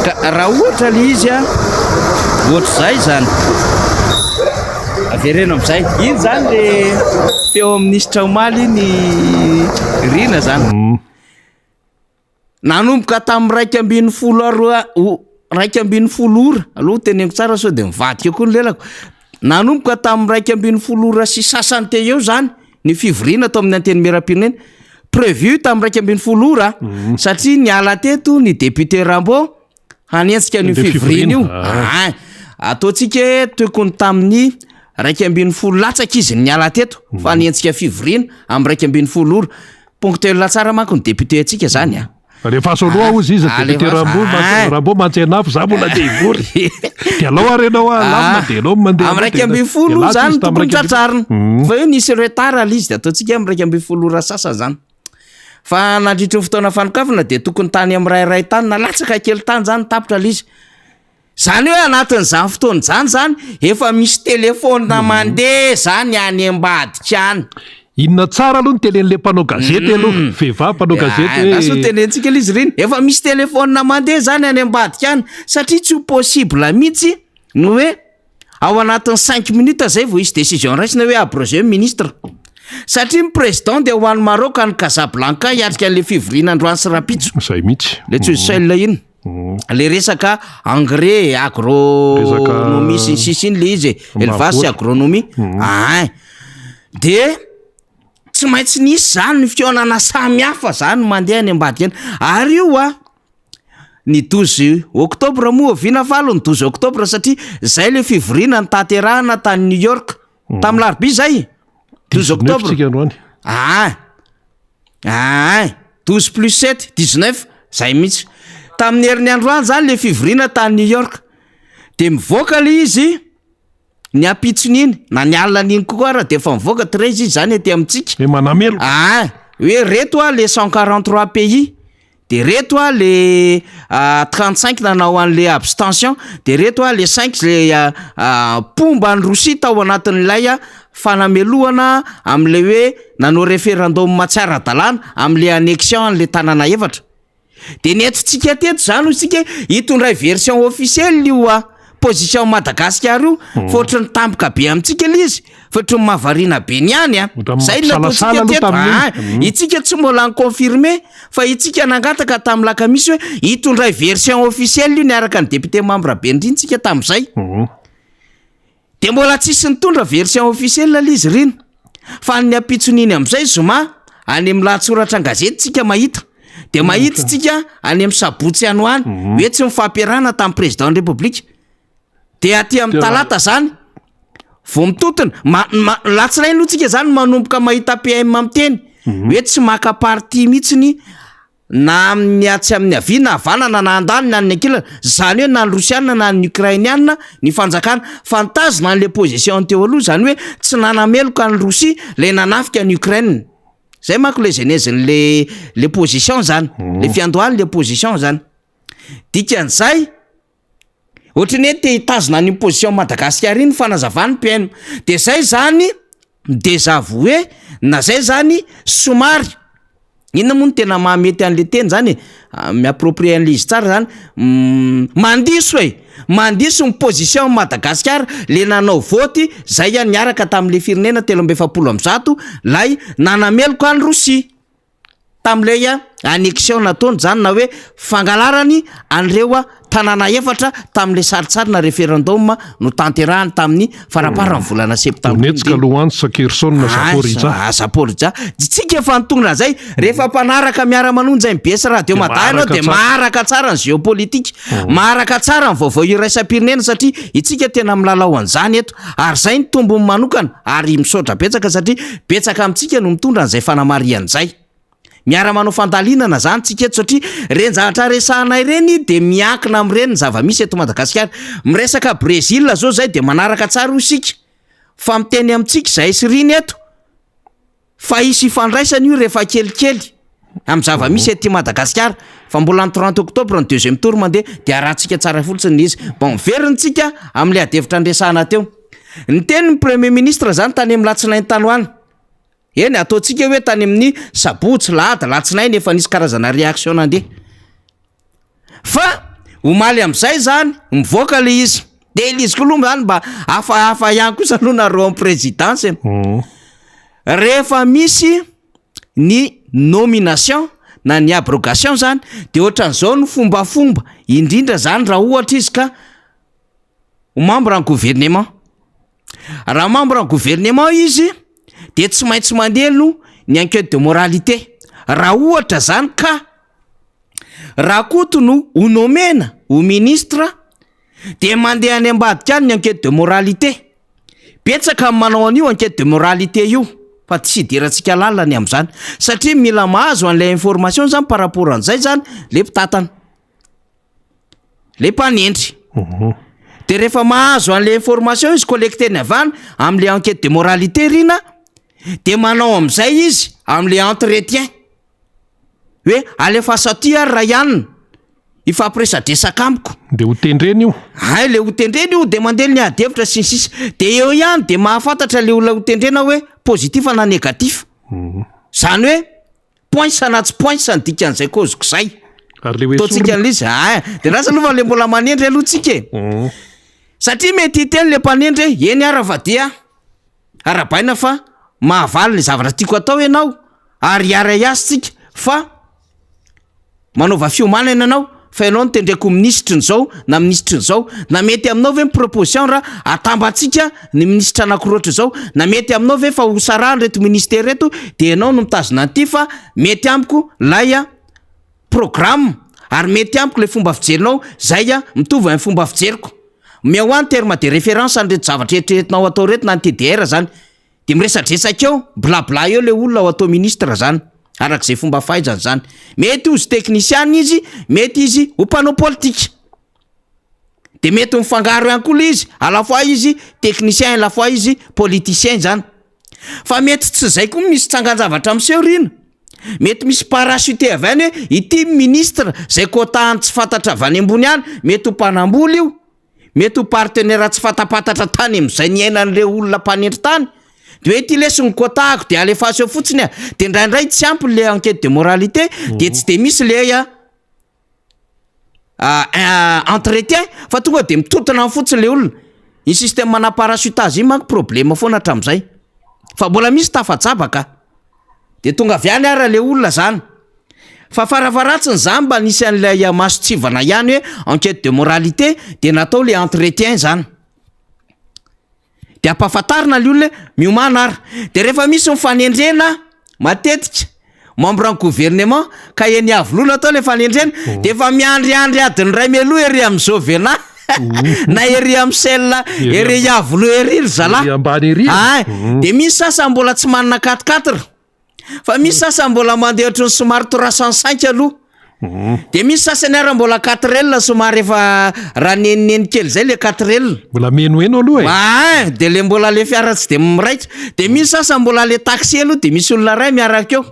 Ka raha ohatra ilay izy an, ohatr'izay izany. Avereno amin'izay. Iny izany ilay feo minisitra omaly iny Rina izany. Nanomboka tamin'ny 11 ora 11 ora, aloha teneniko tsara sao dia mivadika koa ny lelako. Nanomboka tamin'ny 11 ora sy sasany teo eo zany ny fivoriana tao amin'ny Antenimierampirenena. Prévu tamin'ny 11 ora satria niala teto ny député Rambo hanenjika an'io fivoriana io. Ah. Ataontsika hoe tokony tamin'ny 11 latsaka izy niala teto fa hanenjika fivoriana amin'ny 11 ora. Ponctuel tsara manko ny député antsika zany a.
Alefaso aloha hozy izy député Rambo mantsy Rambo mantsy anafo za mbola te hivory. De alao ary ianao a lamina de ianao mandeha.
Amin'ny 11 zany tokony tratrarina. Fa io nisy retard le izy de ataontsika amin'ny 11 ora sasany zany. Fa nandritry ny fotoana fanokafana de tokony tany amin'ny iray iray tany na latsaka kely tany zany tapitra le izy. Zany hoe anatin'izany fotoana izany zany efa misy telephone mandeha zany any ambadika any.
Inona tsara aloha ny telen'le mpanao gazety aloha, vehivavy mpanao gazety hoe.
Andraso tenentsika ilay izy reny. Efa misy telephone mandeha zany any ambadika any satria tsy ho possible mihitsy ny hoe ao anatin'ny cinq minutes zay vao hisy décision raisina hoe abroger ny ministre. Satria ny président dia ho any Maroc any Casablanca hiatrika an'le fivoriana androany sy rahampitso.
Zay mihitsy.
Le tsy seul iny. Le resaka engrais, agronomie sy ny sisa iny le izy e, élevage sy agronomie. Ain. De tsy maintsy nisy zany ny fihaonana samy hafa zany mandeha any ambadika any. Ary io a, ny 12 octobre moa oviana faly ny 12 octobre satria zay le fivoriana notanterahana tany New York tamin'ny larobia zay, 12 octobre.
tsika androany.
Ain. Ain, 12 plus 7, 19, zay mihitsy. Tamin'ny herin'ny androany zany le fivoriana tany New York. De mivoaka le izy ny ampitson'iny na ny alina an'iny koa ara de efa mivoaka 13 izy zany aty amintsika.
Hoe manameloka.
Ain, hoe reto a le 143 pays. De reto a le 35 nanao an'le abstention, de reto a le 5 zay mpomba an'i Rosia tao anatin'ilay fanamelohana amin'ilay hoe nanao référendum tsy ara-dalàna amin'le annexion an'le tanàna efatra. De nentintsika teto zany hoy isika hoe hitondray version officielle io position Madagasikara io fa ohatran'ny tampoka be amintsika le izy fa ohatran'ny mahavariana be ny any a.
Ohatran'ny
Zay no
mampisalasala
nataontsika
aloha
teto.
tamin'iny.
Ah, itsika tsy mbola ni-confirmer fa itsika nangataka tamin'ny lakamisy hoe hitondray version officielle io niaraka ny député membre be indrindra tsika tamin'izay. De mbola tsisy nitondra version officielle le izy rina. Fa ny ampitson'iny amin'izay zoma any amin'ny lahatsoratra an-gazety tsika mahita. De mahita tsika any amin'ny sabotsy any ho any hoe tsy nifampiarahana tamin'ny président ny république. De aty amin'ny talata zany vao mitotona ma- ma- latsinainy aloha tsika zany manomboka mahita PM miteny hoe tsy maka parti mihitsy ny na amin'ny atsy amin'ny havia na havanana na andaniny na ny ankilany, izany hoe na ny rosiana na ny ukrainiana ny fanjakana fa nitazona an'ilay position teo aloha, izany hoe tsy nanameloka an'i Rosia ilay nanafika an'i Ukraine, zay manko ilay genèse-n'le le position zany, le fiandohan'le position zany, dikan'izay Ohatran'ny hoe te hitazona an'iny position Madagasikara iny ny fanazavan'ny PM. De zay zany mi-désavouer na zay zany somary, inona moa no tena mahamety an'le teny zany e, mi-approprier an'le izy tsara zany, mandiso e, mandiso ny position Madagasikara le nanao vote zay niaraka tamin'le firenena 143 lay nanameloka an'i Rosia. Tamin'ilay annexion nataony izany na hoe fangalarany an'ireo Tanàna efatra tamin'ilay sarintsarina referendum notanterahiny tamin'ny faramparan'ny volana septambra.
Donetsk, Luhansk, Kherson, Zaporizhzhia.
Ah, Zaporizhzhia. Tsika efa nitondra an'izay. Rehefa mpanaraka miara-manonja MBS Radio Mada ianao dia maharaka tsara ny géopolitique, maharaka tsara ny vaovao iraisam-pirenena satria itsika tena milalao an'izany eto. Ary izay ny tombony manokana ary misaotra betsaka satria betsaka amintsika no mitondra an'izay fanamarihana izay. Miara-manao fandalinana zany tsika eto satria ireny zavatra resahanay ireny dia miankina amin'ireny ny zava-misy eto Madagasikara. Miresaka Brésil zao zay dia manaraka tsara hoy isika fa miteny amintsika izahay sy Rina eto fa hisy ifandraisany io rehefa kelikely amin'ny zava-misy aty Madagasikara fa mbola ny 30 octobre ny deuxième tour mandeha dia arahantsika tsara fotsiny ny izy. Bon, miverina tsika amin'ilay adihevitra niresahana teo. Niteny ny premier ministre zany tany amin'ny latsinainy tany ho any. Eny, ataontsika hoe tany amin'ny sabotsy, lahady, latsinainy efa nisy karazana réaction nandeha. Fa omaly amin'izay zany mivoaka le izy. De le izy koa aloha zany mba hafahafa ihany kosa aloha nareo amin'ny présidence e. Rehefa misy ny nomination na ny abrogation zany de ohatran'izao ny fombafomba, indrindra zany raha ohatra izy ka ho membre ny gouvernement. Raha membre ny gouvernement izy dia tsy maintsy mandeha aloha ny enquête de moralité. Raha ohatra zany ka Rakoto no ho nomena ho ministre dia mandeha any ambadika any ny enquête de moralité. Betsaka ny manao an'io enquête de moralité io fa tsy hidirantsika lalina ny amin'izany satria mila mahazo an'ilay information zany par rapport an'izay zany le mpitantana. Le mpanendry. De rehefa mahazo an'le information izy collecter-ny avy any am'le enquête de moralité rina de manao am'zay izy am'le entretien hoe alefaso aty ary Ryan hifampiresadresaka amiko.
De ho tendrena io.
Hay le ho tendrena io de mandeha ny ady hevitra sy ny sisa. De eo ihany de mahafantatra le olona ho tendrena hoe positif na négatif. Zany hoe Poinsa na tsy poinsa ny dikan'izay koziko zay.
Ary le hoe
Ataontsika
esorina.
an'ilay izy. Ah, de lasa aloha fa le mbola manendry aloha tsika e.
Mm.
Satria mety hiteny le mpanendry hoe eny ara fa dia arahabaina fa mahavaly ny zavatra tiako atao ianao ary hiara-hiasa tsika fa Manaova fiomanana ianao fa ianao no tendreko ho minisitry ny zao na minisitry ny zao, na mety aminao ve ny proposition raha atambatsika ny minisitra anakiroa ohatr'izao, na mety aminao ve fa ho sarahana ireto ministera ireto dia ianao no mitazona an'ity fa mety amiko lay programme ary mety amiko ilay fomba fijerinao zay mitovy amin'ny fomba fijeriko. Omeo ahy ny terme de référence an'ireto zavatra eritreretinao atao ireto na ny TDR zany. De miresadresaka eo, blabla eo le olona ho atao ministre zany, arak'izay fomba fahaizany zany. Mety hozy teknisiana izy, mety izy ho mpanao politika. De mety mifangaro ihany koa le izy, à la fois izy technicien, à la fois izy politicien zany. Fa mety tsy zay koa misy tsangan-javatra miseho ry ina. Mety misy parachute avy any hoe ity ministre zay quota-ny tsy fantatra avy any ambony any, mety ho mpanambola io. Mety ho partenaire tsy fatapantatra tany amin'izay niainan'ireo olona mpanendry tany, de hoe ity lesy ny quota-ko de alefaso eo fotsiny a, de indraindray tsy ampy le enquête de moralité de tsy de misy le entretien fa tonga de mitontona any fotsiny le olona, iny système ana parachutage iny manko problème foana hatramin'izay fa mbola misy tafajabaka. De tonga avy any ara le olona zany. Fa farafaharatsiny zany mba nisy an'ilay mason-tsivana ihany hoe enquête de moralité de natao le entretien zany. De ampahafantarina le olona hoe miomàna ara. De rehefa misy ny fanendrena matetika membre ny gouvernement ka eny Iavoloha no atao le fanendrena de efa miandriandry adiny iray mialoha ery amin'ny Jovena na ery amin'ny Shell ery Iavoloha ery ry zalahy.
Ery ambany ery.
Ay, de misy sasany mbola tsy manana quatre quatre fa misy sasany mbola mandeha ohatran'ny somary 305 aloha. De misy sasany ara mbola quatre L somary efa raha nenineny kely zay le quatre L.
Mbola menoheno aloha e.
Ay, de le mbola le fiara tsy de miraika. De misy sasany mbola le taxi aloha de misy olona ray miaraka eo.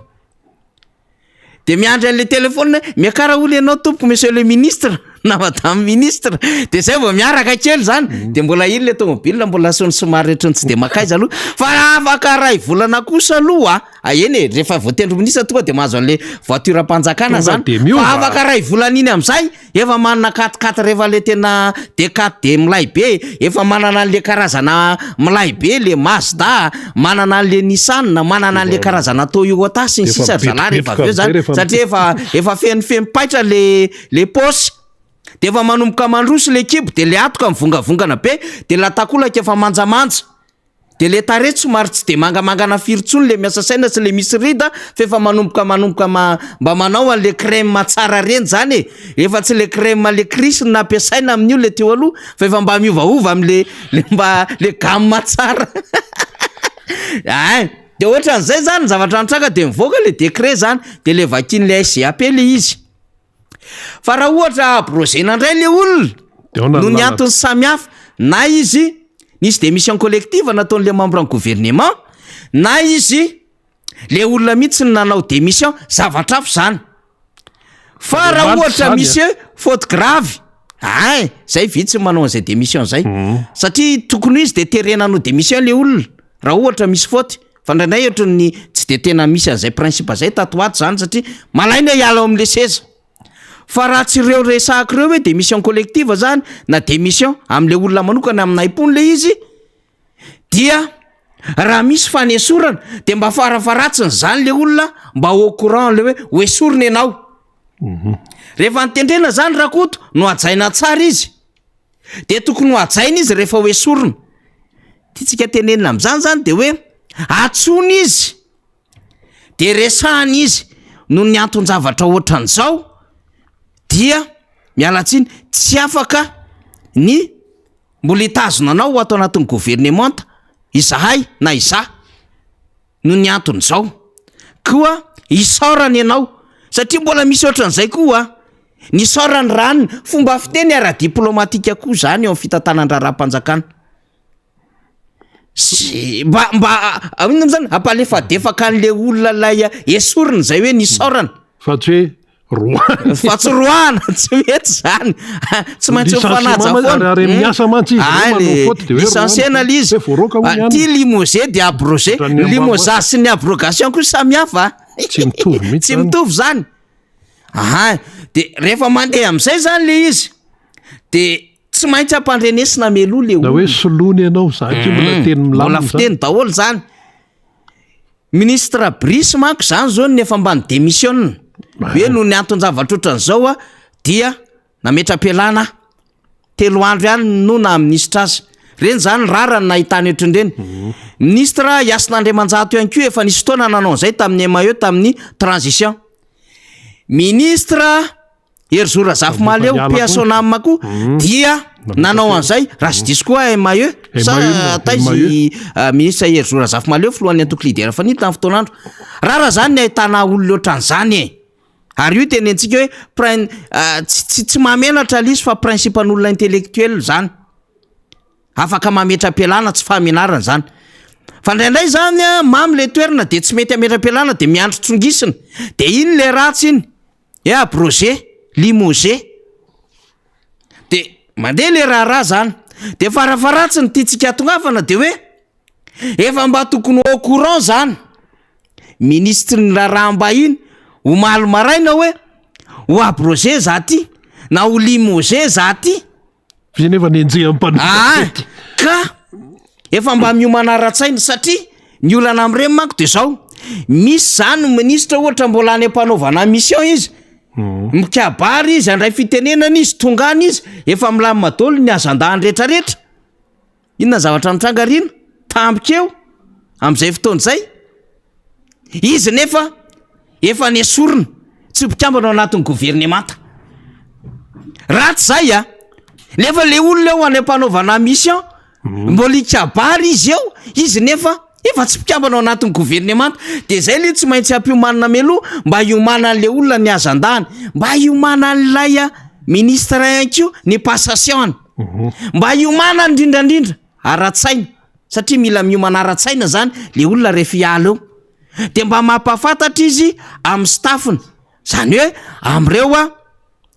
De miandry an'le téléphone hoe miakara hono ianao tompoko monsieur le ministre na madame ministre de zay vao miaraka kely zany de mbola iny le tomobile mbola asony somary ohatran'ny tsy de makaiza aloha fa afaka ray volana kosa aloha a eny e rehefa voatendry ministre tonga de mahazo an'le voiture am-panjakana
Tonga
zany
de miova.
fa afaka ray volana iny am'zay Efa manana quatre quatre efa le tena D quatre de milay be, efa manana an'le karazana milay be le Mazda, manana an'le Nissan, manana an'le karazana Toyota sy ny
Efa
sisa ry zalahy rehefa avy eo
mibetrobetroka
zany
am'zay rehefa
satria efa efa fenofeno paitra le le paosy. De efa manomboka mandroso le kibo de le hatoka mivongavongana be de la takolaka efa manjamanja. De le tarehy somary tsy de mangamangana firy tsony le miasa saina sy le misy rida fa efa manomboka manomboka ma mba manao an'le crème tsara reny zany e! Efa tsy le crème le Chris no nampiasaina amin'io le teo aloha fa efa mba miovaova am'le le mba le gamme tsara ein! De ohatran'izay zany ny zavatra nitranga de mivoaka le décret zany de le vakian'le SGAP le izy. Fa raha ohatra abrogena indray le olona
De ahoana ny
noho ny
lalana?
antony samihafa, na izy nisy démission collective nataon'le membre ny gouvernement, na izy le olona mihitsy no nanao démission, zavatra hafa zany. Fa raha
Andriamanitra
ohatra
zany a.
misy hoe faute grave, ein, zay vitsy ny manao an'izay démission zay, satria tokony ho izy de terena hanao démission le olona raha ohatra misy faute. Fa indraindray ohatran'ny tsy de tena misy an'izay principe zay tato ho ato zany satria malaina hiala ao am'le seza. Fa raha tsy ireo resahako ireo hoe démission collective zany na démission am'le olona manokana amin'ny nahim-pony le izy dia raha misy fanesorana de mba farafaharatsiny zany le olona mba au courant le hoe ho esorina ianao. Rehefa nitendrena zany Rakoto no hajaina tsara izy. Dia tokony ho hajaina izy rehefa ho esorina. Tiantsika tenenina amin'izany izany dia hoe antsoina izy, dia resahana izy noho ny anton-javatra ohatran'izao dia miala tsiny tsy afaka ny mbola hitazona anao ho ato anatin'ny governemanta izahay na izaho. noho ny antony izao. Koa isaorana ianao satria mbola misy ohatran'izay koa ny isaorany raha ny fomba fiteny ara-diplomatika koa izany eo amin'ny fitantanan-draharaham-panjakana. Sy mba mba inona moa zany ampalefadefaka an'le olona ilay esorina izay hoe nisaorana.
Fa tsy hoe Roahana.
Fa tsy roahana, tsy mety zany. Tsy maintsy
Licenciement
mifanaja
ma-
foana.
ary- ary miasa mantsy izy,
Ah,
manao
le
faute de hoe
licencié
roahana.
na le izy.
Hoe voaroaka hono
Ah,
ihany.
Ty limogé de abrogé.
Ohatran'ny amboamboa.
Limogeage sy ny abrogation koa samy hafa.
Tsy mitovy mihitsy
Tsy
zany.
mitovy zany. Aha, de rehefa mandeha am'izay zany le izy, de tsy maintsy ampandrenesina mialoha le
Na hoe
olona.
soloiny ianao, zany koa mbola teny milamina
Mbola
zany.
fiteny daholo zany. Ministre Brice manko zany zao no efa mba ni-demissionne hoe noho ny anton-javatra ohatran'izao a dia nametra-pialana aho, telo andro ihany no naha minisitra azy, reny zany rara ny nahitany ohatran'ireny. Ministre Hasina Andriamanjato ihany koa efa nisy fotoana nanao an'izay tamin'ny MAE tamin'ny transition. Ministre Herizo Razafimahaleo,
Miala
paix à son âme koa dia nanao an'izay, raha tsy diso koa MAE sa taiza i ministre Herizo Razafimahaleo filohan'ny antoko leader fanilo tamin'ny fotoan'andro. Rara zany ny ahitana olona ohatran'izany e! Ary io tenentsika hoe prin- tsy tsy tsy mahamenatra ilay izy fa principe an'olona intellectuel zany. Afaka mametra-pialana tsy fahamenarana izany. Fa indraindray izany an, mamy ilay toerana dia tsy mety hametra-pialana dia miandry tsongisina. Dia iny ilay ratsy iny. Hoe abrogé, limogé. De mandeha le raharaha zany. De farafaharatsiny tiantsika hatongavana de hoe efa mba tokony au courant zany minisitry ny raharaham-bahiny omaly maraina hoe ho abrogé za ty na ho limogé za ty.
Izy nefa nenjehan'ny mpanao
Aa
gazety.
ka efa mba miomana ara-tsaina satria ny olana amin'ireny manko de zao, misy zany ny minisitra ohatra mbola any am-panaovana mission izy, mikabary izy, handray fitenenana izy, tonga any izy, efa milamina daholo ny hazandahany retraretra, inona ny zavatra mitranga ry ina? Tampoka eo, amin'izay fotoana izay, Izy nefa efa nesorina tsy ho mpikambana ao anatin'ny governemanta. Ratsy zay a! Nefa le olona eo any am-panaovana mission, mbola hikabary izy eo, izy nefa efa tsy mpikambana ao anatin'ny governemanta. De zay le tsy maintsy ampiomanina mialoha mba hiomanan'le olona ny hazandany, mba hiomanan'ilay ministre ihany koa ny passation-ny, mba hiomanany indrindra indrindra ara-tsaina. Satria mila miomana ara-tsaina zany le olona rehefa hiala eo. De mba mampahafantatra izy amin'ny staff-ny, zany hoe am'ireo a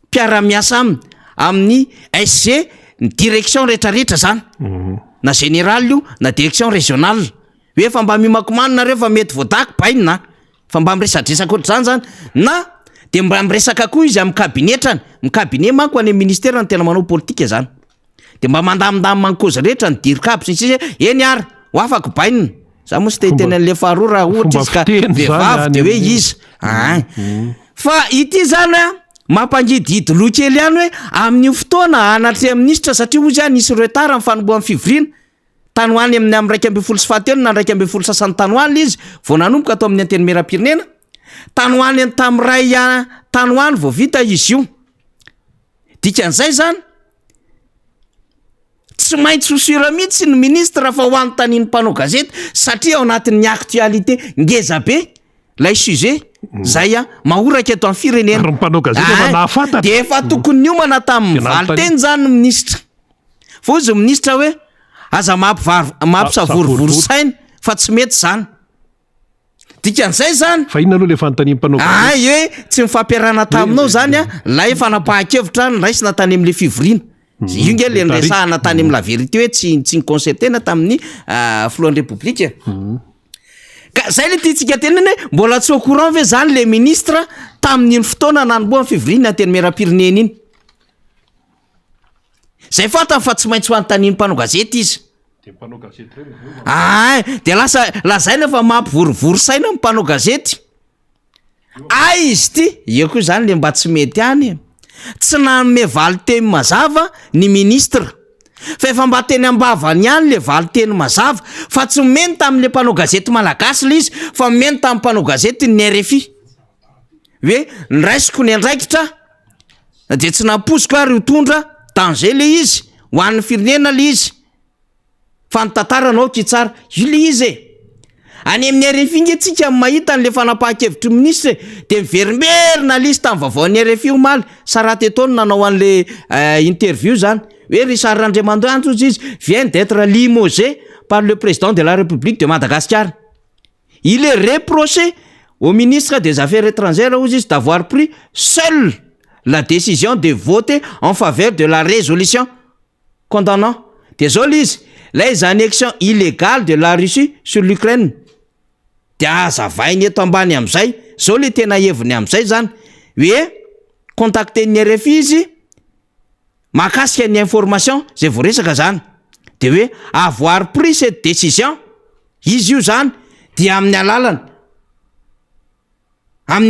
mpiara-miasa aminy, amin'ny SG, ny direction rehetrarehetra zany, na général io na direction régionale, hoe efa mba miomankomana nareo fa mety voadaky bainina a, fa mba miresadresaka ohatr'izany zany, na de mba miresaka koa izy amin'ny kabinetrany, ny cabinet manko any amin'ny ministera no tena manao politika zany. De mba mandamindamina ny cause rehetra ny dircab sy ny sisa hoe eny ary ho afaka bainina. Za moa tsy te hiteny an'le faharoa raha ohatra izy ka vehivavy de hoe iza. Aa. Fa ity zany a. Mampangidihidy loha kely ihany hoe amin'io fotoana anatrehan'ny minisitra satria hozy aho nisy retard ny fanombohan'ny fivoriana tany ho any amin'ny amin'ny 11 sy fahatelo na 11 sasany tany ho any izy vao nanomboka atao amin'ny antenimieram-pirenena tany ho any tamin'ny ray tany ho any vao vita izy io. Dikan'izay zany tsy maintsy ho sûr mihitsy ny ministre fa ho anontanian'ny mpanao gazety satria ao anatin'ny actualité ngeza be lay sujet zay a mahoraka eto amin'ny firenena.
Ary ny mpanao gazety efa nahafantatra.
De efa tokony niomana tamin'ny
De nanontania.
valin-teny zany ny ministra. Fa hozy ny ministra hoe aza mampisavorovoro saina fa tsy mety zany. Dikan'izay zany.
Fa inona aloha le fanontanian'ny mpanao gazety?
Ay hoe tsy nifampiarahana taminao zany a lay fanapahan-kevitra noraisina tany amin'le fivoriana. Io nge le niresahana tany amin'ny La Vérité hoe tsy ni-concertena tamin'ny filohan'ny Repoblika. Ka zay le tiantsika tenenina hoe mbola tsy au courant ve zany le ministre tamin'iny fotoana nanombohan'ny fivoriana antenimieram-pirenena iny? Zay fantany fa tsy maintsy ho anontanian'ny mpanao gazety izy.
De mpanao gazety reny avy eo
Ay, de lasa lazaina fa mampivorivory saina ny mpanao gazety. Ay izy ity, eo koa zany le mba tsy mety any e. Tsy nanome valin-teny mazava ny ministre. Fa efa mba teny am-bavany ihany le valin-teny mazava fa tsy nomeny tamin'le mpanao gazety malagasy le izy fa nomeny tamin'ny mpanao gazety ny RFI. Hoe niraisiko ny andraikitra dia tsy nampoiziko ary ho tondra danger le izy ho an'ny firenena le izy. Fa ny tantara no aoka hitsara. Io le izy e. Any amin'ny RFI nge tsika no mahita an'le fanapahan-kevitry ny minisitra e. De miverimberina le izy tamin'ny vaovaon'ny RFI omaly. Sarah Teto no nanao an'le interview zany. Hoe Richard Randriamandoanjo hozy izy vient d'être limogé par le président de la République de Madagascar. Il est reproché au ministre des Affaires étrangères hozy izy d'avoir pris seul la décision de voter en faveur de la résolution condamnant de zao le izy les annexions illégales de la Russie sur l'Ukraine. De azavainy eto ambany am'izay zao le tena heviny am'izay zany hoe contacter-ny RFI izy mahakasika ny information zay voaresaka zany de hoe avoir pris cette décision izy io zany dia amin'ny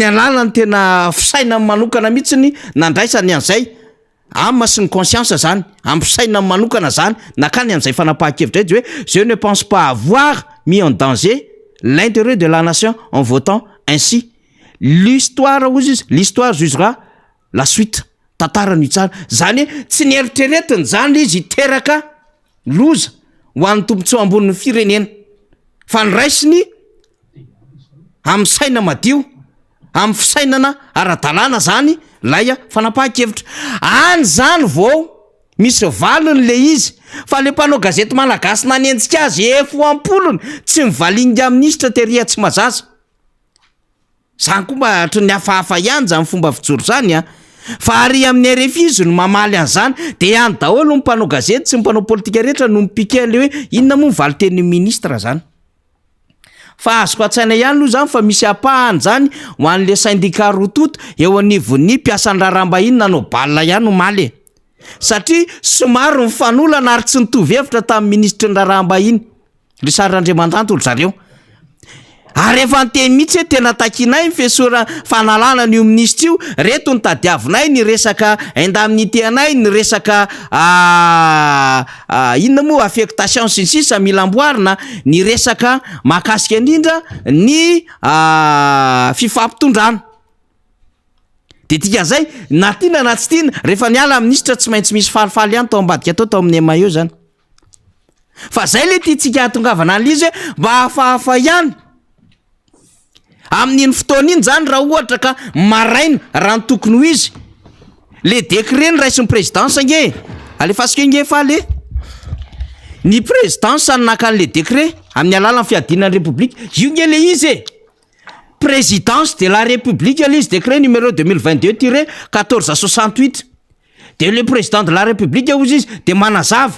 alalany tena fisaina manokana mihitsy nandraisany an'izay âme sy ny conscience zany amin'ny fisaina manokana zany nakany am'izay fanapahan-kevitra izy hoe je ne pense pas avoir mis en danger l'intérêt de la nation en votant ainsi. L'histoire hozy izy, l'histoire jugera la suite. Tantara no hitsara zany hoe tsy nieritreretiny zany le izy hiteraka loza ho an'ny tombontsoa ambonin'ny firenena fa ny raisiny amin'ny saina madio, amin'ny fisainana ara-dalàna zany lay a fanapahan-kevitra any zany vao misy valiny le izy. Fa le mpanao gazety malagasy nanenjika azy efo ampolony tsy mivalinga minisitra teria tsy mazaza zany koa mba hatry ny hafahafa ihany zany fomba fijoro zany a. Fa ary amin'ny RFI izy no mamaly an'izany de any daholo ny mpanao gazety sy ny mpanao politika rehetra no mipike an'le hoe inona moa ny valin-tenin'ny ministre zany. Fa azoko an-tsaina ihany aloha zany fa misy ampahany zany ho an'le syndicat rototo eo anivon'ny mpiasan'ny raharaham-bahiny nanao balina ihany omaly e, satria somary mifanolana ary tsy nitovy hevitra tamin'ny minisitry ny raharaham-bahiny Richard Randriamandanto ry zareo ary efa niteny mihitsy hoe tena takinay ny fiesora fanalana an'io minisitra io, reto ny tadiavinay, ny resaka indemnité anay, ny resaka inona moa, affectation sy ny sisa mila amboarina, ny resaka mahakasika indrindra ny fifampitondrana. De dikan'izay na tiana na tsy tiana rehefa niala minisitra tsy maintsy misy falifaly ihany tao ambadika tao, tao amin'ny MAE zany. Fa zay le tiantsika hahatongavana an'ilay izy hoe mba hafahafa ihany amin'iny fotoana iny zany raha ohatra ka maraina raha ny tokony ho izy le décret ny raisin'ny présidence nge alefasika nge fa le ny présidence no naka an'le décret amin'ny alalan'ny fiadiana ny république io nge le izy e. Présidence de la République le izy, décret numéro 2022-1468, de le président de la République ozy izy de manazava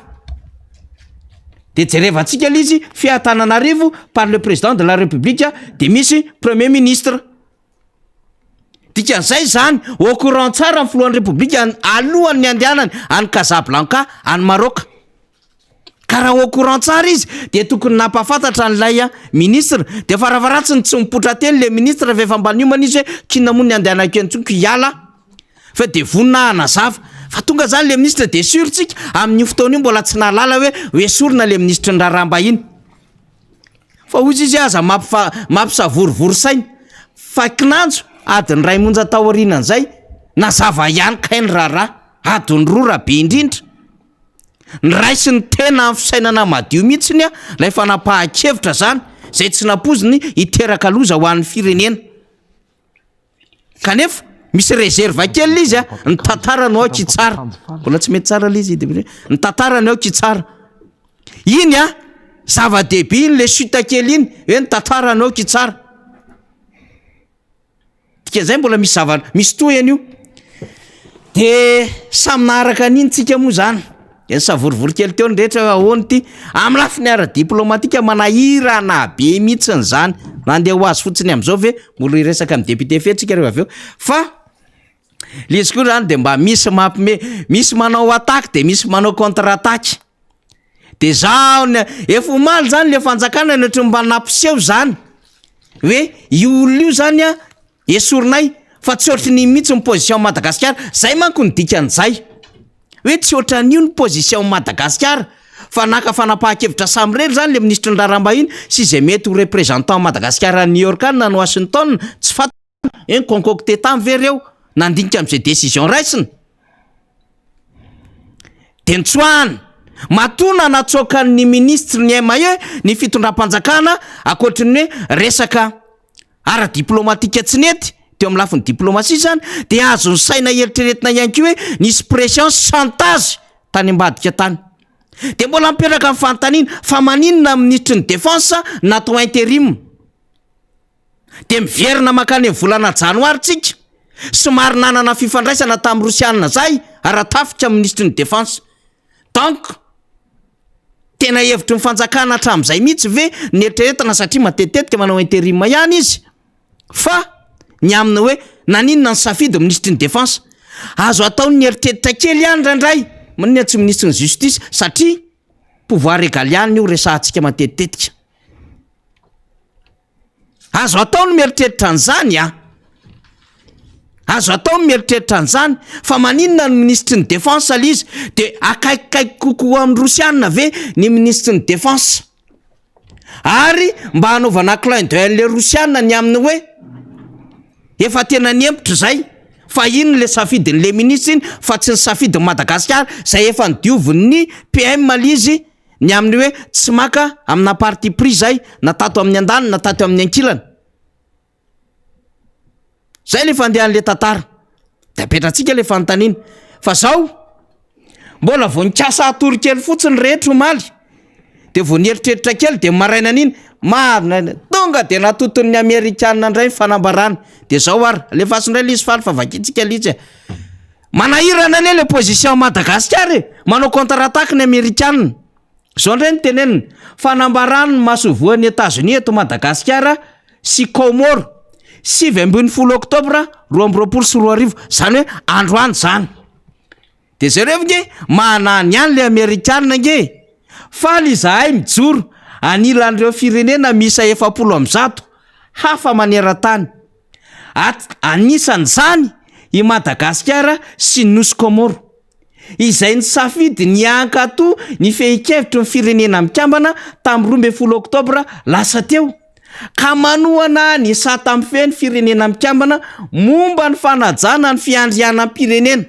de jerevantsika le izy fiatananarivo par le président de la République de misy premier ministre. Dikan'izay zany au courant tsara ny filohan'ny République alohan'ny andehanany any Casablanca any Maroc. Ka raha au courant tsara izy de tokony nampahafantatra an'ilay ministre de farafaharatsiny tsy mipoitra teny le ministre fa efa mba niomana izy hoe kinona moa ny andehanako eny tsonko hiala. Fa dia vonona hanazava. Fa tonga zany le ministre dia sûr tsika amin'io fotoana io mbola tsy nahalala hoe hoesorina le minisitry ny raharaham-bahiny. Fa hozy izy aza mampifa- mampisavorovoro saina. Fa kinanjo adiny iray monja taorianan'izay, nazava ihany kay ny raharaha. Adiny roa raha be indrindra. Niraisiny tena amin'ny fisainana madio mihitsiny ilay fanapahan-kevitra zany, izay tsy nampoiziny hiteraka loza ho an'ny firenena. Kanefa misy réserve kely ilay izy a, ny tantara no aoka hitsara. Mbola tsy mety tsara ilay izy, ny tantara no aoka hitsara. Iny a, zava-dehibe iny le chute kely iny, hoe ny tantara no aoka hitsara. Dikan'izay mbola misy zava, misy tohiny io. De samy naharaka an'iny tsika moa zany. Dia nisavorovoro kely teo ny rehetra hoe ahoana ity. Amin'ny lafiny ara-diplomatika manahirana be mihitsiny izany. Nandeha ho azy fotsiny amin'izao ve? Mbola hiresaka amin'ny député fetsy tsika rehefa avy eo. Fa le izy koa zany de mba misy mampime, misy manao attaque de misy manao contre attaque. De zaho ny efa omaly zany le fanjakana ny ohatry ny mba nampiseho zany hoe io olona io zany an esorinay fa tsy ohatry ny mihitsy ny position Madagasikara, zay manko ny dikan'izay hoe tsy ohatran'io ny position Madagasikara fa naka fanapahan-kevitra samirery zany le minisitry ny raharaham-bahiny sy izay mety ho représentant Madagasikara any New York any na any Washington tsy fantatra hoe ni-concocter tany ve reo nandinika amin'izay décision raisina. Dia nitsoahany. Matoa nanatsoaka ny minisitry ny MAE ny fitondram-panjakana ankoatry ny hoe resaka ara-diplomatika tsy nety teo amin'ny lafiny diplomasia izany dia azon'ny saina eritreretina ihany koa hoe nisy pression sy chantage tany ambadika tany. Dia mbola mipetraka ny fanontaniana fa maninona ny minisitry ny défense natao intérim? Dia miverina mankany amin'ny volana janoary tsika, somary nanana fifandraisana tamin'ny rosianina zay ara-tafika minisitry ny défense. Donc tena hevitry ny fanjakana hatramin'izay mihitsy ve ny eritreretina satria matetitetika manao intérim ihany izy fa ny amin'ny hoe naninona ny safidy minisitry ny défense. Azo atao ny eritreritra kely ihany indraindray, maninona tsy minisitry ny justice satria pouvoir régalien io resahantsika matetitetika. Azo atao ny mieritreritra an'izany an! Azo atao ny mieritreritra an'izany, fa maninona ny minisitry ny défense le izy de akaikikaiky kokoa amin'ny rosiana ve ny minisitry ny défense? Ary mba hanaovana clin d'oeil an'le rosiana ny amin'ny hoe efa tena nihemotra izay fa iny le safidin'le ministre iny fa tsy ny safidin'i Madagasikara izay efa nodiovin'ny PM le izy Ny amin'ny hoe tsy maka amina parti pris zay na tato amin'ny andaniny na tato amin'ny ankilany. Zay le fandehan'le tantara. De apetratsika le fanontaniana. Fa zao, mbola vao nikasa hatory kely fotsiny rehetra omaly, de vao nieritreritra kely de marainan'iny, marina, tonga de natoton'ny amerikana indray ny fanambarana. De zao ary, alefaso indray le izy faly fa vakintsika le izy e. Manahirana anie le position Madagasikara e! Manao contre attaque ny amerikana. Zao ndray no teneniny, fanambarany ny masoivohon'i Etazonia eto Madagasikara sy Kaomoro, 19 oktobra 2022, zany hoe androany zany. De jereo nge, manany ihany le amerikana nge e! Faly izahay mijoro anilan'ireo firenena miisa 140 hafa maneran-tany. At Anisan'izany i Madagasikara sy ny Nosy Kômôro, izay nisafidy ny hankatò ny fehin-kevitry ny Firenena Mikambana tamin'ny 12 Oktobra lasa teo, ka manohana ny sata mifehy ny Firenena Mikambana momba ny fanajana ny fiandrianam-pirenena.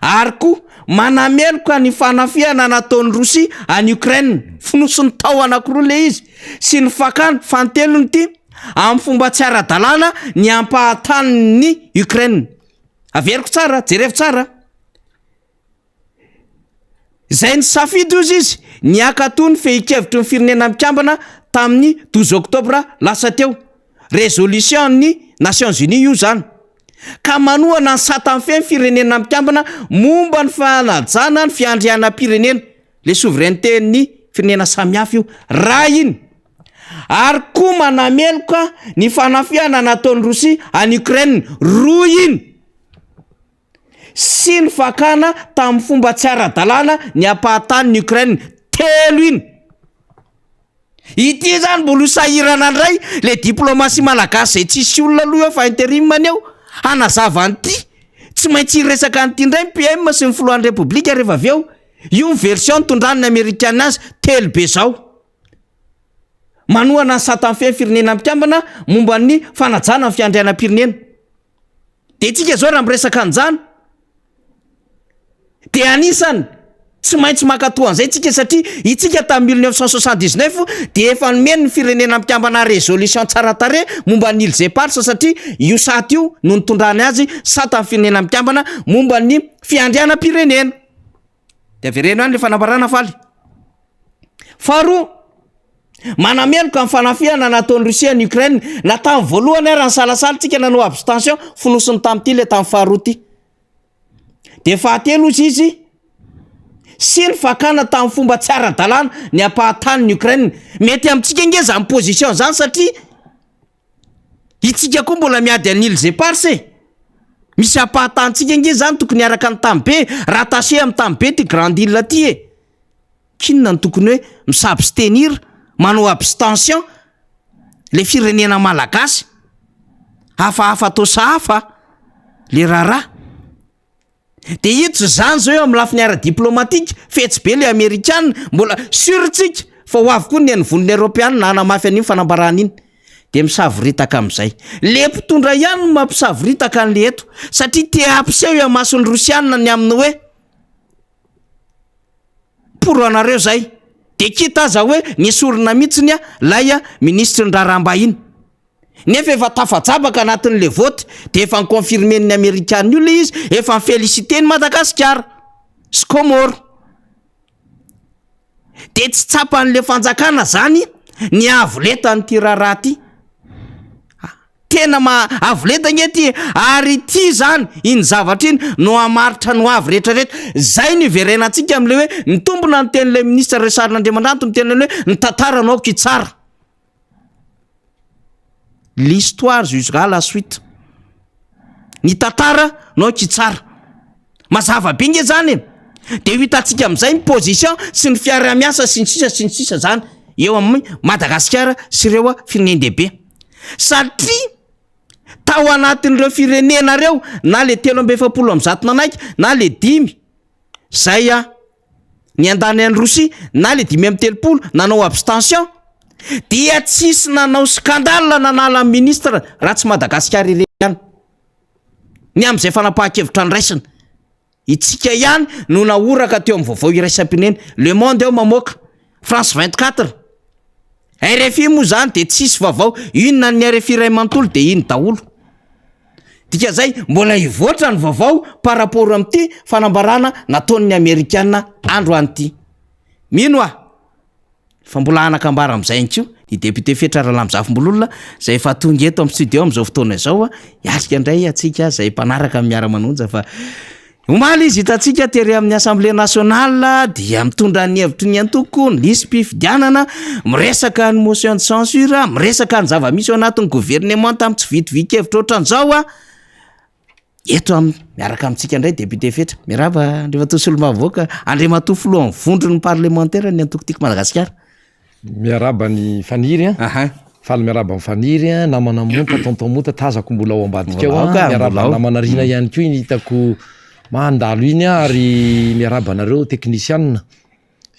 Ary koa manameloka ny fanafihana nataon'i Rosia an'i Ukraine, fonosiny tao anankiroa ilay izy, sy ny fakana, fanintelony ity, amin'ny fomba tsy ara-dalàna ny ampahan-tanin'i Ukraine. Averiko tsara, jerevo tsara. Izay nisafidy hozy izy ny hankatò ny fehin-kevitry ny Firenena Mikambana tamin'ny 12 oktobra lasa teo. Résolution-n'ny Nations Unies io izany. Ka manohana ny sata mifehy ny Firenena Mikambana momba ny fanajana ny fiandrianam-pirenena, le souveraineté-n'ny firenena samihafa io. Raha iny. Ary koa manameloka ny fanafihana nataon'i Rosia an'i Ukraine. Roa iny. sy ny fakana tamin'ny fomba tsy ara-dalàna ny ampahatanin'i Ukraine, telo iny. Ity izany mbola ho sahirana indray le diplomatie malagasy izay tsisy olona aloha eo fa interim ny eo hanazava an'ity. Tsy maintsy hiresaka an'ity indray ny PM sy ny filohan'ny Repoblika rehefa avy eo. Io ny version nitondran'ny Amerikana azy telo be zao. Manohana ny sata mifehy ny Firenena Mikambana momba ny fanajana ny fiandrianam-pirenena. Dia tsika zao raha miresaka an'izany dia anisany tsy maintsy mankatoa an'izay tsika satria itsika tamin'ny 1979 dia efa nomeny ny Firenena Mikambana résolution tsara tarehy momba ny Îles Éparses satria io sata io no nitondrany azy satan'ny Firenena Mikambana momba ny fiandrianam-pirenena. Dia avereno ihany le fanambarana faly. Faharoa, manameloka ny fanafihana nataon'i Russie an'i Ukraine. Na tamin'ny voalohany ara nisalasala tsika nanao abstention, fonosiny tamin'ity le tamin'ny faharoa ty. Dia fahatelo ozy izy, sy ny fakana tamin'ny fomba tsy ara-dalàna ny ampahatanin'i Ukraine. Mety amintsika ange zany position zany satria Itsika koa mbola miady an'i Îles Éparses e! Misy ampahatantsika ange zany tokony hiaraka ny tany be, rattaché amin'ny tany be ty grande île ty e! K'inona no tokony hoe mi-s'abstenir, manao abstention le firenena malagasy? Hafahafa toa sahafa le raharaha. De ito zany zao eo amin'ny lafiny ara-diplomatika, fetsy be le amerikana, mbola sur tsika fa ho avy koa ny an'ny vondrona eropeana hanamafy an'iny fanambarana iny. De misavoritaka amin'izay. Le mpitondra ihany no mampisavoritaka an'le eto, satria te hampiseho eo imason'ny rosiana ny amin'ny hoe pour anareo zay. De kita aza hoe nesorina mihitsiny lay minisitry ny raharaham-bahiny. Nefa efa tafajabaka anatin'le vote de efa ni-confirmer-n'ny amerikana io le izy, efa ni-feliciter-n'i Madagasikara sy Comores. De tsy tsapan'le fanjakana zany ny havoletan'ity raharaha ty. Tena ma- havoleta nge ty e, ary ity zany, iny zavatra iny no hamaritra ny ho avy rehetrarehetra. Zay no iverenantsika am'le hoe mitombina ny tenin'ilay ministra Richard Andriamandranto miteny hoe ny tantara no aoka hitsara. L'histoire jugera la suite. Ny tantara no aoka hitsara. Mazava be nge zany e. De ho hitantsika amin'izay ny position sy ny fiaraha-miasa sy ny sisa sy ny sisa zany eo amin'ny Madagasikara sy ireo firenen-dehibe. Satria tao anatin'ireo firenena ireo na le 143 nanaiky na le dimy zay a ny handany an'i Rosia na le 35 nanao abstention dia tsisy nanao scandale nanala ny ministre raha tsy Madagasikara irery ihany ny amin'izay fanapahan-kevitra niraisina. Itsika ihany no nahoraka teo amin'ny vaovao iraisam-pirenena. Le Monde eo mamoaka, France 24, RFI moa zany de tsisy vaovao, inona ny RFI iray manontolo de iny daholo. Dikan'izay mbola hivoatra ny vaovao par rapport amin'ity fanambarana nataon'ny amerikana androany ity. Mino aho fa mbola hanan-kambara amin'izay ihany koa ny député Fetra Ralambozafimbololona izay efa tonga eto amin'ny studio amin'izao fotoana izao hiatrika indray antsika izay mpanaraka ny miara-manonja fa Omaly izy hitantsika tery amin'ny Assemblée nationale dia mitondra ny hevitry ny antoko, ny lisi-pifidianana, miresaka ny motion de censure, miresaka ny zava-misy ao anatin'ny governemanta amin'ny tsy vitovian-kevitra ohatran'izao a. Eto am- miaraka amintsika indray député Fetra. Miarahaba Andriamatoa Solombavambahoaka, Andriamatoa Filohan'ny Vondron'ny parlemantera ny antoko Tiako Madagasikara.
Miarahaba an'i Faniry a.
Aha.
Faly miarahaba an'i Faniry a, namana Monta, tonton Monta tazako mbola ao ambadika ao
Mbola ao
a.
ka,
Miarahaba
mbola ao.
namana Rina ihany koa iny hitako mandalo iny a, ary miarahaba anareo teknisianina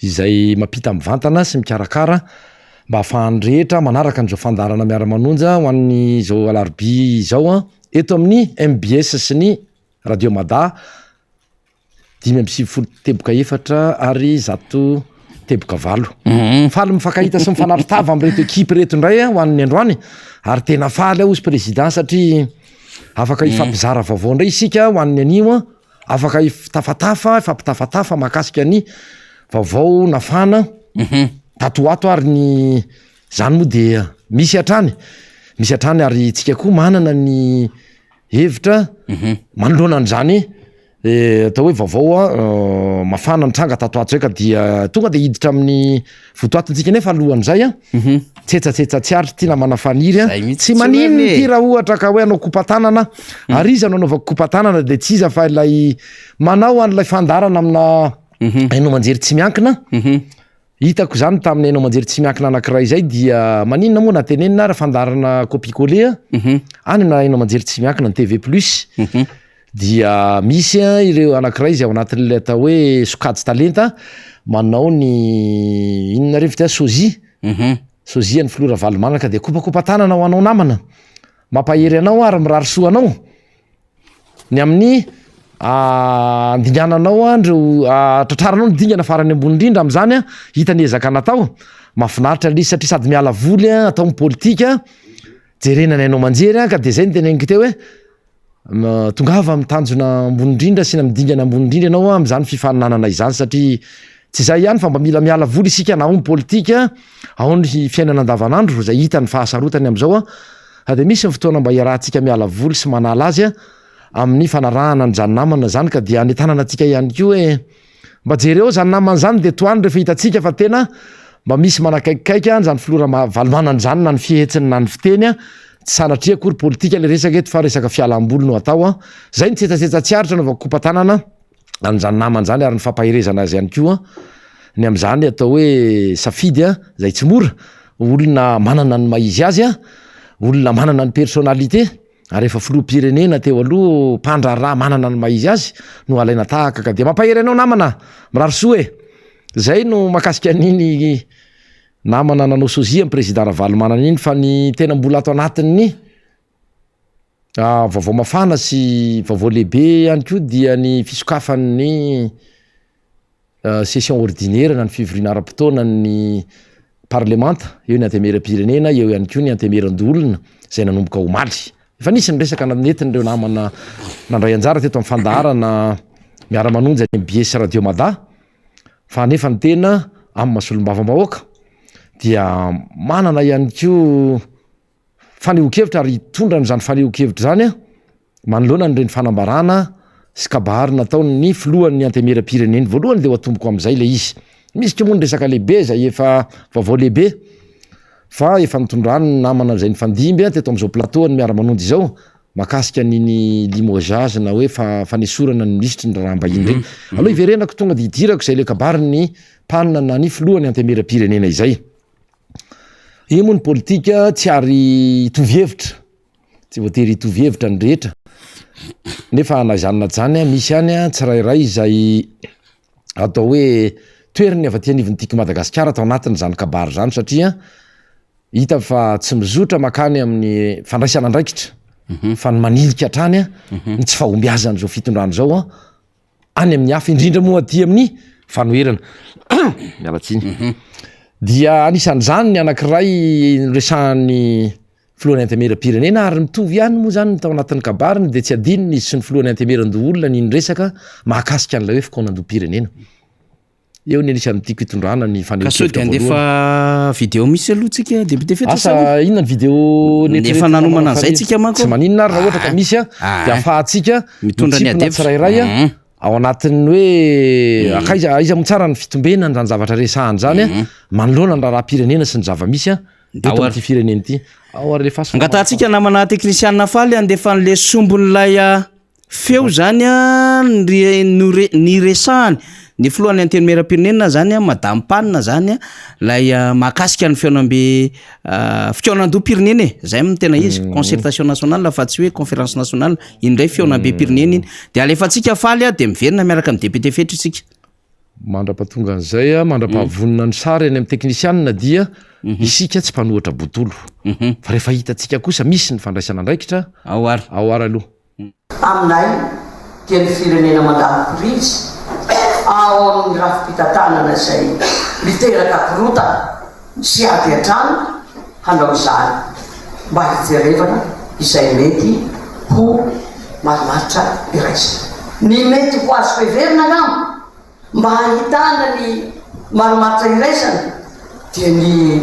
izay mampita mivantana sy mikarakara mba ahafahan'ny rehetra manaraka an'izao fandaharana miara-manonja ho an'izao alarobia izao a, eto amin'ny mbs sy ny Radio Mada. 95 teboka ary 100 teboka 8. Faly mifankahita sy mifanatri-tava amin'ireto ekipy ireto indray ho an'ny androany ary tena faly aho hozy président satria afaka hifampizara vaovao indray isika ho an'ny anio a, afaka hifitafatafa, hifampitafatafa mahakasika ny vaovao nafana tato ho ato ary ny zany moa dia misy hatrany, misy hatrany ary tsika koa manana ny hevitra manoloana an'izany atao hoe vaovao a mafana nitranga tato ato zay ka dia tonga de hiditra amin'ny votoatintsika nefa alohan'izay a tsetsatsetsa tsy ary ty namana Faniry a
Zay mihitsy
tsy
tsy
maninona
hoe
ty raha ohatra ka hoe hanao kopa-tanana ary iza no anaovako kopa-tanana de tsy iza fa ilay manao an'ilay fandaharana amina haino aman-jery tsy miankina. Hitako izany tamin'ny haino aman-jery tsy miankina anankiray izay dia maninona moa na tenenina ary fandaharana copie coller a, any amina haino aman-jery tsy miankina ny TV plus. Dia misy ireo anankiray izay ao anatin'ilay atao hoe sokajy talenta manao ny inona re fiteny sosie, sosie an'ny filoha Ravalomanana ka dia kopakopa-tanana ho anao namana, mampahery anao ary mirary soa anao ny amin'ny andingananao ireo tratraranao ny dingana farany ambony indrindra amin'izany, hita ny ezaka natao, mahafinaritra ilay izy satria sady miala voly atao ny politika, jerena ny haino aman-jery ka dia izay no teneniko teo hoe Tongava amin'ny tanjona ambony indrindra sy ny amin'ny dingana ambony indrindra ianao amin'izany fifaninanana izany satria tsy izay ihany fa mba mila miala voly isika na ao ny politika, ao ny fiainana andavanandro izay hita ny fahasarotany amin'izao fa dia misy ny fotoana mba iarahantsika miala voly sy manala azy amin'ny fanarahana an'izany namana izany ka dia anentanana antsika ihany koa hoe Mba jereo zany namana zany dia tohano rehefa hitantsika fa tena mba misy manakaikikaiky an zany filoha Ravalomanana zany na ny fihetsiny na ny fiteny an, tsy sanatria akory politika le resaka eto fa resaka fialamboly no atao an, zay ny tsetsatsetsa tsy aritra anaovako kopa-tanana an'izany namana zany ary ny fampaherezana azy ihany koa ny amin'izany atao hoe safidy an, zay tsy mora, olona manana ny maha izy azy an, olona manana ny personnalité. Ary efa filoham-pirenena teo aloha, mpandraharaha manana ny maha izy azy no alaina tahaka ka dia mampahery anao namana a! Mirary soa e! Zay no mahakasika an'iny namana nanao sosia ny président Ravalomanana iny fa ny tena mbola ato anatin'ny vaovao mafana sy vaovao lehibe ihany koa dia ny fisokafan'ny session ordinaire na ny fivoriana ara-potoanan'ny parlemanta, eo ny antemieram-pirenena, eo ihany koa ny antemieran-doholona izay nanomboka omaly. Efa nisy ny resaka nentin'ireo namana nandray anjara teto amin'ny fandaharana Miara-manonja ny mbs Radio Mada fa nefa ny tena amin'ny maha solombavambahoaka dia manana ihany koa fanehoan-kevitra ary hitondra an'izany fanehoan-kevitra izany manoloana an'ireny fanambarana sy kabary nataon'ny filohan'ny antemieram-pirenena. Voalohany dia ho atomboko amin'izay ilay izy. Misy koa moa ny resaka lehibe izay efa vaovao lehibe fa efa nitondrany ny namana izay nifandimby teto amin'izao plateau an'ny Miara-manonja izao mahakasika an'iny limogeage na hoe fanesorana ny minisitry ny raharaham-bahiny ireny. Aleo hiverenako tonga dia hidirako izay ilay kabarin'ny PAN na ny filohan'ny antemieram-pirenena izay. Io moa ny politika tsy ary hitovy hevitra, tsy voatery hitovy hevitra ny rehetra, nefa na izany na izany misy ihany tsirairay izay atao hoe toeriny avy aty anivon'ny Tiako Madagasikara tao anatin'izany kabary izany satria hita fa tsy mizotra makany amin'ny fandraisana andraikitra fa ny manilika hatrany ny tsy fahombiazan'izao fitondrana izao any amin'ny hafa, indrindra moa aty amin'ny fanoherana. Miala tsiny. Mhm. Dia anisan'izany ny anankiray noresahan'ny filohan'ny antemieram-pirenena ary mitovy ihany moa zany tao anatin'ny kabariny dia tsy adinony izy sy ny filohan'ny antemieran-doholona ny niresaka mahakasika an'ilay hoe fikaonandoham-pirenena. Eo ny anisan'ny tiako hitondrana ny
Ka sao
fanehoan-kevitra
dia
voalohany.
andefa vidéo mihitsy aloha tsika député Fetra
Asa
sa
inona ny vidéo
Efa
neritreretina
nanomana
manao
an'izay
faniry?
tsika manko.
Tsy maninona ary raha ohatra ka
Ah.
misy a,
Ah.
dia ahafahantsika
Mitondra ny
mitsimpona
adihevitra.
tsirairay a,
Mhm.
ao anatin'ny hoe akaiza aiza moa tsara ny fitombenana izany zavatra resahana izany a, manoloana ny raharaham-pirenena sy ny zava-misy a, eto
Ao ary.
amin'ity firenena ity. Ao ary alefaso fa
Angatahantsika namana teknisianina faly handefa an'le sombin'ilay ah, Feo zany an nore niresahany ny filohan'ny antenimierampirenena zany an madame Pan zany an lay mahakasika ny fihaonambe fikaonandoham-pirenena e, zay no tena izy concertation nationale fa tsy hoe conférence nationale, iny indray fihaonambem-pirenena iny, de alefantsika faly an de miverina miaraka amin'ny député Fetra isika.
Mandra-pahatonga an'izay, mandra-pahavonona ny sary any amin'ny teknisianina dia isika tsy mpanohatra botolo. Fa rehefa hitantsika kosa misy ny fandraisana andraikitra,
Ao ary.
Ao ary aloha.
Aminay dia ny firenena mandalo krizy ao amin'ny rafi-pitantanana izay miteraka korontana sy ady an-trano hanao izany mba hijerevana izay mety ho marimaritra iraisana. Ny mety ho azo heverina angamba Mba hahitana ny marimaritra iraisana dia ny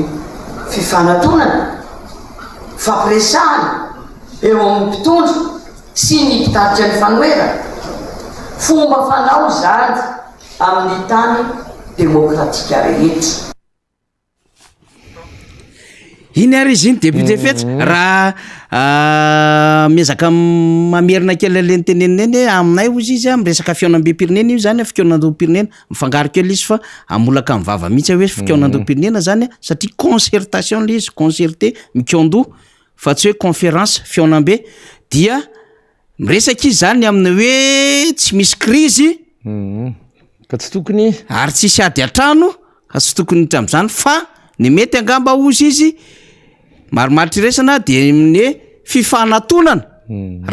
fifanatonana, fampiresahana eo amin'ny mpitondra sy ny mpitarika ny fanoherana. Fomba fanao izany amin'ny tany demokratika rehetra.
Iny ary izy iny député Fetsy raha miezaka mamerina kely an'le notenenina iny hoe aminay hozy izy a miresaka fihaonambem-pirenena io zany a fikaonandoham-pirenena mifangaro kely izy fa amolaka ny vava mihitsy hoe fikaonandoham-pirenena zany a satria concertation le izy concerter mikaondoha fa tsy hoe conférence fihaonambe dia. Miresaka izy zany amin'ny hoe tsy misy krizy.
Ka tsy tokony.
Ary tsisy ady an-trano ka tsy tokony hiditra amin'izany fa ny mety angamba hozy izy marimaritra iraisana dia ny hoe fifanatonana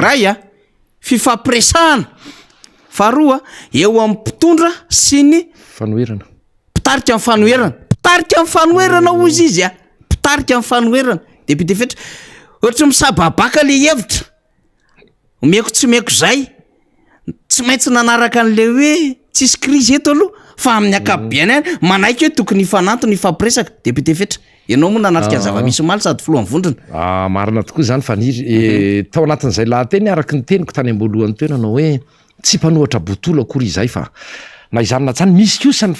ray a, fifampiresahana faharoa eo amin'ny mpitondra sy ny
Fanoherana.
mpitarika ny fanoherana, mpitarika ny fanoherana hozy izy a, mpitarika ny fanoherana, député Fetra, ohatry ny misababaka le hevitra. Omeko tsy omeko zay, tsy maintsy nanaraka an'le hoe tsisy crise eto aloha fa amin'ny ankapobeany ihany manaiky hoe tokony hifanantona hifampiresaka. Député Fetra, ianao moa nanatrika ny zava-misy omaly sady filohan'ny vondrona.
Ah, marina tokoa izany Faniry. Eh, tao anatin'izay lahateny araka ny teniko tany am-boalohany teo nanao hoe tsy mpanohatra bontolo akory izahay fa na izany na izany misy kosa ny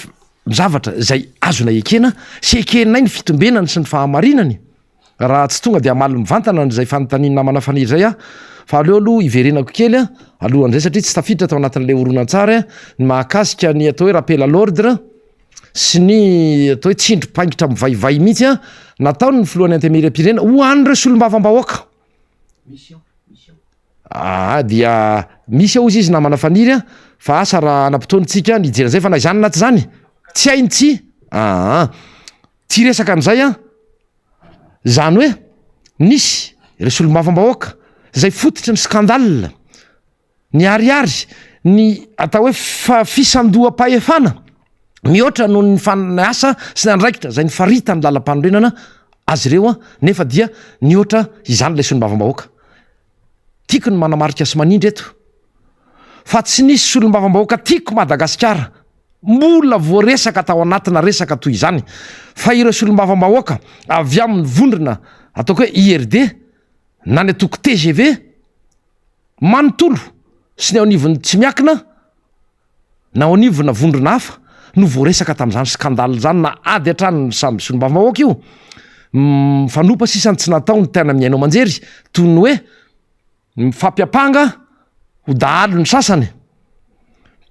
zavatra izay azonay ekena sy ekenay ny fitombenany sy ny fahamarinany. Raha tsy tonga dia hamaly mivantana an'izay fanontanian'ny namana Faniry izay aho, fa aleo aloha hiverenako kely alohan'izay satria tsy tafiditra tao anatin'ilay horonantsary ny mahakasika ny atao hoe rappel à l'ordre sy ny atao hoe tsindrim-paingitra mivaivay mihitsy nataon'ny filohan'ny Antenimierampirenena ho an'ireo solombavambahoaka. Aa dia misy ao izy namana Faniry a, fa asa raha hanam-potoana isika ny hijery an'izay fa na izany na tsy izany tsy hay ny tsy aa. Tsy hiresaka an'izay aho. Izany hoe nisy ireo solombavambahoaka izay fototry ny scandale, niharihary ny atao hoe fisandoham-pahefana mihoatra noho ny fan- asa sy ny andraikitra izay nifaritan'ny lalampanorenana azy ireo nefa dia nihoatra izany ilay solombavambahoaka. Tiako ny manamarika sy manindry eto fa tsy nisy solombavambahoaka tiako Madagasikara mbola voaresaka tao anatina resaka toy izany fa ireo solombavambahoaka avy amin'ny vondrona ataoko hoe IRD na ny antoko tgv manontolo sy ny ao anivon'ny tsy miakina na ao anivona vondrona hafa no voaresaka tamin'izany scandale izany na ady hatrany ny samby solombavambahoaka io mifanopa sisa ny tsy natao ny tena mihaino aman-jery toy ny hoe mifampiampanga ho dahalo ny sasany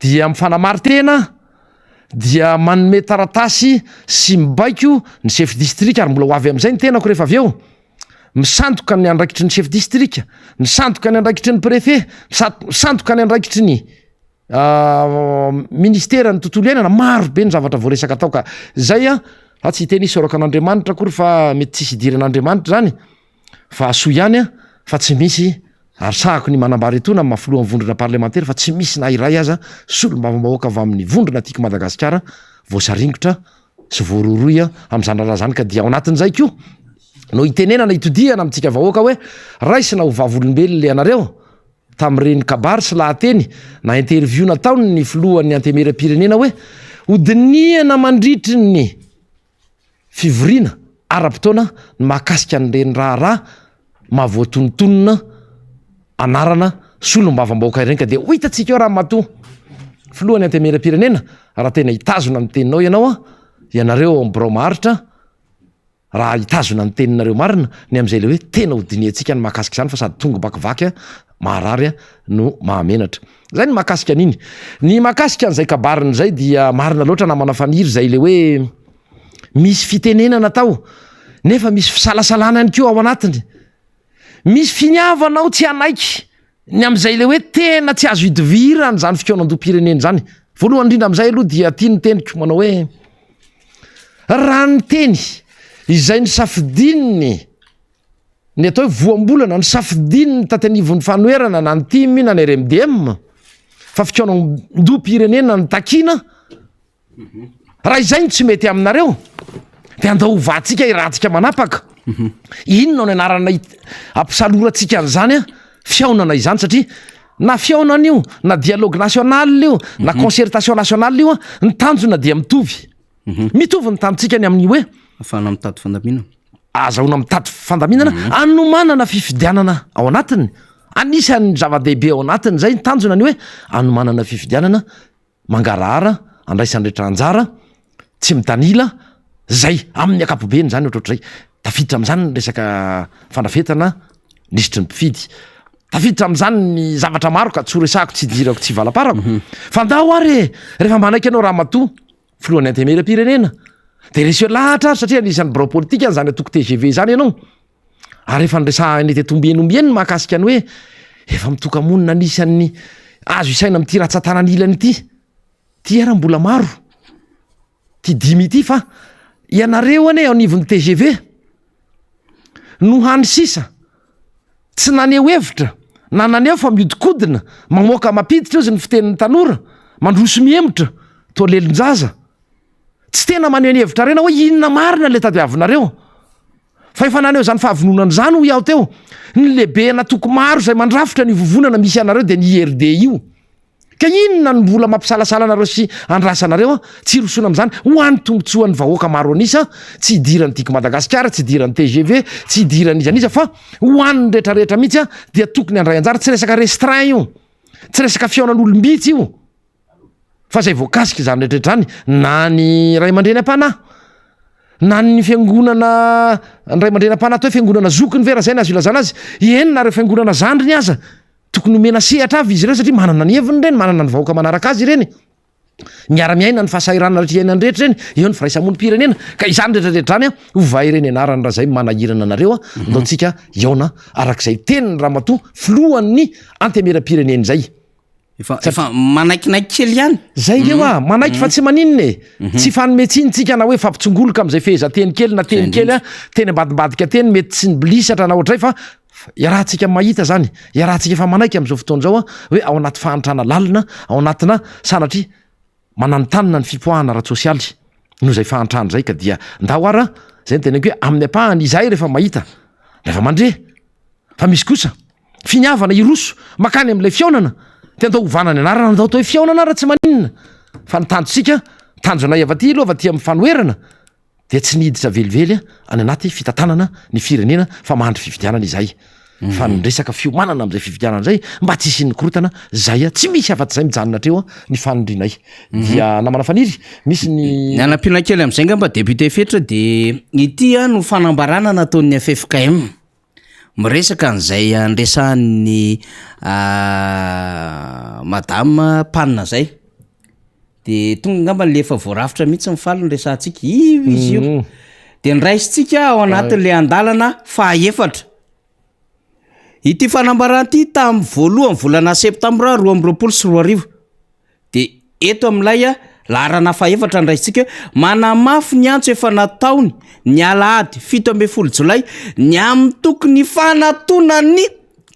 dia mifanamari-tena dia manome taratasy sy mibaiko ny chef district ary mbola ho avy amin'izay ny tenako rehefa avy eo misandoka ny andraikitry ny chef district misandoka ny andraikitry ny préfet misandoka ny andraikitry ny Ministeran'ny tontolo iainana, maro be ny zavatra voaresaka tao ka zay an, za tsy hiteny isaorako an'Andriamanitra akory fa mety tsisy idiran'Andriamanitra zany fa soa ihany an fa tsy misy ary sahako ny manambara etoana amin'ny maha filohan'ny vondrona parlemantera fa tsy misy na iray aza solombavambahoaka avy amin'ny vondrona Tiako Madagasikara voasaringotra sy voarohirohy amin'izany raharaha izany ka dia ao anatin'izay koa no itenenana itodihana amintsika vahoaka hoe raisina ho vavolombelona ianareo tamin'ireny kabary sy lahateny na interview nataony ny filohan'ny Antenimierampirenena hoe hodinihana mandritry ny fivoriana ara-potoana ny mahakasika an'ireny raharaha mahavoatonontonona anarana solombavambahoaka ireny ka dia ho hitantsika eo ramatoa filohan'ny Antenimierampirenena raha tena hitazona ny teninao ianao, ianareo ao amin'ny birao maharitra. Raha hitazona ny teninareo marina, ny amin'izay ilay hoe tena ho dinihantsika ny mahakasika izany fa sady tongo-bakivaky maharary no mahamenatra. Izay ny mahakasika an'iny. Ny mahakasika an'izay kabariny izay dia marina loatra namana Faniry izay ilay hoe misy fitenenana tao nefa misy fisalasalana ihany koa ao anatiny. Misy finiavana ao tsy hanaiky Ny amin'izay ilay hoe tena tsy azo idivirana izany fikaonandoham-pirenena izany. Voalohany indrindra amin'izay aloha dia tia ny teniko manao hoe raha ny teny izay nisafidian'ny ny atao hoe voambolana nisafidian'ny taty anivon'ny fanoherana na ny tim na ny RMDM fa fikaonandoham-pirenena no takiana Raha izay no tsy mety aminareo de andao hovantsika irahantsika manapaka. Inona no anarana ampisalorantsika an'izany an? Fihaonana izany satria na fihaonana io na dialogue national io na concertation nationale io an, ny tanjona dia mitovy. Mitovy ny tanjontsika ny amin'ny hoe
Ahafahana mitady fandaminana.
Ahazahoana mitady fandaminana, anomanana fifidianana ao anatiny. Anisan'ny zava-dehibe ao anatiny izay ny tanjona ny hoe anomanana fifidianana mangarahara, andraisan'ny rehetra anjara, tsy mitanila, zay, amin'ny ankapobeny zany ohatrohatr'izay, tafiditra amin'izany ny resaka fandrafetana lisitry ny mpifidy, tafiditra amin'izany ny zavatra maro ka tsy ho resahako tsy hidirako tsy hivalaparako, fa ndao ary e, rehefa manaiky ianao ramatoa filohan'ny antenimierampirenena de reseo lahatra ary satria anisan'ny birao politika an'izany antoko tgv izany ianao, Ary efa niresahany teto ombieny ombieny ny mahakasika ny hoe Efa mitoka-monina anisan'ny azo isaina amin'ity ratsan-tanana ilany ity. Ity ara mbola maro. Ity dimy ity fa ianareo anie eo anivon'ny tgv no hany sisa tsy naneho hevitra na naneho fa miodikodina mamoaka mampiditra ozy ny fitenin'ny tanora mandroso mihemotra toa lelon-jaza. Tsy tena maneho ny hevitrareo hoe inona marina ilay tadiavinareo. Fa efa naneho izany fahavononana izany hoy aho teo ny lehiben'antoko maro izay mandrafitra ny vovonana misy anareo dia ny IRD io. Ka inona no mbola mampisalasala anareo sy andrasanareo tsy hirosoana amin'izany ho an'ny tombotsoan'ny vahoaka maro an'isa, tsy hidiran'ny Tiako Madagasikara, tsy hidiran'ny tgv, tsy hidiran'iza n'iza fa ho an'ny rehetra rehetra mihitsy dia tokony handray anjara, tsy resaka restreint io, tsy resaka fihaonan'olom-bitsy io. Fa izay voakasika izany rehetra rehetra izany, na ny ray aman-dreny am-panahy, na ny fiangonana, ny ray aman-dreny am-panahy atao hoe fiangonana zokiny ve raha izay no azo ilazana azy, eny na ireo fiangonana zandriny aza, tokony homena sehatra avy izy ireo satria manana ny heviny ireny, manana ny vahoaka manaraka azy ireny, miara-miaina ny fahasahiranana rehetra iainany rehetra ireny, eo ny firaisamonim-pirenena, ka izany rehetra rehetra izany an, ovay ireny anarany raha izay manahirana anareo an, andao tsika hihaona arak'izay tenin'ny ramatoa filohan'ny antemieram-pirenena izay.
Efa efa manaikinaiky kely ihany.
Zay nge hoa, manaiky fa tsy maninona e. Tsy hifanome tsiny tsika na hoe hifampitsongoloka amin'izay fehezanteny kely na teny kely teny ambadimbadika teny mety tsy nibilisatra na ohatray fa iarahantsika mahita zany, iarahantsika efa manaiky amin'izao fotoana izao hoe ao anaty fahantrana lalina, ao anatina sanatria mananontanona ny fipoahana ara-tsosialy noho izay fahantrana izay ka dia ndao ara, zay no teneniko hoe amin'ny ampahany izahay rehefa mahita, rehefa mandre fa misy kosa Finiavana hiroso makany amin'ilay fihaonana dia andao hovana ny anarana, andao atao hoe fihaonana ary tsy maninona fa ny tanjontsika, tanjonay avy aty aloha avy aty amin'ny fanoherana dia tsy ny hiditra velively any anaty fitantanana ny firenena fa mandry fifidianana izahay fa ny resaka fiomanana amin'izay fifidianana izay mba tsy hisian'ny korontana zay a, tsy misy afa-tsy izay mijanona hatreo ny fanindrinay dia namana Faniry misy ny
Ny hanampiana kely amin'izay angamba député Fetra dia ity no fanambarana nataon'ny ffkm. Miresaka an'izay niresahan'ny madame Panina zay, de tonga angamba le efa voarafitra mihitsy ny faly no resahantsika, io izy io, de nraisintsika ao anatin'le andalana fahaefatra, ity fanambarana ity tamin'ny voalohan'ny volana septambra 2022. Dia eto amin'ilay laharana fahefatra andraisintsika hoe manamafy ny antso efa nataony ny alahady 17 jolay ny amin'ny tokony hifanatonan'ny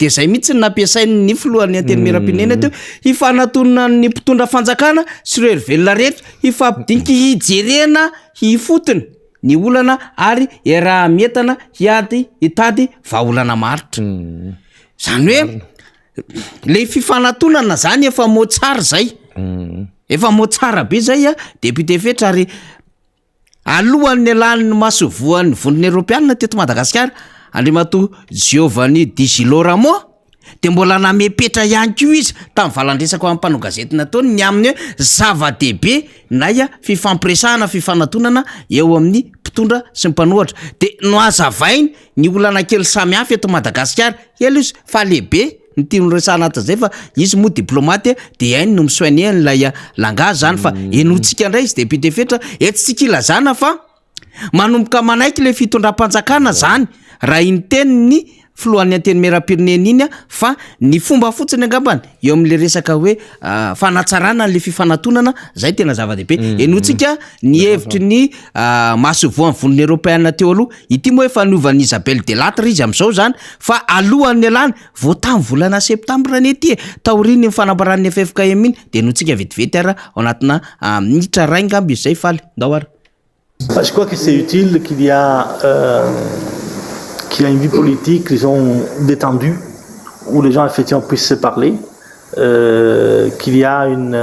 dia izay mihitsy no nampiasain'ny filohan'ny antenimierampirenena teo hifanatonan'ny mpitondra fanjakana sy ireo herivelona rehetra hifampidinika hijerena hifotony ny olana ary iaraha-mientana hiady hitady vahaolana maharitra. Izany hoe Le fifanatonana zany efa mot tsara zay, efa mot tsara be zay a, député Fetra ary alohan'ny nialan'ny masoivohon'ny vondrona eoropeanina teto Madagasikara, Andriamatoa Giovanni Di Giloramo de mbola namepetra ihany koa izy tamin'ny valan-dresaka ho an'ny mpanao gazety nataony ny amin'ny hoe zava-dehibe nay fifampiresahana fifanatonana eo amin'ny mpitondra sy ny mpanohatra, de nohazavainy ny olana kely samihafa eto Madagasikara, Ela izy fa lehibe ny tiany horesahana anatin'izay fa izy moa diplomate de hainy no mi-soigner an'ilay langage zany fa henointsika indray izy député Fetra, eto tsika ilazana fa manomboka manaiky le fitondram-panjakana zany raha iny tenin'ny filohan'ny antenimierampirenena iny fa ny fomba fotsiny angambany eo amin'le resaka hoe fanatsarana an'le fifanatonana zay tena zava-dehibe. Henointsika ny hevitry ny masoivohon'ny vondrona eoropeana teo aloha Ity moa efa niovan'i Isabelle Delattre izy amin'izao izany fa alohan'ny nialany, vao tamin'ny volana septambra anie ity e, taorian'iny fanambaran'ny ffkm iny dia henointsika vetivety ara ao anatina minitra iray angamba izy izay Faly, ndao ara.
Je crois que c'est utile qu'il y a qu'il y a une vie politique disons détendue où les gens effectivement puissent se parler, qu'il y a une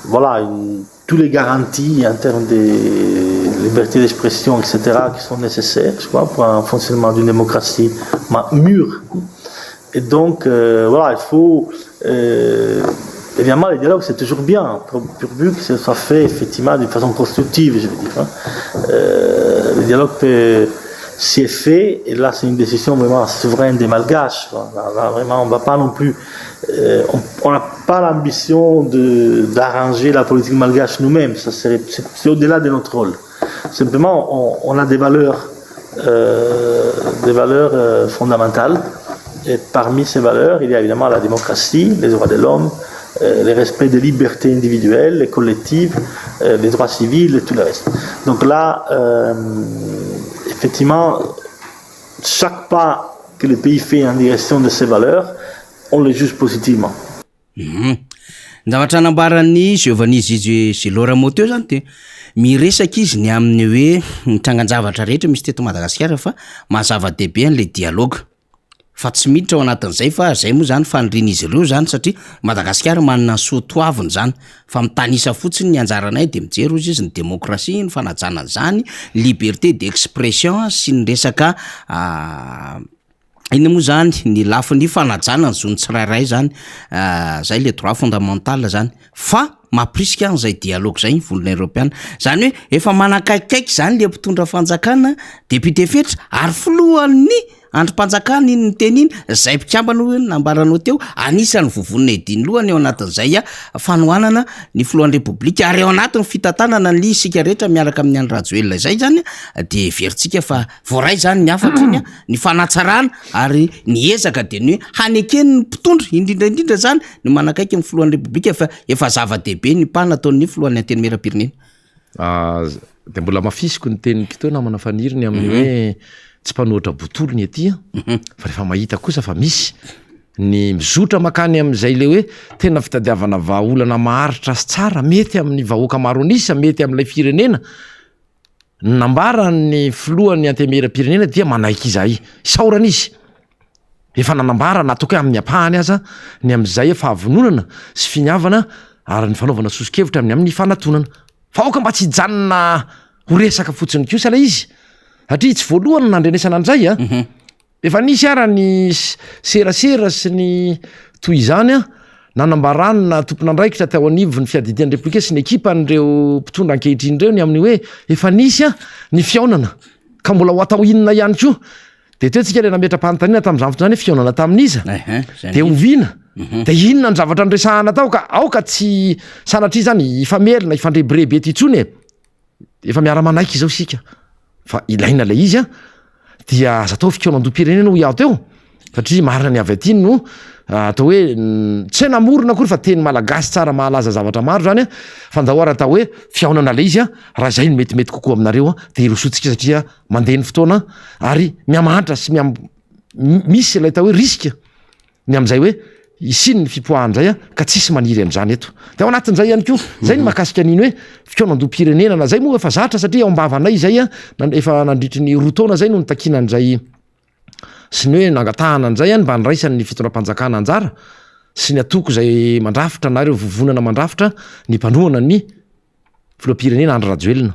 voilà une tous les garanties en termes de liberté d'expression, etc., qui sont nécessaires, je crois, pour un fonctionnement d'une démocratie mûre. Et donc, euh, voilà, il faut... Euh, évidemment, les dialogues, c'est toujours bien, pourvu que ce soit fait effectivement d'une façon constructive, je veux dire. Hein. Euh, le dialogue peut s'y fait, et là, c'est une décision vraiment souveraine des Malgaches. Là, là, vraiment, on ne va pas non plus Euh, on n'a pas l'ambition d'arranger la politique malgache nous-mêmes, c'est au-delà de notre rôle. Simplement, on, on a des valeurs, euh, des valeurs euh, fondamentales Et parmi ces valeurs, il y a évidemment la démocratie, les droits de l'homme, euh, le respect des libertés individuelles et collectives, euh, les droits civils et tout le reste. Donc là, euh, effectivement, chaque pas que le pays fait en direction de ces valeurs, on le juge positivement.
Hum. Ny zavatra nambaran'i Giovanni Giloramo teo zany de miresaka izy ny amin'ny hoe ny trangan-javatra rehetra misy teto Madagasikara fa maha zava-dehibe an'le dialogue fa tsy miditra ao anatin'izay fa zay moa zany fanirian'izy ireo zany satria Madagasikara manana ny soa toaviny zany fa mitanisa fotsiny ny anjaranay de mijery ozy izy ny demokrasia, ny fanajana an'izany, liberté d'expression sy ny resaka Inona moa zany ny lafiny fanajana ny zon'ny tsirairay zany, zay le droit fondamental zany, fa mampirisika an'izay dialogue zay ny vondrona eoropeana, zany hoe efa manakaikikaiky zany le mpitondra fanjakana, député Fetra ary filohan'ny andrim-panjakana iny niteny iny, zay mpikambana hoy ny nambaranao teo, anisan'ny vovonina edin'ny lohany ao anatin'izay fanohanana ny filohan'ny repoblika ary ao anatin'ny fitantanana ny isika rehetra miaraka amin'ny Andry Rajoelina izay zany dia heverintsika fa Voaray izany ny hafatra iny, ny fanatsarana ary ny ezaka dia ny hoe hanekeny ny mpitondra, indrindra indrindra izany ny manakaiky ny filohan'ny Repoblika fa efa zava-dehibe ny pas nataon'ny filohan'ny Antenimierampirenena.
Dia mbola hamafisiko ny teniko teo namana Faniry ny amin'ny hoe tsy mpanohitra botolo ny aty fa rehefa mahita kosa fa misy ny mizotra makany amin'izay le hoe tena fitadiavana vahaolana maharitra sy tsara mety amin'ny vahoaka maro an'isa, mety amin'ilay firenena Ny nambaran'ny filohan'ny Antenimierampirenena dia manaiky izahay. Isaorana izy. Efa nanambara na ataoko hoe amin'ny ampahany aza ny amin'izay fahavononana sy finiavana ary ny fanaovana soso-kevitra amin'ny amin'ny fanatonana. Fa aoka mba tsy hijanona ho resaka fotsiny kosa ilay izy satria tsy voalohany no nandrenesana an'izay a. Efa nisy ara ny serasera sy ny toy izany an, nanambarana tompon'andraikitra teo anivon'ny fiadidian'ny Repoblika sy ny ekipan'ireo mpitondra ankehitriny ireo ny amin'ny hoe efa nisy an ny fihaonana ka mbola ho atao inona ihany koa. Dia teo tsika ilay nametra-panontaniana tamin'izany fotoana izany hoe fihaonana tamin'iza? Dia oviana? Dia inona ny zavatra niresahana tao ka aoka tsy sanatria izany hifamerina hifandrebireby eto intsony e. Efa miara-manaiky izao isika fa ilaina ilay izy an, dia aza atao fikaonandoham-pirenena hoy aho teo satria marina ny avy aty no atao hoe tsy hoe namorona akory fa teny malagasy tsara mahalaza zavatra maro zany an, fa ndao ary atao hoe fihaonana ilay izy an, raha izay no metimety kokoa aminareo an, dia hirosoantsika satria mandeha ny fotoana ary mihamahantra sy miha misy ilay atao hoe risque. Ny amin'izay hoe hisian'ny fipoahana indray ka tsisy maniry an'izany eto. Dia ao anatin'izay ihany koa, izay ny mahakasika an'iny hoe fikaonandoham-pirenena na izay moa efa zatra satria ao am-bavanay izay efa nandritry ny roa taona izay no nitakiana an'izay sy ny hoe nangatahana an'izay mba handraisan'ny fitondram-panjakana anjara sy ny antoko izay mandrafitra na ireo vovonana mandrafitra ny mpanohana ny filoham-pirenena Andry Rajoelina.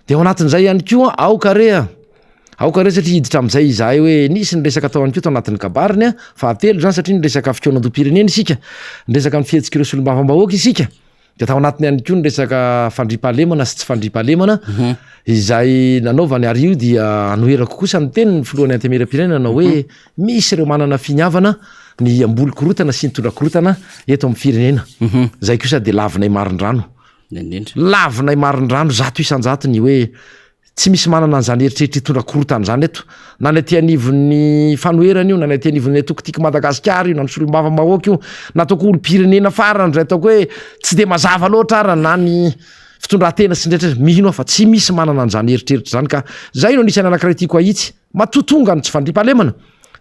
Dia ao anatin'izay ihany koa, aoka re a! Aoka re satria hiditra amin'izay izahay hoe nisy ny resaka tao ihany koa tao anatin'ny kabariny a, fahatelo izany satria niresaka fikaonandoham-pirenena isika, niresaka ny fihetsik'ireo solombavambahoaka isika, dia tao anatiny ihany koa ny resaka fandriampahalemana sy tsy fandriampahalemana izay nanaovany ary io dia anoherako kosa ny tenin'ny filohan'ny Antenimierampirenena nanao hoe misy ireo manana finiavana ny hamboly korotana sy nitondra korotana eto amin'ny firenena. Izay kosa dia lavinay marindrano. Lavinay marindrano 100% ny hoe tsy misy manana an'izany eritreritra hitondra korotana izany eto. Na ny aty anivon'ny fanoherana io, na ny aty anivon'ny antoko Tiako Madagasikara io, na ny solombavambahoaka io, na ataoko olom-pirenena farany izay ataoko hoe tsy dia mazava loatra ara na ny fitondran-tena sy ny rehetra, mino aho fa tsy misy manana an'izany eritreritra izany ka izay no anisan'ny anankiray tiako ahitsy. Matoa tonga ny tsy fandriampahalemana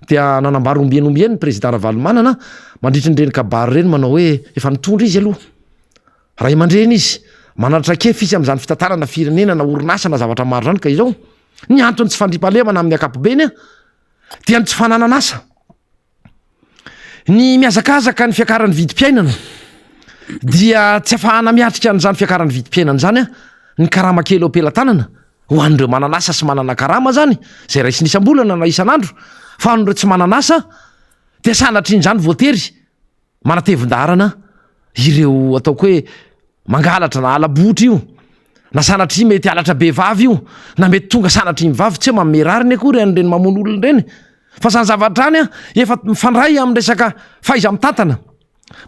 dia nanambara ombieny ombieny ny Prezida Ravalomanana mandritry ny ireny kabary ireny manao hoe efa nitondra izy aloha, ray aman-dreny izy, manana traikefa izy amin'izany fitantanana firenena na orinasa na zavatra maro izany ka izao ny anton'ny tsy fandriampahalemana amin'ny ankapobeny dia ny tsy fananan'asa. Ny mihazakazaka ny fiakaran'ny vidim-piainana dia tsy afahana miatrika an'izany fiakaran'ny vidim-piainana izany ny karama kely eo am-pelatanana ho an'ireo manana asa sy manana karama izany izay raisina isam-bolana na isan'andro fa ho an'ireo tsy manana asa dia sanatrian'izany voatery manatevin-daharana ireo ataoko hoe mangalatra na hala-botra io na sanatria mety halatra be vava io na mety tonga sanatria ny vavy tsy hoe manome rariny akory an'ireny mamono olona ireny fa zany zavatra any efa mifandray amin'ny resaka fahaiza-mitantana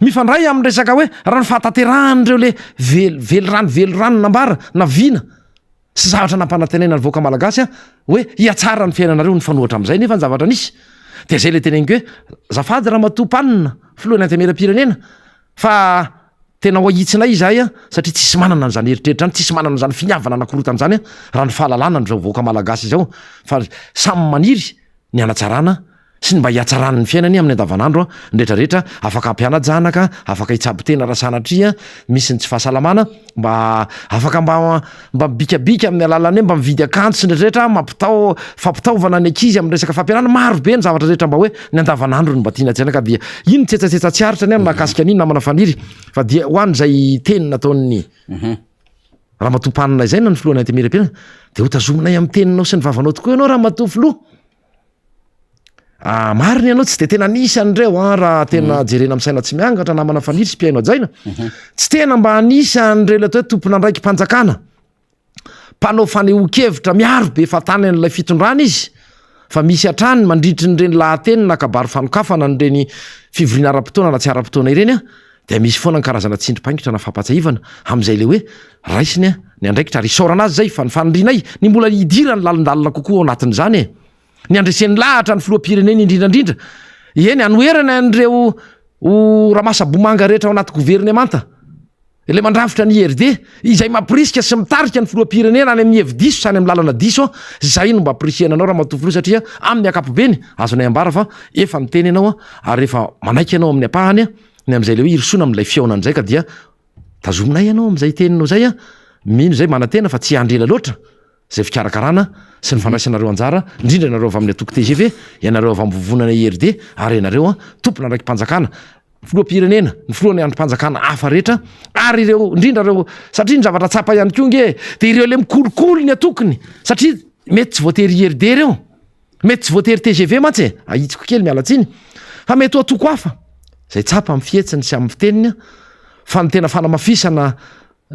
mifandray amin'ny resaka hoe raha ny fahatanterahan'ireo le vel- velirano velirano nambara na vina sy zavatra nampanantenaina ny vahoaka malagasy hoe hihatsara ny fiainanareo, nifanohitra amin'izay nefa ny zavatra nisy. Dia izay ilay teneniko hoe, azafady Ramatoa Mpanina, filohan'ny Antenimierampirenena, fa tena ho ahitsinay izahay an, satria tsisy manana an'izany eritreritra izany, tsisy manana an'izany finiavana anakorontana izany an, raha ny fahalalana an'izao vahoaka malagasy izao, fa samy maniry ny hanatsarana sy ny mba hihatsaran'ny fiainany amin'ny andavanandro ny rehetra rehetra, afaka hampiana-janaka, afaka hitsabo tena raha sanatria misy ny tsy fahasalamana, mba afaka mba mba mibikabika amin'ny alalan'ny hoe mba mividy akanjo sy ny rehetra rehetra, mampitao fampitaovana ny ankizy amin'ny resaka fampianarana, maro be ny zavatra rehetra mba hoe ny andavanandro no mba tiana jerena ka dia iny tsetsatsetsa tsy aritra ny ahy mahakasika an'iny namana Faniry fa dia ho an'izay teny nataon'ny Ramatoa Mpanina izay na ny filohan'ny Antenimierampirenena dia ho tazominay amin'ny teninao sy ny vavanao tokoa ianao Ramatoa Filoha. Ah, marina ianao tsy de tena anisan'ireo an raha tena mm. jerena amin'ny saina tsy miangatra namana Faniry sy mpihaino hajaina. Mhm. Tsy tena mba anisan'ireo ilay atao hoe tompon'andraiki-panjakana. Mpanao fanehoan-kevitra miaro be fahatany an'ilay fitondrana izy fa misy hatrany mandritry ny ireny lahateny na kabary fanokafana an'ireny fivoriana ara-potoana na tsy ara-potoana ireny an dia misy foana ny karazana tsindrim-paingotra na fampahatsiahivana amin'izay ilay hoe raisiny ny andraikitra ary isaorana azy izay fa ny fanirianay ny mbola hidirany lalindalina kokoa ao anatin'izany e. Ny handreseny lahatra ny filoham-pirenena indrindra indrindra, eny hanoherana an'ireo ho ramasabomanga rehetra ao anaty governemanta, ilay mandrafitra ny IRD, izay mampirisika sy mitarika ny filoham-pirenena any amin'ny hevi-diso sy any amin'ny lalana diso, izay no mba ampirisihana anao Ramatoa Filoha satria amin'ny ankapobeny azonay ambara fa efa niteny ianao ary efa manaiky ianao amin'ny ampahany ny amin'izay ilay hoe hirosoana amin'ilay fihaonana izay ka dia tazominay ianao amin'izay teninao izay, mino izay manantena fa tsy hiandry ela loatra. izay fikarakarana sy ny fandraisanareo anjara, indrindra ianareo avy amin'ny antoko tgv, ianareo avy amin'ny vovonana IRD ary ianareo tompon'andraiki-panjakana, filoham-pirenena, ny filohan'ny andrim-panjakana hafa rehetra ary ireo, indrindra ireo, satria ny zavatra tsapa ihany koa ange dia ireo ilay mikolokolo ny antokony satria mety tsy voatery IRD ireo, mety tsy voatery tgv mantsy e, ahitsiko kely miala tsiny, fa mety ho antoko hafa izay tsapa amin'ny fihetsiny sy amin'ny fiteniny fa ny tena fanamafisana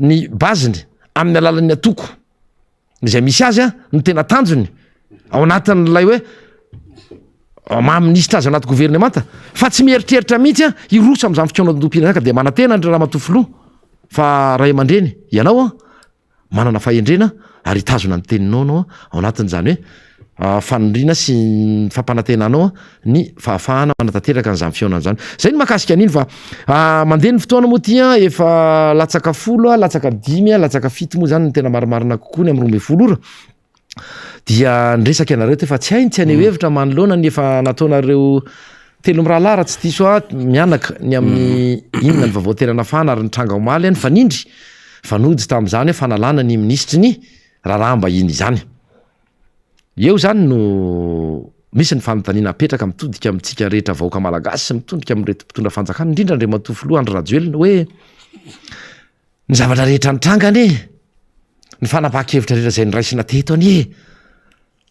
ny base-ny amin'ny alalan'ny antoko izay misy azy no tena tanjony ao anatin'ilay hoe maha minisitra azy ao anaty governemanta fa tsy mieritreritra mihitsy a hiroso amin'izany fikaonandoham-pirenena ka dia manantena an-dry ramatoa filoha fa ray aman-dreny ianao a manana fahendrena ary hitazona ny teninao anao ao anatin'izany hoe faniriana sy ny fampanantenanao ny fahafahana manatanteraka an'izany fihaonana izany. Izay ny mahakasika an'iny fa mandeha ny fotoana moa ity an, efa latsaka folo, latsaka dimy, latsaka fito moa izany ny tena marimarina kokoa ny amin'ny 12 ora. Dia niresaka ianareo teo fa tsy hay ny tsy haneho hevitra manoloana ny efa nataonareo telo mirahalahy raha tsy diso aho mianaka ny amin'ny inona ny vaovao tena nafana ary nitranga omaly nifanindry fanojy tamin'izany hoe fanalana ny minisitry ny raharaham-bahiny izany. Eo izany no misy ny fanontaniana apetraka mitodika amintsika rehetra vahoaka malagasy sy mitondrika amin'ireto mpitondra fanjakana, indrindra Andriamatoa Filoha Andry Rajoelina hoe ny zavatra rehetra nitranga anie, ny fanapahan-kevitra rehetra izay noraisina teto anie,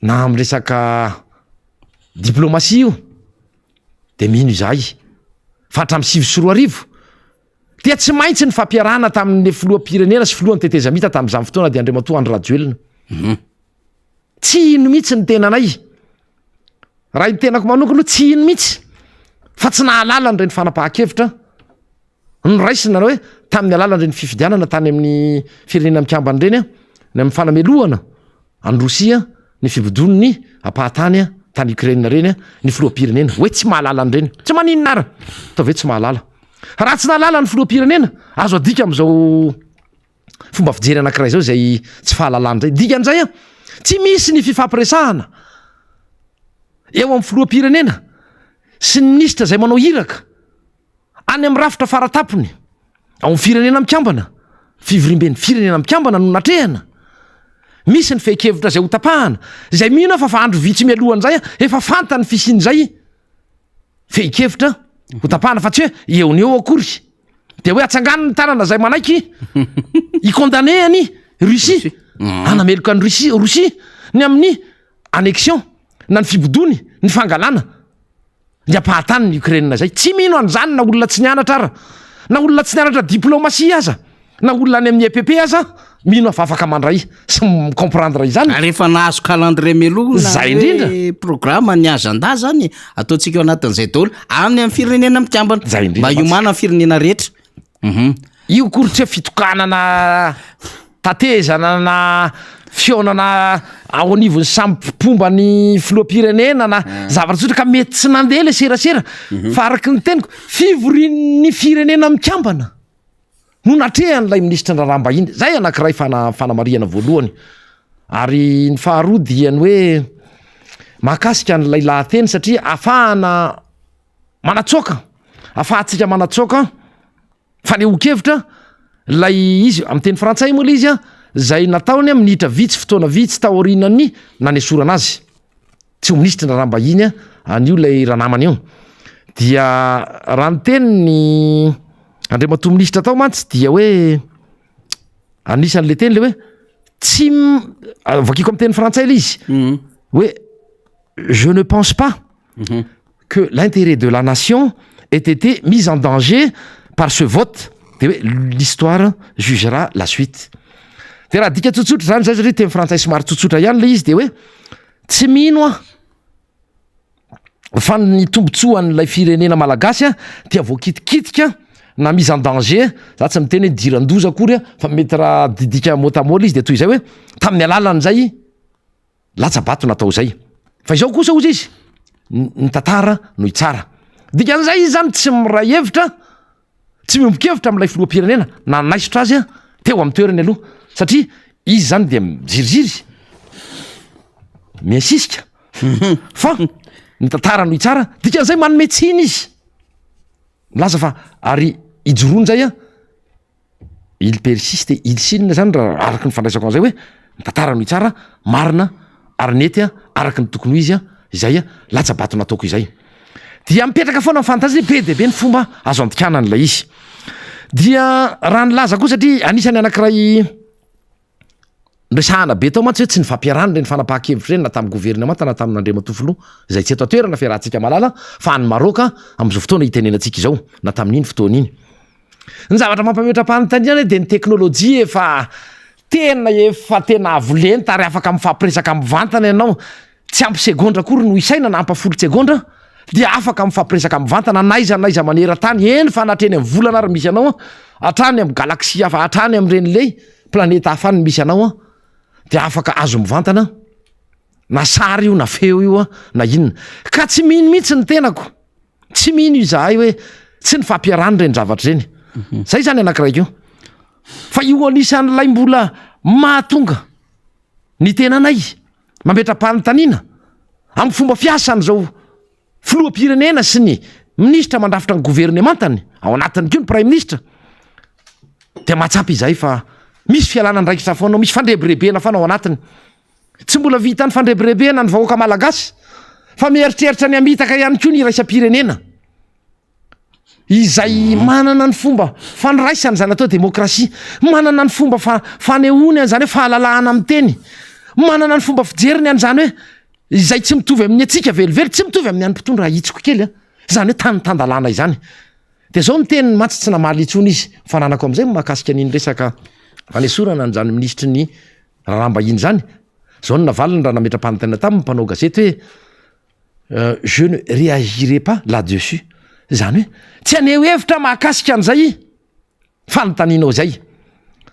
na amin'ny resaka diplomasia io, dia mino izahay fa hatramin'ny 2009 dia tsy maintsy ny fampiarahana tamin'ny filoham-pirenena sy filohan'ny tetezamita tamin'izany fotoana dia Andriamatoa Andry Rajoelina. Mhm. Tsy hino mihitsy ny tenanay. Raha ny tenako manokana aloha tsy hino mihitsy fa tsy nahalala an'ireny fanapahan-kevitra noraisina na hoe tamin'ny alalan'ireny fifidianana tany amin'ny firenena mikambana ireny ny amin'ny fanamelohana an'i Rosia ny fibodoany ampahatany tany Ukraine ireny ny filoham-pirenena hoe tsy mahalala an'ireny. Tsy maninona ara atao ve tsy mahalala. Raha tsy nahalala ny filoham-pirenena azo adika amin'izao fomba fijery anankiray izao izay tsy fahalalana izay. Dikan'izay an, tsy misy ny fifampiresahana eo amin'ny filoham-pirenena sy ny minisitra izay manao iraka any amin'ny rafitra faratapony ao amin'ny firenena mikambana, fivoriamben'ny firenena mikambana no natrehana. Misy ny fehin-kevitra izay hotapahana, izay mino aho fa fa andro vitsy mialohan'izay efa fantany fisian'izay fehin-kevitra hotapahana fa tsy hoe eo ny eo akory. Dia hoe atsangano ny tanana izay manaiky hi-condamner an'i Russie, hanameloka an'i Russie, Rosia ny amin'ny annexion na ny fibodoany, ny fangalana ny ampahatany ny Ukraine izay. Tsy mino an'izany na olona tsy nianatra ara, na olona tsy nianatra diplomatie aza, na olona any amin'ny EPP aza, mino aho fa afaka mandray sy mi-comprendre izany.
Ary efa nahazo calendrier mialoha na
Zay indrindra.
hoe programme ny agenda zany ataontsika ao anatin'izay daholo any amin'ny firenena mikambana.
Zay indrindra
Mba
mantsy.
hiomana ny firenena rehetra. Mhm.
Io akory tsy hoe fitokanana tatezana na. Fihaonana ao anivon'ny samy mpomba ny filoham-pirenena na zavatra tsotra ka mety tsy nandeha le serasera fa araky ny teniko fivorian'ny firenena mikambana no natrehan'ilay minisitry ny raharaham-bahiny. Zay anankiray fana- fanamarihana voalohany. Ary ny faharoa dia ny hoe mahakasika an'ilay lahateny satria ahafahana manatsoaka, ahafahantsika manatsoaka fanehoan-kevitra ilay izy, amin'ny teny frantsay moa ilay izy an, izay nataony minitra vitsy, fotoana vitsy taorian'ny nanesorana azy tsy ho minisitry ny raharaham-bahiny an'io ilay ranamana io. Dia raha ny tenin'ny andriamatoa minisitra tao mantsy dia hoe anisan'ilay teny ilay hoe tsy vakiko amin'ny teny frantsay ilay izy hoe je ne pense pas que l'intérêt de la nation ait été mis en danger par ce vote de hoe l'histoire jugera la suite. De raha adika tsotsotra zany zay satria teny frantsay somary tsotsotra ihany le izy de hoe tsy mino aho fa ny tombotsoan'ilay firenena malagasy a dia voakitikitika na mise en danger, za tsy miteny hoe nidiran-doza akory a fa mety raha didika mot à mot le izy de toy izay hoe tamin'ny alalan'izay Latsa-bato natao izay. Fa izao kosa hozy izy, ny tantara no hitsara. Dikan'izay izy izany tsy miray hevitra, tsy miombon-kevitra amin'ilay filoham-pirenena nanaisotra azy teo amin'ny toerany aloha. Satria izy izany dia miziriziry, miasisika, fa ny tantara no hitsara. Dikan'izay manome tsiny izy. Milaza fa ary ijoroany izay an. Il persiste, il signe zany raha araka ny fandraisako an'izay hoe ny tantara no hitsara, marina ary nety araka ny tokony ho izy izay latsa-bato nataoko izay. Dia mipetraka foana ny fanontaniana satria be dia be ny fomba azo andikana an'ilay izy. Dia raha nilaza koa satria anisan'ny anankiray Noresahana be tao mantsy hoe tsy nifampiarahana ireny fanapahan-kevitra ireny na tamin'ny governemanta na tamin'Andriamatoa Filoha izay tsy eto an-toerana fiarahantsika mahalala fa any Maroc amin'izao fotoana itenenantsika izao na tamin'iny fotoana iny. Ny zavatra mampametra-panontaniana dia ny teknolojia efa tena efa tena avo lenta ary afaka mifampiresaka mivantana ianao Tsy ampy segondra akory no isaina na ampafolo-tsegondra dia afaka mifampiresaka mivantana n'aiza n'aiza maneran-tany, eny fa na hatreny amin'ny volana ary misy anao, hatrany amin'ny galaxie hafa, hatrany amin'ireny le planeta hafa any misy anao dia afaka azo mivantana na sary io na feo io na inona. Ka tsy mino mihitsy ny tenako, tsy mino izahay hoe tsy nifampiarahana ireny zavatra ireny. Zay izany anankiray koa. Fa io anisan'ilay mbola mahatonga ny tenanay mametra-panontaniana amin'ny fomba fiasan'izao filoham-pirenena sy ny minisitra mandrafitra ny governemantany, ao anatiny koa ny praiminisitra, dia mahatsapa izahay fa misy fialana andraikitra foana, misy fandrebirebena foana ao anatiny. Tsy mbola vita ny fandrebirebena ny vahoaka malagasy fa mieritreritra ny hamitaka ihany koa ny iraisam-pirenena. izay manana ny fomba fandraisany izany atao demokrasia, manana ny fomba fanehoany an'izany hoe fahalalahana miteny, manana ny fomba fijeriny an'izany hoe izay tsy mitovy amin'ny antsika velively, tsy mitovy amin'ny an'ny mpitondra ahitsiko kely an, izany hoe tany tan-dalàna izany. Dia izao ny teniny mantsy tsy namaly intsony izy, fananako amin'izay mahakasika an'iny resaka fanesorana an'izany minisitry ny raharaham-bahiny izany, izao no navaliny raha nametra-panontaniana taminy ny mpanao gazety hoe Je ne réagirai pas là dessus, izany hoe tsy haneho hevitra mahakasika an'izay fanontanianao izay.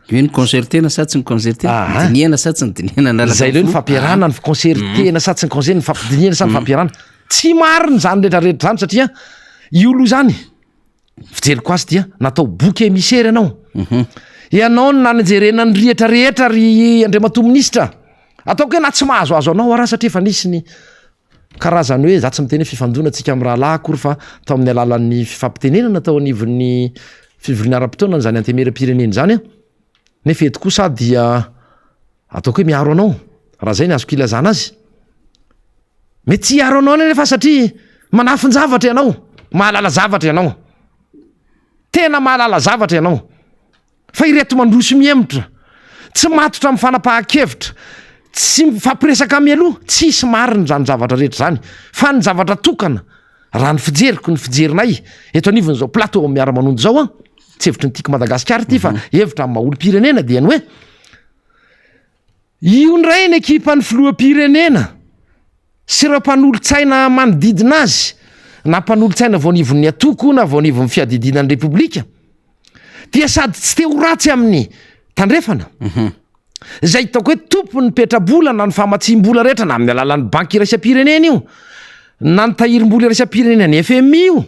Hoe ni-concerter-na sa tsy ni-concerter-na?
Aha.
Dinihana sa tsy nidinihana niaraka
Izay
tamin'ny
aloha ny
filoha?
fampiarahana, ny concerter-na sa tsy ni-concerter, ny fampidinihana sa ny fampiarahana. Tsy marina izany rehetra rehetra izany satria io aloha izany, fijeriko azy dia natao bouc émissaire ianao. Ianao no nanjerena ny rihatra rehetra ry Andriamatoa Minisitra. Ataoko hoe na tsy mahazoazo anao ara satria efa nisy ny karazany hoe za tsy miteny hoe fifandona tsika amin'ny rahalahy akory fa tao amin'ny alalan'ny fifampitenenana tao anivon'ny fivoriana ara-potoana izany antemieram-pirenena izany an. Nefa eto kosa dia ataoko hoe miaro anao raha zay ny azoko ilazana azy. Mety tsy hiaro anao anefa satria manafin-javatra ianao, mahalala zavatra ianao. Tena mahalala zavatra ianao. Fa ireto mandroso mihemotra, tsy matotra amin'ny fanapahan-kevitra, tsy mifampiresaka mialoha, tsisy marina izany zavatra rehetra izany. Fa ny zavatra tokana, raha ny fijeriko, ny fijerinay eto anivon'izao plateau miara-manonja izao an, tsy hevitry ny Tiako Madagasikara ity fa hevitra amin'ny maha olom-pirenena dia ny hoe, Io indray ny ekipan'ny filoham-pirenena sy ireo mpanolotsaina manodidina azy, na mpanolotsaina vao anivon'ny antoko na vao anivon'ny fiadidiana ny Repoblika, dia sady tsy te ho ratsy amin'ny tandrefana, mhm. Izay hitako hoe tompon'ny petrabola na ny famatsiam-bola rehetra na amin'ny alalan'ny banky iraisam-pirenena io, na ny tahirim-bola iraisam-pirenena ny FMI io,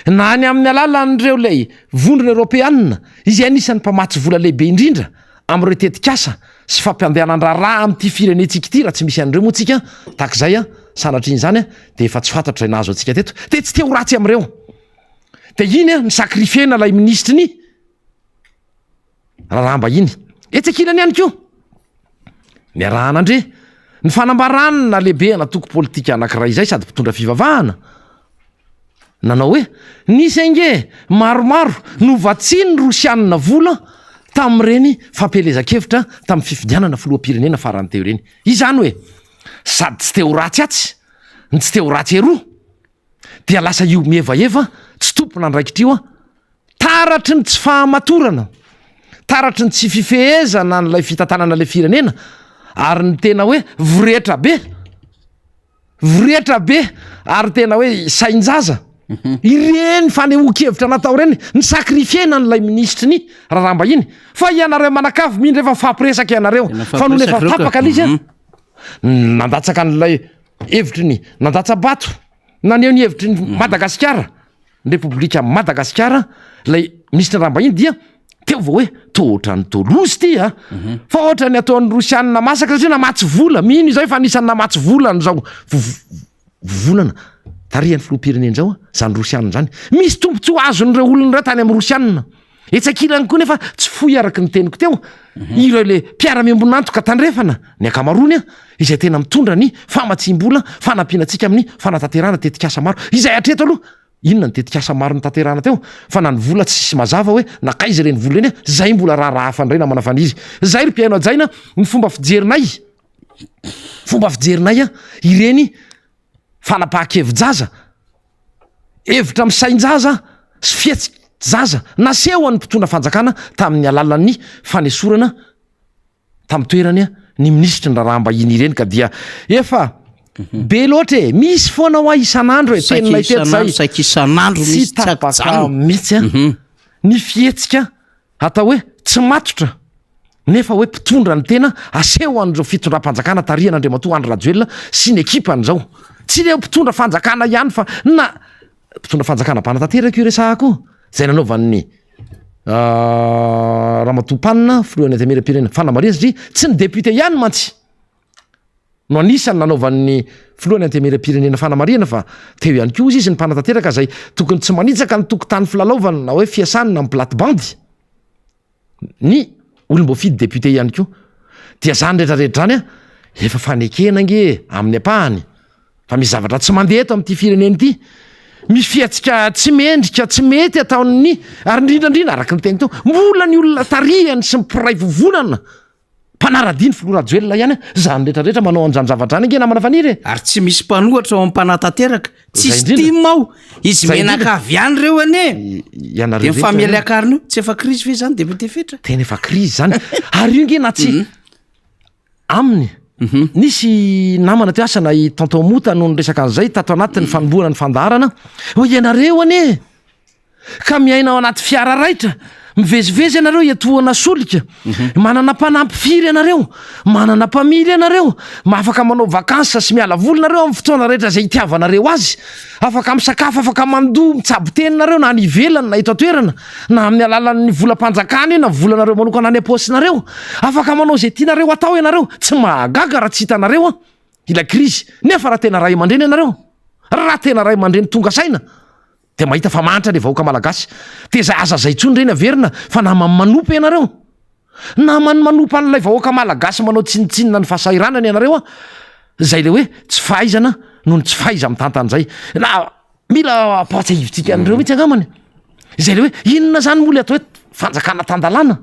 na ny amin'ny alalan'ireo ilay vondrona eoropeanina izay anisan'ny mpamatsy vola lehibe indrindra amin'ireo tetikasa sy fampiandehanan-draharaha amin'ity firenentsika ity, raha tsy misy an'ireo moa tsika tahaka izay an, sanatria izany an, dia efa tsy fantatro izay nahazo antsika teto, dia tsy te ho ratsy amin'ireo. Dia iny an, ni-sacrifier-na ilay minisitry ny raharaham-bahiny. Etsy ankilany ihany koa, niaraha-nandre ny fanambarana lehibe an'antoko politika anankiray izay sady mpitondra fivavahana, nanao hoe, nisy ange maromaro novatsian'ny Rosianina vola tamin'ireny fampielezan-kevitra tamin'ny fifidianana filoham-pirenena farany teo ireny. Izany hoe, sady tsy te ho ratsy atsy, no tsy te ho ratsy eroa. Dia lasa io mihevaheva tsy tompon'andraikitra io an, taratry ny tsy fahamatorana, taratry ny tsy fifehezana an'ilay fitantanana ilay firenena, ary ny tena hoe voretra be, voretra be ary tena hoe sain-jaza. Ireny fanehoan-kevitra natao ireny, ni-sacrifier-na an'ilay minisitry ny raharaham-bahiny. Fa ianareo manakavy mino rehefa mifampiresaka ianareo, fa nony efa tapaka ilay izy an, nandatsaka an'ilay hevitry ny nandatsa-bato naneho ny hevitry ny Madagasikara, ny Repoblika Madagasikara, ilay minisitry ny raharaham-bahiny dia teo vao hoe toa ohatran'ny toa loza ity a! Fa ohatran'ny ataon'ny Rosianina masaka satria namatsy vola, mino izahay fa anisan'ny namatsy vola an'izao vovonana tarihan'ny filoham-pirenena izao izany Rosianina izany. Misy tombontsoa azon'ireo olona ireo tany amin'ny Rosianina. Etsy ankilany koa nefa tsy fohy araka ny teniko teo, ireo le mpiara-miombon'antoka tandrefana, ny ankamaroany an, izay tena mitondra ny famatsiam-bola fanampiana antsika amin'ny fanatanterahana tetikasa maro, izay hatreto aloha, inona ny tetikasa maro notanterahana teo, fa na ny vola tsisy mazava hoe nankaiza ireny vola ireny an, zay mbola raharaha hafa indray namana Faniry. Zay ry mpihaino hajaina ny fomba fijerinay, fomba fijerinay an, ireny fanapahan-kevi-jaza, hevitra misain-jaza sy fihetsi-jaza nasehon'ny mpitondra fanjakana tamin'ny alalan'ny fanesorana tamin'ny toerany ny minisitry ny raharaham-bahiny ireny ka dia efa be loatra e, misy foana hoa isan'andro e, teninay teto zay,
saika isan'andro
tsy
misy tsy
tapaka
ankijanona.
mihitsy a, ny fihetsika Atao hoe tsy matotra nefa hoe mpitondra ny tena aseho an'ireo fitondram-panjakana tarihan'Andriamatoa Andry Rajoelina sy ny ekipany izao. Tsy ireo mpitondra fanjakana ihany fa na mpitondra fanjakana mpanatanteraka io resahako io, izay nanaovan'ny Ramatoa Mpanina filohan'ny Antenimierampirenena fanamarihana satria tsy ny député ihany mantsy no anisan'ny nanaovan'ny filohan'ny Antenimierampirenena fanamarihana fa teo ihany koa hozy izy ny mpanatanteraka izay tokony tsy manitsaka ny tokotany filalaovany na hoe fiasany na ny plate-bande ny olom-boafidy député ihany koa. Dia izany rehetra rehetra izany efa fanekena ange e, amin'ny ampahany fa misy zavatra tsy mandeha eto amin'ity firenena ity, misy fihetsika tsy mendrika, tsy mety ataon'ny ary indrindra indrindra araka ny teny teo, mbola ny olona tarihany sy ny mpiray vovonana Mpanaradia ny filoha Rajoelina ihany zany rehetra rehetra manao an'izany zavatra zany ange namana Faniry e!
Ary tsy misy mpanohatra ao amin'ny mpanatanteraka,
Zay
tsisy
indrindra.
tim ao, izy
Zay indrindra.
menaka avy any ireo anie!
Ianareo
Dia
rehetra
mifamely
ireo.
akarina io, tsy efa krizy ve zany député Fetra?
Tena efa krizy zany, ary io nge na tsy aminy, nisy namana teo asa na i tonton Mota no niresaka an'izay tato anatin'ny fanombohana ny fandaharana, hoe ianareo anie Ka miaina ao anaty fiara raitra, mivezivezy ianareo hiantohana solika, manana mpanampy firy ianareo, manana mpamily ianareo, afaka manao vacances sy miala voly nareo amin'ny fotoana rehetra izay itiavanareo azy, afaka misakafo, afaka mandoa mitsabo tena nareo na any ivelany na eto an-toerana, na amin'ny alalan'ny volam-panjakana io na volanareo manokana any am-paosinareo, afaka manao izay tianareo atao ianareo, tsy mahagaga raha tsy hitanareo an ilay krizy, nefa raha tena ray aman-dreny ianareo, raha tena ray aman-dreny tonga saina, Dia mahita fa mahantra le vahoaka malagasy. Dia zay aza zay intsony ireny averina fa naman'ny manopa ianareo. Naman'ny manopa an'ilay vahoaka malagasy manao tsinontsinona ny fahasahiranany ianareo an. Zay le hoe tsy fahaizana noho ny tsy fahaiza mitantana zay. Na mila ampahatsiahivintsika an'ireo mihitsy angambany. Izay le hoe inona zany moa le atao hoe fanjakana tan-dalàna?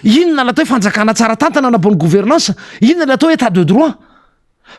Inona le atao hoe fanjakana tsara tantana na bonne gouvernance? Inona le atao hoe état de droit?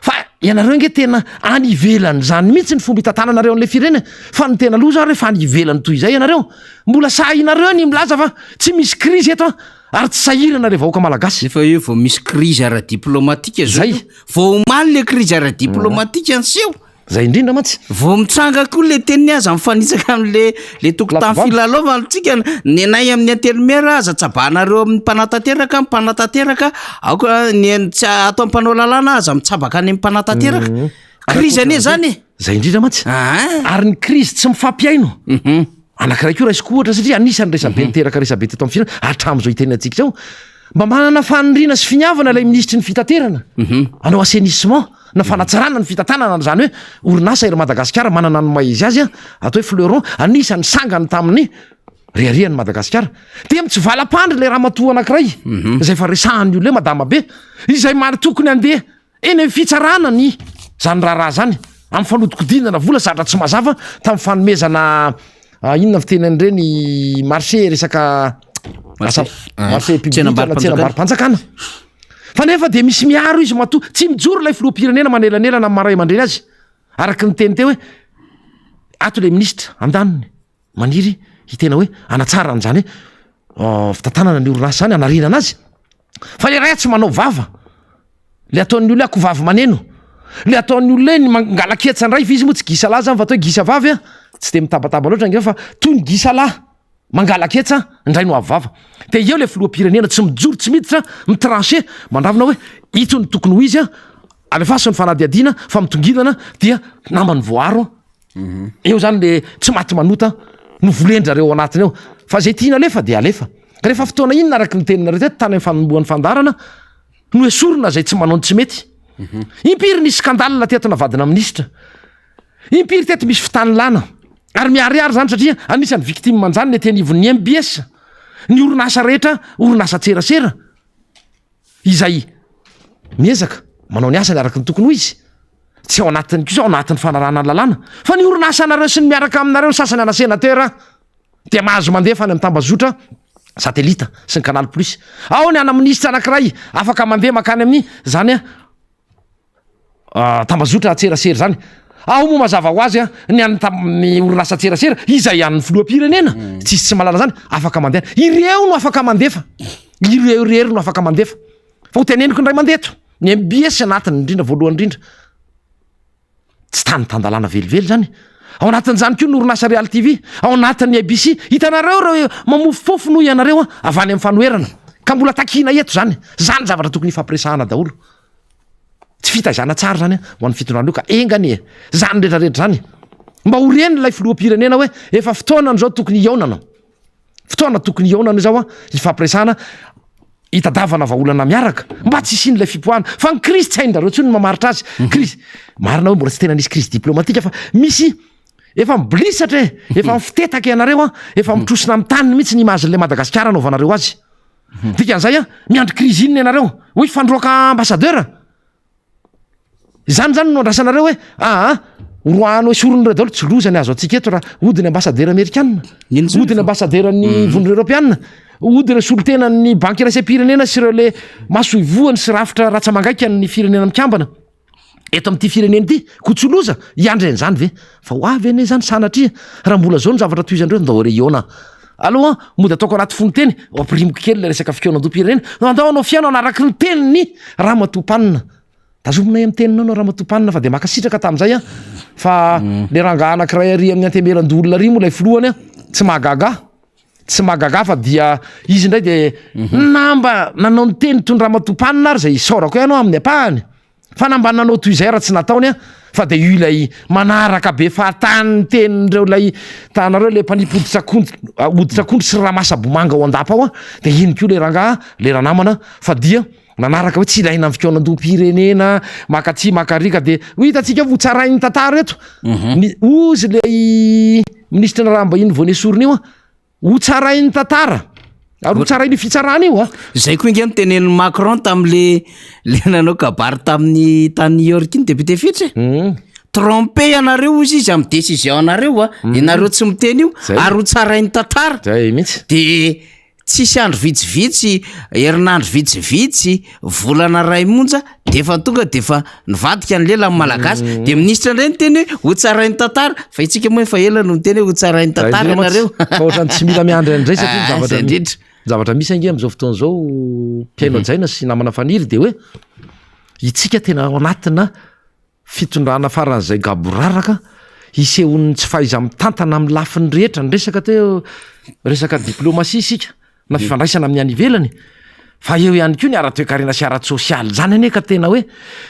Fa ianareo ange tena any ivelan'izany mihitsy ny fomba itantananareo an'ilay firenena fa ny tena loza ary rehefa any ivelany toy izay ianareo, mbola sahinareo ny milaza fa tsy misy krizy eto an, ary tsy sahirana ilay vahoaka malagasy.
Nefa hoe vao misy krizy ara-diplomatika zao
Zay.
io, vao omaly le krizy ara-diplomatika niseho.
Zay indrindra mantsy.
Vao mitranga koa le teniny aza mifanitsaka amle le tokotany filalaovana tsika nenay amin'ny antenimiera aza tsabahanareo amin'ny mpanatanteraka mpanatanteraka aoka ny tsy atao mpanao lalàna aza mitsabaka any amin'ny mpanatanteraka mhm. krizy anie zany e
zay indrindra mantsy
ah.
ary ny krizy tsy mifampihaino mhm. anankiray koa raisiko ohatra satria anisan'ny resabe mhm. niteraka resabe teto amin'ny firenena hatramin'izao hiteny antsika izao mba manana faniriana sy finiavana ilay minisitry ny fitaterana hanao assainissement na fanatsarana ny fitantanana an'izany hoe orinasa Air Madagascar manana ny maha izy azy atao hoe fleuron anisan'ny sangany tamin'ny reharehan'i Madagasikara dia mitsivalam-pandry ilay ramatoa anankiray mhm. izay efa resahan'ny olona hoe madama be izay mary tokony handeha eny amin'ny fitsarana ny zany raharaha zany amin'ny fanodikodinana vola zatra tsy mazava tamin'ny fanomezana ah, inona fiteny an'ireny marché resaka
marché
ah, public na tsenam-barom-panjakana Fa nefa dia misy miaro izy matoa tsy mijoro ilay filoham-pirenena manelanelana amin'ny maha ray aman-dreny azy. Araka ny teny teo hoe ato ilay minisitra andaniny maniry hitena hoe hanatsara an'izany hoe fitantanana ny orinasa izany, hanarenana azy. Fa ilay ray tsy manao vava. Ilay ataon'ny olona akoho vavy maneno. Ilay ataon'ny olona hoe ny mangala-ketsa indray fa izy moa tsy gisa lahy izany fa atao hoe gisa vavy an. Tsy dia mitabataba loatra angamba fa toy ny gisa lahy. Mangalaketsa indray no avo vava. Dia eo ilay filoham-pirenena tsy mijoro tsy miditra, mi-trancher, mandravona hoe ito no tokony ho izy an, alefaso ny fanadihadiana fa mitongilana dia namany voaaro an. Eo izany le tsy maty manota no volen-dry zareo ao anatiny ao. Fa izay tiana alefa dia alefa. Ka rehefa fotoana inona araka ny teninareo teto tany amin'ny fanombohan'ny fandaharana no esorina izay tsy manao ny tsy mety. Impiry nisy scandale teto navadina minisitra. Impiry teto misy fitanilana ary miharihary izany satria anisan'ny victime an'izany ny ety anivon'ny mbs, ny orinasa rehetra orinasan-tserasera izay miezaka manao ny asany araka ny tokony ho izy, tsy ao anatin'ny kosa ao anatin'ny fanarahana ny lalàna fa ny orinasanareo sy ny miaraka aminareo ny sasany ana sénateur dia mahazo mandefa any amin'ny tambazotra satelita sy ny canal plus, ao ny ana minisitra anankiray afaka mandeha mankany amin'ny zany a. Tambazotra an-tserasera izany. Ao moa mazava ho azy ny an'ny ny orinasa an-tserasera izay an'ny filoham-pirenena. Mm. Tsisy tsy mahalala izany, afaka mandeha. Ireo no afaka mandefa. Ireo irery no afaka mandefa. Fa ho teneniko indray mandeha eto. Ny MBS anatiny indrindra voalohany indrindra. Tsy tany tan-dalàna velively izany. Ao anatin'izany koa ny orinasa Real TV, ao anatin'ny ABC. Hitanareo ireo mamofofofo noho ianareo avy any amin'ny fanoherana. Ka mbola takiana eto izany. Izany zavatra tokony hifampiresahana daholo. Tsy fitaizana tsara izany ho an'ny fitondrana io ka enga anie izany rehetra rehetra izany mba ho ren'ilay filoham-pirenena hoe efa fotoanany izao tokony hihaonana, fotoana tokony hihaonana izao an, hifampiresahana, hitadavana vahaolana miaraka mba tsy hisian'ilay fipoahana fa ny krizy tsy hain-dRareo intsony ny mamaritra azy. Mhm. Krizy, marina hoe mbola tsy tena nisy krizy diplomatika fa misy efa mibolisatra e, efa mifitetaka ianareo an, efa mhm. mitrosona amin'ny tany mihitsy ny image-n'ilay Madagasikara anaovanareo azy. Dikan'izay an, miandry crise inona ianareo? Hoy fandroaka ambassadeur? Izany zany no andrasanareo hoe aa horoahana esorin'ireo daholo, tsy loza ny azo antsika eto raha hody ny ambassadeur amerikana, hody ny ambassadeur ny mm. vondrona eoropeana, hody ireo solontenan'ny banky iraisam-pirenena sy ireo le masoivohany sy rafitra ratsa-mangaikan'ny firenena mikambana. eto amin'ity firenena ity koa tsy ho loza hiandry an'izany ve fa ho avy anie izany sanatria raha mbola zao ny zavatra tohizan'ireo ndao re hihaona aloha mody ataoko anaty fononteny ampirimiko kely ilay resaka fikaonandoham-pirenena andao hanao fihaonana araka ny tenin'ny ramatoa mpanina tazominay amin'ny teninao anao ramatoa mpanina fa dia mankasitraka tamin'izay an fa mm. le rangahy anankiray ary amin'ny antemeran-doholona ary moa ilay filohany an tsy mahagaga ahy Tsy mahagaga fa dia izy indray dia mhm. na mba nanao ny teny toy ny ramatoa mpanina ary izay isaorako ihany aho amin'ny ampahany fa na mba nanao toy izay raha tsy nataony aho fa dia io ilay manaraka be fahatany ny tenin'ireo ilay tanareo ilay mpanipy hoditra akondro ah, hoditra akondro sy ramasa bomanga ao an-dapa ao a dia iny koa le rangaha le ranamana fa dia nanaraka hoe tsy ilaina ny fikaonandoham-pirenena maka aty maka ary ka dia ho hitantsika ho tsarain'ny tantara eto mhm. ny ozy ilay minisitry ny raharaham-bahiny vao nesorina io a ho tsarain'ny tantara ary ho tsarain'io fitsarana io a
Zay koa ange notenenin'i Macron tamin'le le nanao kabary tamin'ny tany New York iny député Fetsy e.
Mhm.
Trompé ianareo hozy izy amin'ny décision anareo a, ianareo tsy miteny io
Zay.
ary ho tsarain'ny tantara.
Zay mihitsy.
De Tsisy andro vitsivitsy, herinandro vitsivitsy, volana iray monja de efa tonga de efa nivadika ny lela amin'ny Malagasy. Mm. De minisitra indray niteny hoe ho tsarain'ny tantara, fa itsika moa efa ela no niteny hoe ho tsarain'ny tantara ianareo.
Fa ohatran'ny tsy mila miandry an'izay satria ny
Ah,
zavatra
izay indrindra.
ny zavatra misy ange amin'izao fotoana izao mpihaino
Mhm.
hajaina sy namana faniry de hoe itsika tena ao anatina. Fitondrana faran'izay gaboraraka, isehoan'ny tsy fahaiza-mitantana amin'ny lafiny rehetra, niresaka teo resaka diplomasia isika na fifandraisana amin'ny any ivelany, fa eo ihany koa ny ara-toekarena sy ara-tsosialy izany anie ka tena hoe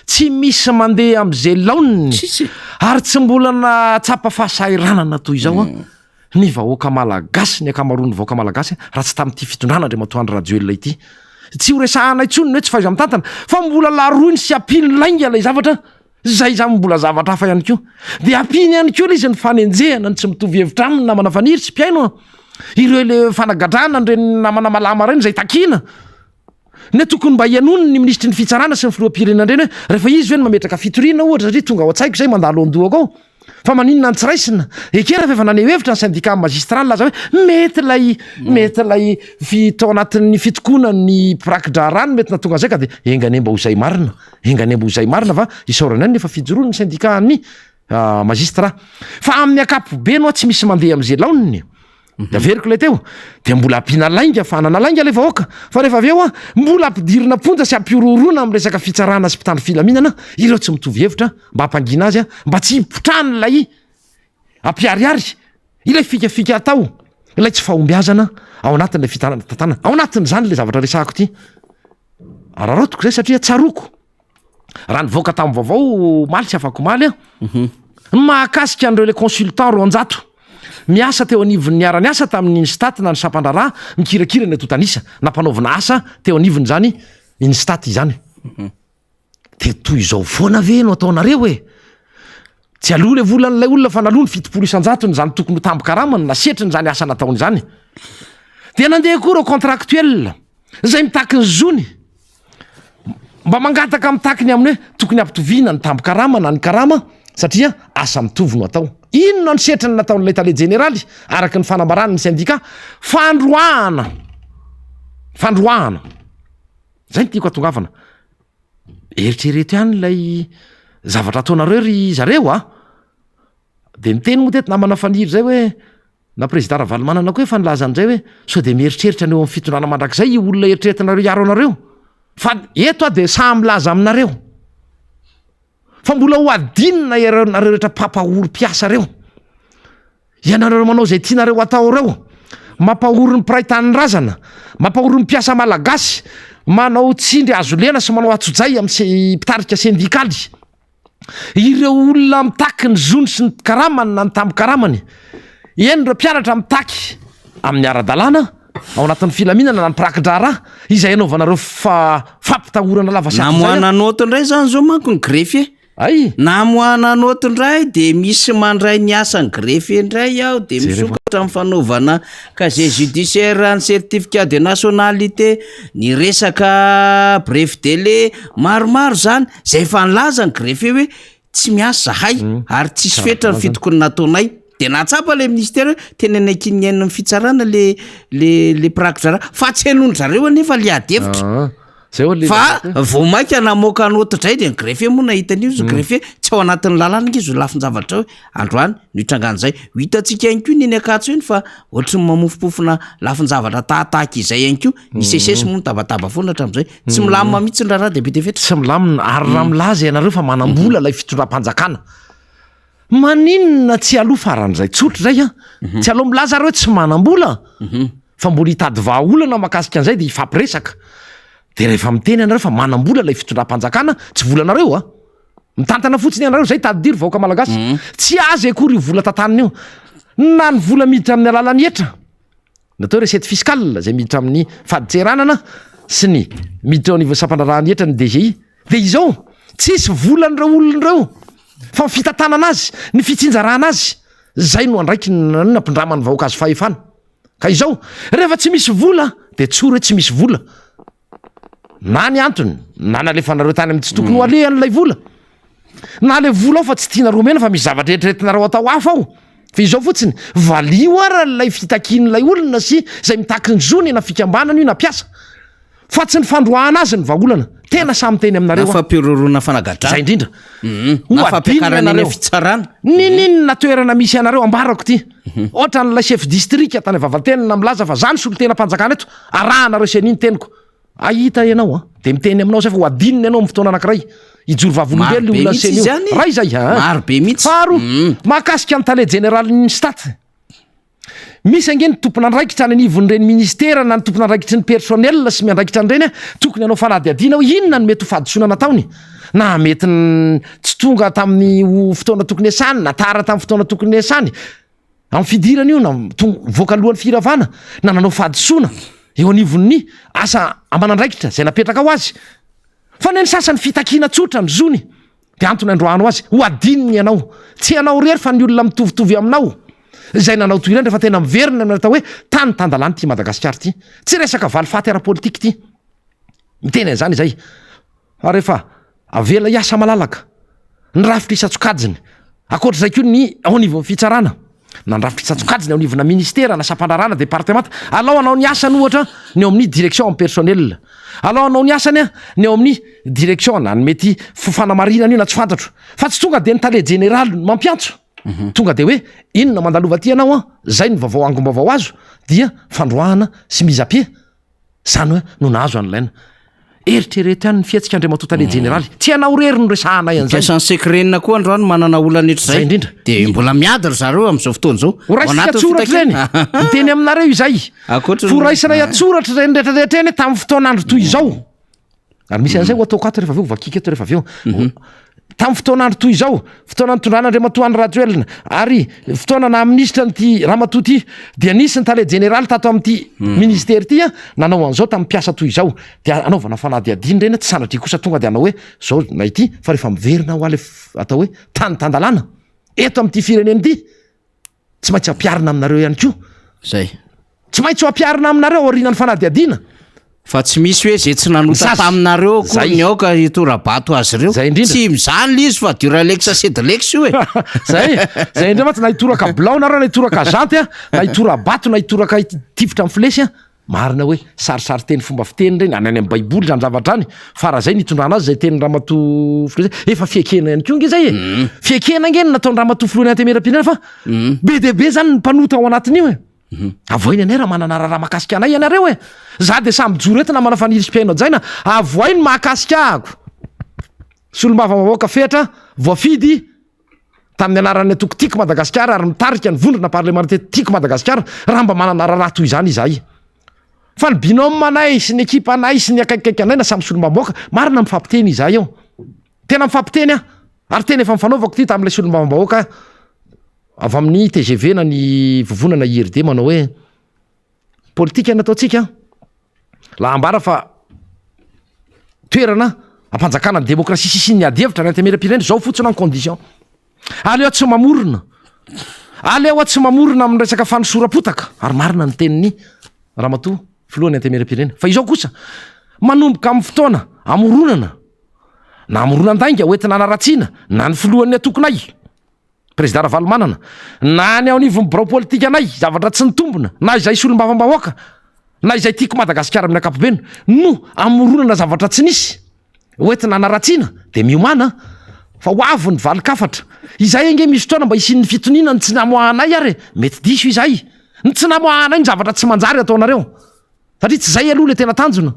tsy misy mandeha amin'izay laoniny ary tsy mbola nahatsapa fahasahiranana toy izao an. Ny vahoaka malagasy, ny ankamaroan'ny vahoaka malagasy raha tsy tamin'ity fitondrana Andriamatoa Andry Rajoelina ity. Tsy ho resahana intsony ny hoe tsy fahaiza-mitantana fa mbola laroiny sy ampiany lainga ilay zavatra, izay izany mbola zavatra hafa ihany koa. Dia ampiany ihany koa ilay izy ny fanenjehana ny tsy mitovy hevitra aminy namana Faniry sy mpihaino a! Ireo ilay fanagadrana an'ireny namana malama ireny izay takiana. Ne tokony mba hihainoany ny minisitry ny fitsarana sy ny filoham-pirenena ireny hoe rehefa izy ve no mametraka fitoriana ohatra satria tonga ao an-tsaiko izay mandalo an-dohako ao fa maninona no tsy raisina? Ekena fa efa naneho hevitra ny syndicat magistrat nilaza hoe mety ilay mety ilay fi tao anatin'ny fitokonany ny mpiraki-draharaha no mety nahatonga an'izay ka dia enga anie mba ho izay marina, enga anie mba ho izay marina fa isaorana ihany ny efa fijoroan'ny syndicat ny magistrat fa amin'ny ankapobeny hoa tsy misy mandeha amin'izay laoniny. De averiko ilay teo, dia mbola ampiana lainga, fahanana lainga ilay vahoaka, fa rehefa avy eo an, mbola ampidirina am-ponja sy ampihorohoroana amin'ny resaka fitsarana sy mpitandro filaminana ireo tsy mitovy hevitra mba hampangina azy an, mba tsy hipotrahan'ilay hampiharihary ilay fikafika atao, ilay tsy fahombiazana ao anatin'ilay fitanana tantanana. Ao anatin'izany ilay zavatra resahako ity. Araraotiko izay satria tsaroako. Raha nivoaka tamin'ny vaovao omaly sy afakomaly an, ny mahakasika an'ireo le consultant 200 miasa teo anivon'ny niara-niasa tamin'ny Instat na ny sampan-draharaha mikirakira ny antontan'isa nampanaovina asa teo anivon'izany Instat izany. Dia toy izao foana ve no ataonareo e? Tsy aloa le volan'ilay olona fa naloa ny 70 isan-jatony izany tokony ho tambin-karamany na setriny izany asa nataony izany. Dia nandeha koa ireo contractuel izay mitaky ny zony. Mba mangataka mitaky ny amin'ny hoe tokony hampitoviana ny tambin-karama na ny karama satria asa mitovy no atao. Inona no setriny nataon'ilay tale jeneraly araka ny fanambaran'ny sendika? Fandroahana! Fandroahana! Izay no tiako hatongavana. Eritrereto ihany ilay zavatra ataonareo ry zareo a! Dia niteny moa teto namana Faniry izay hoe Na Prezida Ravalomanana koa efa nilaza an'izay hoe sao dia mieritreritra ny eo amin'ny fitondrana mandrakizay io olona eritreretinareo hiaro anareo. Fa eto aho dia sahy milaza aminareo fa mbola ho adinina iareo nareo rehetra mpampahory mpiasa reo. Ianareo manao izay tianareo atao reo. Mampahory ny mpiray tanindrazana, mampahory ny mpiasa malagasy, manao tsindry hazo lena sy manao atsojay amin'ny mpitarika sendikaly. Ireo olona mitaky ny zony sy ny karamany na ny tambin-karamany. Eny ireo mpianatra mitaky amin'ny ara-dalàna, ao anatin'ny filaminana na ny mpiraki-draharaha, izay anaovanareo fa fampitahorana lava sy hatrizay.
Namoahana naoty indray izany izao manko ny greffier.
Hay!
Namoahana naoty indray dia misy mandray ny asan'ny greffier indray aho dia misokatra amin'ny fanaovana casier judiciaire, ny certificat de nationalité, ny resaka bref délai, maromaro izany. Zay efa nilaza ny greffier hoe tsy miasa zahay ary tsisy fetra ny fitokonana nataonay. De nahatsapa le ministera hoe tena nankinin'ny ain'ny fitsarana le le le mpiraki-draharaha fa tsy henoin-dry zareo anefa le ady hevitra.
Zay ho'a le
Fa vao mainka namoaka naoty indray de ny greffier moa nahita an'io izy, greffier tsy ao anatin'ny lalàna ange zao lafin-javatra hoe androany no hitrangan'izay. Ho hitantsika ihany koa ny eny Ankatso eny fa ohatry ny mamofompofona lafin-javatra tahatahaka izay ihany koa. Ny SECES moa nitabataba foana hatramin'izay.
Tsy
milamina mihitsy ny raharaha député Fetra.
Tsy milamina ary raha milaza ianareo fa manam-bola ilay fitondram-panjakana, maninona tsy aloha faran'izay tsotra izay an? Tsy aleo milaza ary hoe tsy manam-bola fa mbola hitady vahaolana mahakasika an'izay dia hifampiresaka. Dia rehefa miteny ianareo fa manam-bola ilay fitondram-panjakana, tsy volanareo an! Mitantana fotsiny ianareo, izay tadidio ry vahoaka malagasy. Tsy azy akory io vola tantanina io. Na ny vola miditra amin'ny alalan'ny hetra. Ny atao hoe recette fiscale izay miditra amin'ny fadintseranana sy ny miditra eo anivon'ny sampandraharahan'ny hetra ny DGI dia izao, tsisy volan'ireo olona ireo fa ny fitantanana azy, ny fitsinjarana azy, izay no andraikiny nampindraman'ny vahoaka azy fahefana. Ka izao, rehefa tsy misy vola dia tsory hoe tsy misy vola. Na ny antony, na nalefanareo tany amin'ny tsy tokony ho alehany ilay vola, na ilay vola ao fa tsy tianareo omena fa misy zavatra eritreretinareo atao hafa ao. Fa izao fotsiny, valio ara ilay fitakian'ilay olona sy izay mitaky ny zony na fikambanana io na mpiasa. Fa tsy ny fandroahana azy ny vahaolana. Tena samy miteny aminareo
aho. Na fampihorohoroana fanagadrana.
Izay indrindra.
Ho Na fampiakarana eny
ianareo.
fitsarana.
Ninininona toerana misy anareo ambarako ity. Ohatran'ilay chef district tany Vavatenina milaza fa za ny solontenam-panjakana eto, arahanareo ceni ny teniko. Hahita ianao an! Dia miteny aminao izay fa ho adinony ianao amin'ny fotoana anankiray. Hijoro vavolombelona io
Maro be
olona
mihitsy
niseny io.
izany e.
Ray izay an!
Maro be mihitsy.
Faharoa, mahakasika ny tale jeneralin'ny Stat. Misy ange ny tompon'andraikitra any anivon'ireny ministera na ny tompon'andraikitry ny personnel sy miandraikitra an'ireny tokony hanao fanadihadiana hoe inona no mety ho fahadisoana nataony na mety tsy tonga tamin'ny fotoana tokony hiasany na tara tamin'ny fotoana tokony hiasany amin'ny fidirana io na mivoaka alohan'ny firavana na nanao fahadisoana eo anivon'ny asa aman'andraikitra izay napetraka ho azy fa ny an'ny sasany fitakiana tsotra ny zony Dia antony androano azy, ho adinony ianao. Tsy ianao irery fa ny olona mitovitovy aminao izay nanao toy ireny rehefa tena miverina amin'ny atao hoe tany tan-dalàna ity Madagasikara ity. Tsy resaka valifaty ara-politika ity. Miteny an'izany izay. Fa rehefa avela hiasa malalaka ny rafitra isan-tsokajiny, ankoatra izay koa ny ao anivon'ny fitsarana, na ny rafitra isan-tsokajiny ao anivona ministera na sampandraharahana, departemanta, alao hanao ny asany ohatra ny ao amin'ny direction en personnel, alao hanao ny asany ny ao amin'ny direction na ny mety fanamarinana io na tsy fantatro, fa tsy tonga dia ny tale jeneraly no mampiantso, tonga dia hoe inona mandalova aty ianao an, zay ny vaovao angom-baovao azo dia fandroahana sy mise à pied. Zany hoe no nahazo an'i Laina. Eritrereto ihany ny fihetsika Andriamatoa Tale Jeneraly. Tsy ianao irery no resahanay an'izay.
Mpiasan'ny Secren koa androany manana olana eto izay.
Zay indrindra.
Dia mbola miady ry zareo amin'izao fotoana izao.
Ho raisina an-tsoratra ireny. Miteny aminareo izay.
Ankoatra ny-
Ho raisinay an-tsoratra ireny rehetra rehetra ireny tamin'ny fotoan'andro toy izao. Ary misy an'izay ho ataoko ato rehefa avy eo, vakiko eto rehefa avy eo. Tamin'ny fotoan'andro toy izao, fotoana nitondrana Andriamatoa Andry Rajoelina ary fotoana naha minisitra an'ity ramatoa ity dia nisy ny tale jeneraly tato amin'ity ministera ity nanao an'izao tamin'ny mpiasa toy izao. Dia anaovana fanadihadiana ireny, tsy sanatria kosa tonga dia hanao hoe zao na ity fa rehefa miverina ho any atao hoe tany tan-dalàna eto amin'ity firenena ity. Tsy maintsy ampiharina aminareo ihany koa.
Zay.
Tsy maintsy ho ampiharina aminareo aorianan'ny fanadihadiana.
Fa tsy misy hoe zay tsy nanota
Sazy.
taminareo akory
Zay.
ny aoka hitora-bato azy ireo.
Zay indrindra.
Tsy mizany le izy fa duralex sedlex io e.
Zay, zay indray mantsy na hitoraka bilao nareo na hitoraka janty a, na hitora-bato na hitoraka hitifitra amin'ny flesy a. Marina hoe sarisariteny fomba fiteny ireny, any any amin'ny baiboly izany zavatra izany, fa raha izay no itondrana azy izay tenin'i ramatoa filoha izay, efa fiekena ihany koa ange izay e! Fiekena ange no nataon'i ramatoa filohan'ny antenimierampirenena fa be dia be izany ny mpanota ao anatin'io e! Avohay ny anay raha manana raharaha mahakasika anay ianareo e! Za dia samy mijoro eto namana Faniry sy mpihaino hajaina, avohay ny mahakasika ahako! Solombavambahoaka Fetra voafidy tamin'ny anaran'ny antoko Tiako Madagasikara ary mitarika ny vondrona parlemantera Tiako Madagasikara raha mba manana raharaha toy izany izahay. Fa ny binôme anay sy ny ekipa anay sy ny akaikikaiky anay na samy solombavambahoaka, marina mifampiteny izahay eo. Tena mifampiteny aho ary tena efa nifanaovako ity tamin'ilay solombavambahoaka avy amin'ny tgv na ny vovonana IRD manao hoe Politika ny ataontsika la ambara fa toerana ampanjakana ny demokrasia sy ny ady hevitra ny antenimierampirenena izao fotsiny en condition. Aleo tsy mamorona. Aleo tsy mamorona amin'ny resaka fanosoram-potaka ary marina ny tenin'ny ramatoa filohan'ny antenimierampirenena. Fa izao kosa manomboka amin'ny fotoana amoronana na amoronan-dainga hoentina hanaratsiana na ny filohan'ny antokonay Prezida Ravalomanana, na ny ao anivon'ny birao politikanay, zavatra tsy nitombina, na izay solombavambahoaka, na izay Tiako Madagasikara amin'ny ankapobeny, no amoronana zavatra tsy nisy, hoentina hanaratsiana, dia miomàna fa ho avy ny valin-kafatra. Izay ange misy fotoana mba hisian'ny fitoniana ny tsy namoahanay ary e! Mety diso izahay. Ny tsy namoahanay ny zavatra tsy manjary ataonareo. Satria tsy izay aloha ilay tena tanjona.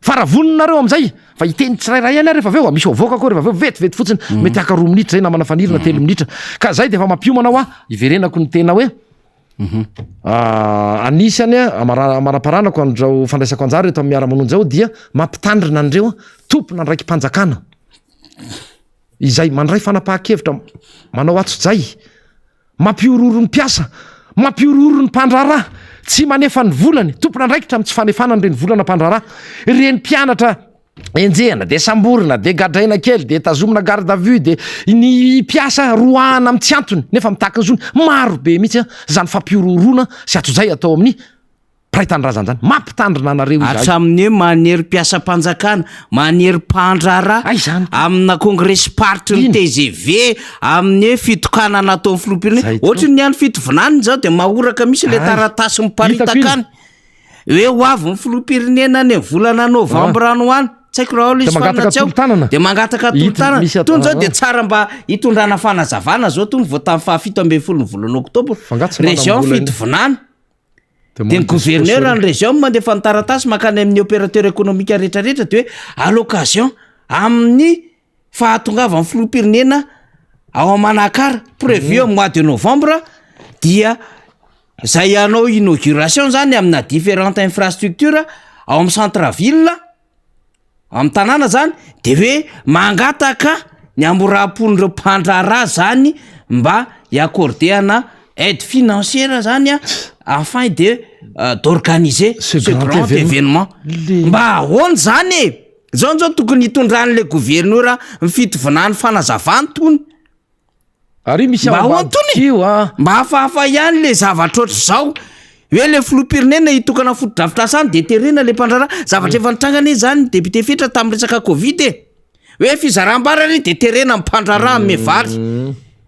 Fa raha vonona nareo amizay fa hiteny tsirairay ihany aho rehefa avy eo, misy avoaka koa rehefa avy eo vetivety fotsiny, mety haka roa minitra zay namana Faniry na telo minitra. Ka zay de efa mampiomana hoa hiverenako ny tena hoe anisany amara- amaramparanako an'izao fandraisako anjara eto amin'ny miara-mononjy zao dia mampitandrina an'ireo tompon'andraiki-panjakana izay mandray fanapahan-kevitra manao atsojay Mampihorohoro ny mpiasa, mampihorohoro ny mpandraharaha, tsy manefa ny volany, tompon'andraikitra amin'ny tsy fanefana ny renivolana mpandraharaha, ireny mpianatra enjehina dia samborina dia gadraina kely dia tazomina garde à vue dia ny mpiasa roahana amin'ny tsy antony nefa mitaky ny zony, maro be mihitsy izany fampihorohoroana sy atsojay atao amin'ny Mpiray tanindrazana zany. Mampitandrina anareo izahay.
Hatramin'ny hoe manery mpiasam-panjakana, manery mpandraharaha
Aiza zany?
amina kongresim-paritry ny
Ino?
tgv, amin'ny hoe fitokanana ataon'ny filoham-pirenena.
Zay tokoa.
Ohatry ny any Fitovinany izao dia mahoraka mihitsy ilay
Ay,
taratasy
hitako
miparitaka
iny.
any. Hoe ho avy ny filoham-pirenena any amin'ny volana novambra any ho any. Tsy haiko raha ao ilay
Dia
izy fa
mangataka
na tsy ao.
tolo-tanana.
Dia mangataka
Hita-
tolo-tanana.
misy atao-
Tony izao dia
ah.
tsara mba hitondrana fanazavana izao tony vao tamin'ny fahafito ambin'ny folon'ny volana oktobra.
Fa angaha tsy
Région
manam-bola iny?
Fitovinany. De ny gouverneur ny région mandefa ny taratasy mankany amin'ny opérateur économique rehetrarehetra de hoe à l'occasion amin'ny fahatongavan'ny filoham-pirenena ao Manakara prévu au mois de novembre dia zay hanao inauguration zany amina différentes infrastructures ao amin'ny centre ville Amin'ny tanàna zany de hoe mangataka ny hamoram-pon'ireo mpandraharaha zany mba hi-accorder-ana aide financière zany a afin de d'organiser ce grand événement. Mba ahoana zany e? Zao zao tokony hitondran'le gouverneur ny fitovinany fanazavany tony.
Ary misy
Mba
ao
ahoana tony e?
ambadika io a.
Mba hafahafa ihany le zavatra ohatr'izao hoe le filoham-pirenena hitokana fotodrafitrasa any de terena le mpandraharaha. Zavatra efa nitranga anie zany député Fetra tamin'ny resaka covid e. Hoe fizaram-bary anie de terena ny mpandraharaha hanome vary.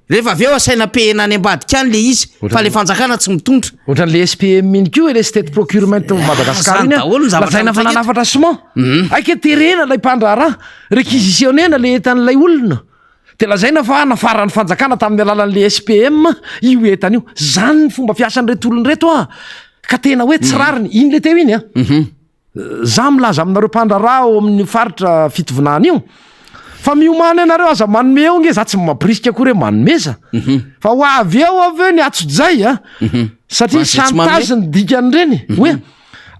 Rehefa avy eo asaina pehena any ambadika any le izy fa le fanjakana tsy mitondra.
Ohatran'le SPM iny koa e, le State Procurement of Madagascar
Zany
iny a.
daholo ny zavatra
Lazaina fa
mitranga eto.
nanafatra ciment. Aika terena ilay mpandraharaha, réquisitionner-na le entan'ilay olona. Dia lazaina fa nafaran'ny fanjakana tamin'ny alalan'ilay SPM io entana io. Zany ny fomba fiasan'ireto olona ireto ah! Ka tena hoe tsy rariny. Iny le teo iny ah. Za milaza aminareo mpandraharaha ao amin'ny faritra Fitovinany io fa miomàna ianareo aza manome eo nge za tsy mampirisika akory hoe manomeza fa ho avy eo avy eo ny atsojay a satria
Fa zay tsy manome.
chantage ny dikan'ireny hoe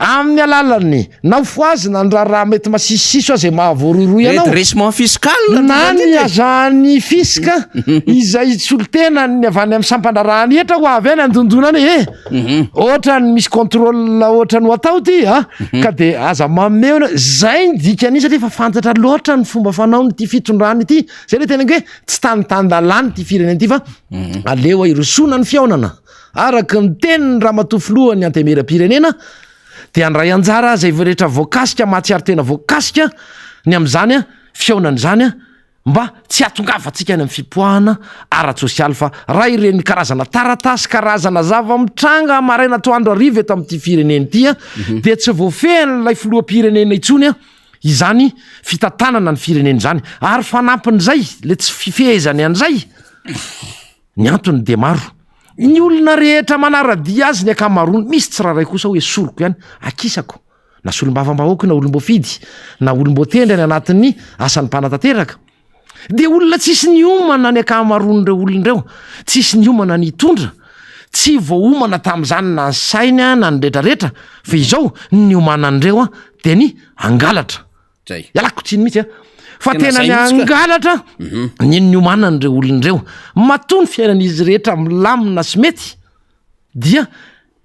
Amin'ny alalan'ny na ho fohazina ny raharaha mety masisisiso aza izay mahavoarohirohy anao,
Redressement fiscal no
na ny
tena
azahan'ny fisc izay solontenany avy any amin'ny sampan-draharahan'ny hetra ho avy any handondona any e! Ohatran'ny misy contrôle ohatran'ny ho atao ity a! Ka dia aza manome eo ianao. Izay ny dikan'iny satria efa fantatra loatra ny fomba fanaon'ity fitondrana ity. Izay ilay teneniko hoe tsy tany tan-dalàna ity firenena ity fa aleo hirosoana ny fihaonana. Araka ny tenin'ny Ramatoa Filohan'ny Antenimierampirenena dia handray anjara izay rehetra voakasika mahatsiaro tena voakasika ny amin'izany fihaonana izany mba tsy hahatongavantsika any amin'ny fipoahana ara-tsosialy fa raha ireny karazana taratasy karazana zava-mitranga maraina atoandro hariva eto amin'ity firenena ity dia tsy voafehin'ilay filoham-pirenena intsony izany fitantanana ny firenena izany ary fanampin'izay le tsy fifehezany an'izay Ny antony dia maro. Ny olona rehetra manara-dia azy ny ankamaroany, misy tsirairay kosa hoe esoriko ihany, akisako, na solombavambahoaka io na olom-boafidy, na olom-boatendry any anatin'ny asan'ny mpanatanteraka, dia olona tsisy niomana ny ankamaroan'ireo olona ireo, tsisy niomana ny hitondra, tsy voaomana tamin'izany na ny sainy na ny retraretra, fa izao ny niomanan'ireo dia ny hangalatra.
Zay.
Ialako tsiny mihitsy a. Fa
Tena
tena
zay
ny
mihitsy ka.
hangalatra ny niomanan'ireo olona ireo. Matoa ny fiainan'izy rehetra milamina sy mety dia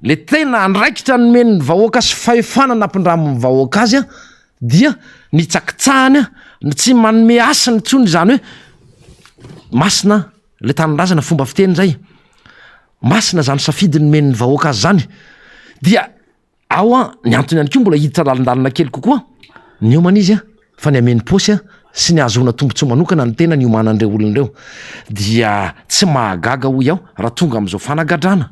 le tena andraikitra nomen'ny vahoaka sy fahefana nampindramin'ny vahoaka azy dia ny tsakitsahany no tsy manome hasina intsony izany hoe masina le tanindrazana fomba fiteny zay. Masina zany safidy nomen'ny vahoaka azy zany dia Ao an, ny antony ihany koa mbola hiditra lalindalina kely kokoa, niomana izy an, fa ny hameno paosy an, sy ny hahazoana tombotsoa manokana ny tena niomanan'ireo olona ireo. Dia tsy mahagaga hoy aho raha tonga amin'izao fanagadrana,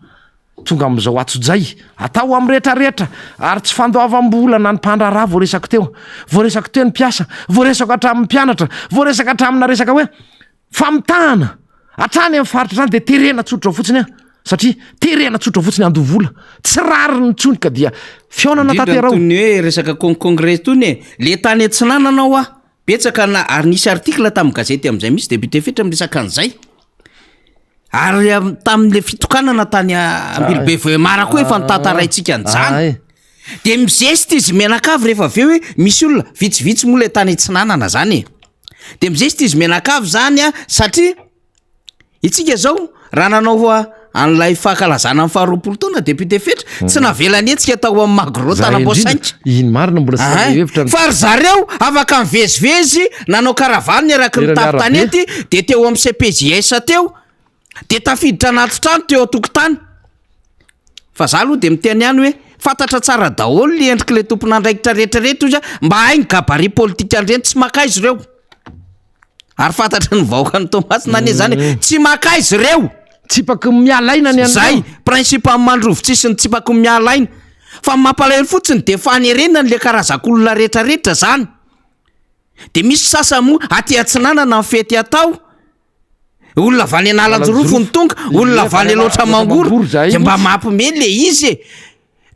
tonga amin'izao atsojay, atao amin'ny rehetrarehetra, ary tsy fandoavam-bola na ny mpandraharaha voaresako teo, voaresako teo ny mpiasa, voaresako hatramin'ny mpianatra, voaresaka hatramina resaka hoe Famitahana hatrany amin'ny faritra hatrany dia terena tsotra fotsiny an, satria terena tsotra fotsiny handoa vola, tsy rariny intsony ka dia fihaonana
Indrindra
tanterao.
toy ny hoe resaka con- congrès tony e, le tany atsinanana hoa, betsaka na ary nisy article tamin'ny gazety amin'izay misy député Fetra miresaka an'izay. Ary am- tamin'le fitokanana tany Ambilobe Vohemar koa efa notantaraintsika an'izany.
Ay.
De mizesta izy mianakavy rehefa avy eo hoe misy olona vitsivitsy moa le tany atsinanana zany e. De mizesta izy mianakavy zany a satria itsika zao raha nanao an'ilay fankalazana ny faharoapolo taona député Fetra tsy navela nihetsika tao amin'ny Magro
Zay
Tanambao
indrindra.
Cinq.
Iny marina mbola tsy
Ahay.
naneho hevitra ny-
Fa ry zareo afaka mivezivezy nanao caravane eraky ny
Eran'ny arabe.
tampon-tanety de teo amin'ny CPJS teo de tafiditra anaty trano teo an-tokotany. Fa za aloha de miteny ihany hoe fantatra tsara daholo le endrik'ilay tompon'andraikitra rehetra rehetra ozy a, mba hay ny gabarit politique an'ireny tsy maka aiza ireo. Ary fantatry ny vahoakan'i Toamasina anie zany e, tsy maka aiza ireo.
Tsipaky ny miala aina ny an'ireo.
Zay, principe amin'ny mandrovi-tsisy ny tsipaky ny miala aina. Fa ny mampalahelo fotsiny de fanerena an'le karazak'olona rehetra rehetra zany. De misy sasany moa aty atsinanana ny fety atao, Olona avy any Analanjirofo no tonga, olona avy any Alaotra Mangoro, de mba mampime le izy e.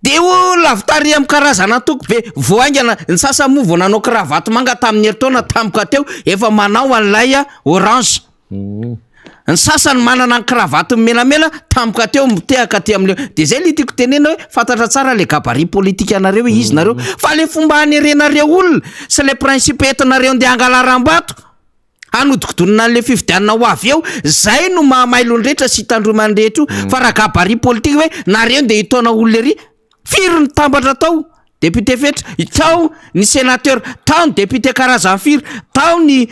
Dia olona avy tary amin'ny karazana antoko be vao haingana, ny sasany moa vao nanao kravaty manga tamin'ny herintaona tampoka teo efa manao an'ilay orange. Ny sasany manana ny kravatiny menamena tampoka teo mitehaka aty amin'ilay, dia izay ilay tiako tenenina hoe fantatra tsara ilay gabarit politique anareo hoe izy nareo fa ilay fomba hanerenareo olona sy ilay principe entinareo andeha hangalaram-bato hanodikodinana an'ilay fifidianana ho avy eo, zay no mahamailo ny rehetra sy hitandroman'ny rehetra io, fa raha gabarit politique hoe nareo ndeha hitaona olona ery, firy ny tambatra tao député Fetra, tao ny sénateur, tao ny député karazany firy, tao ny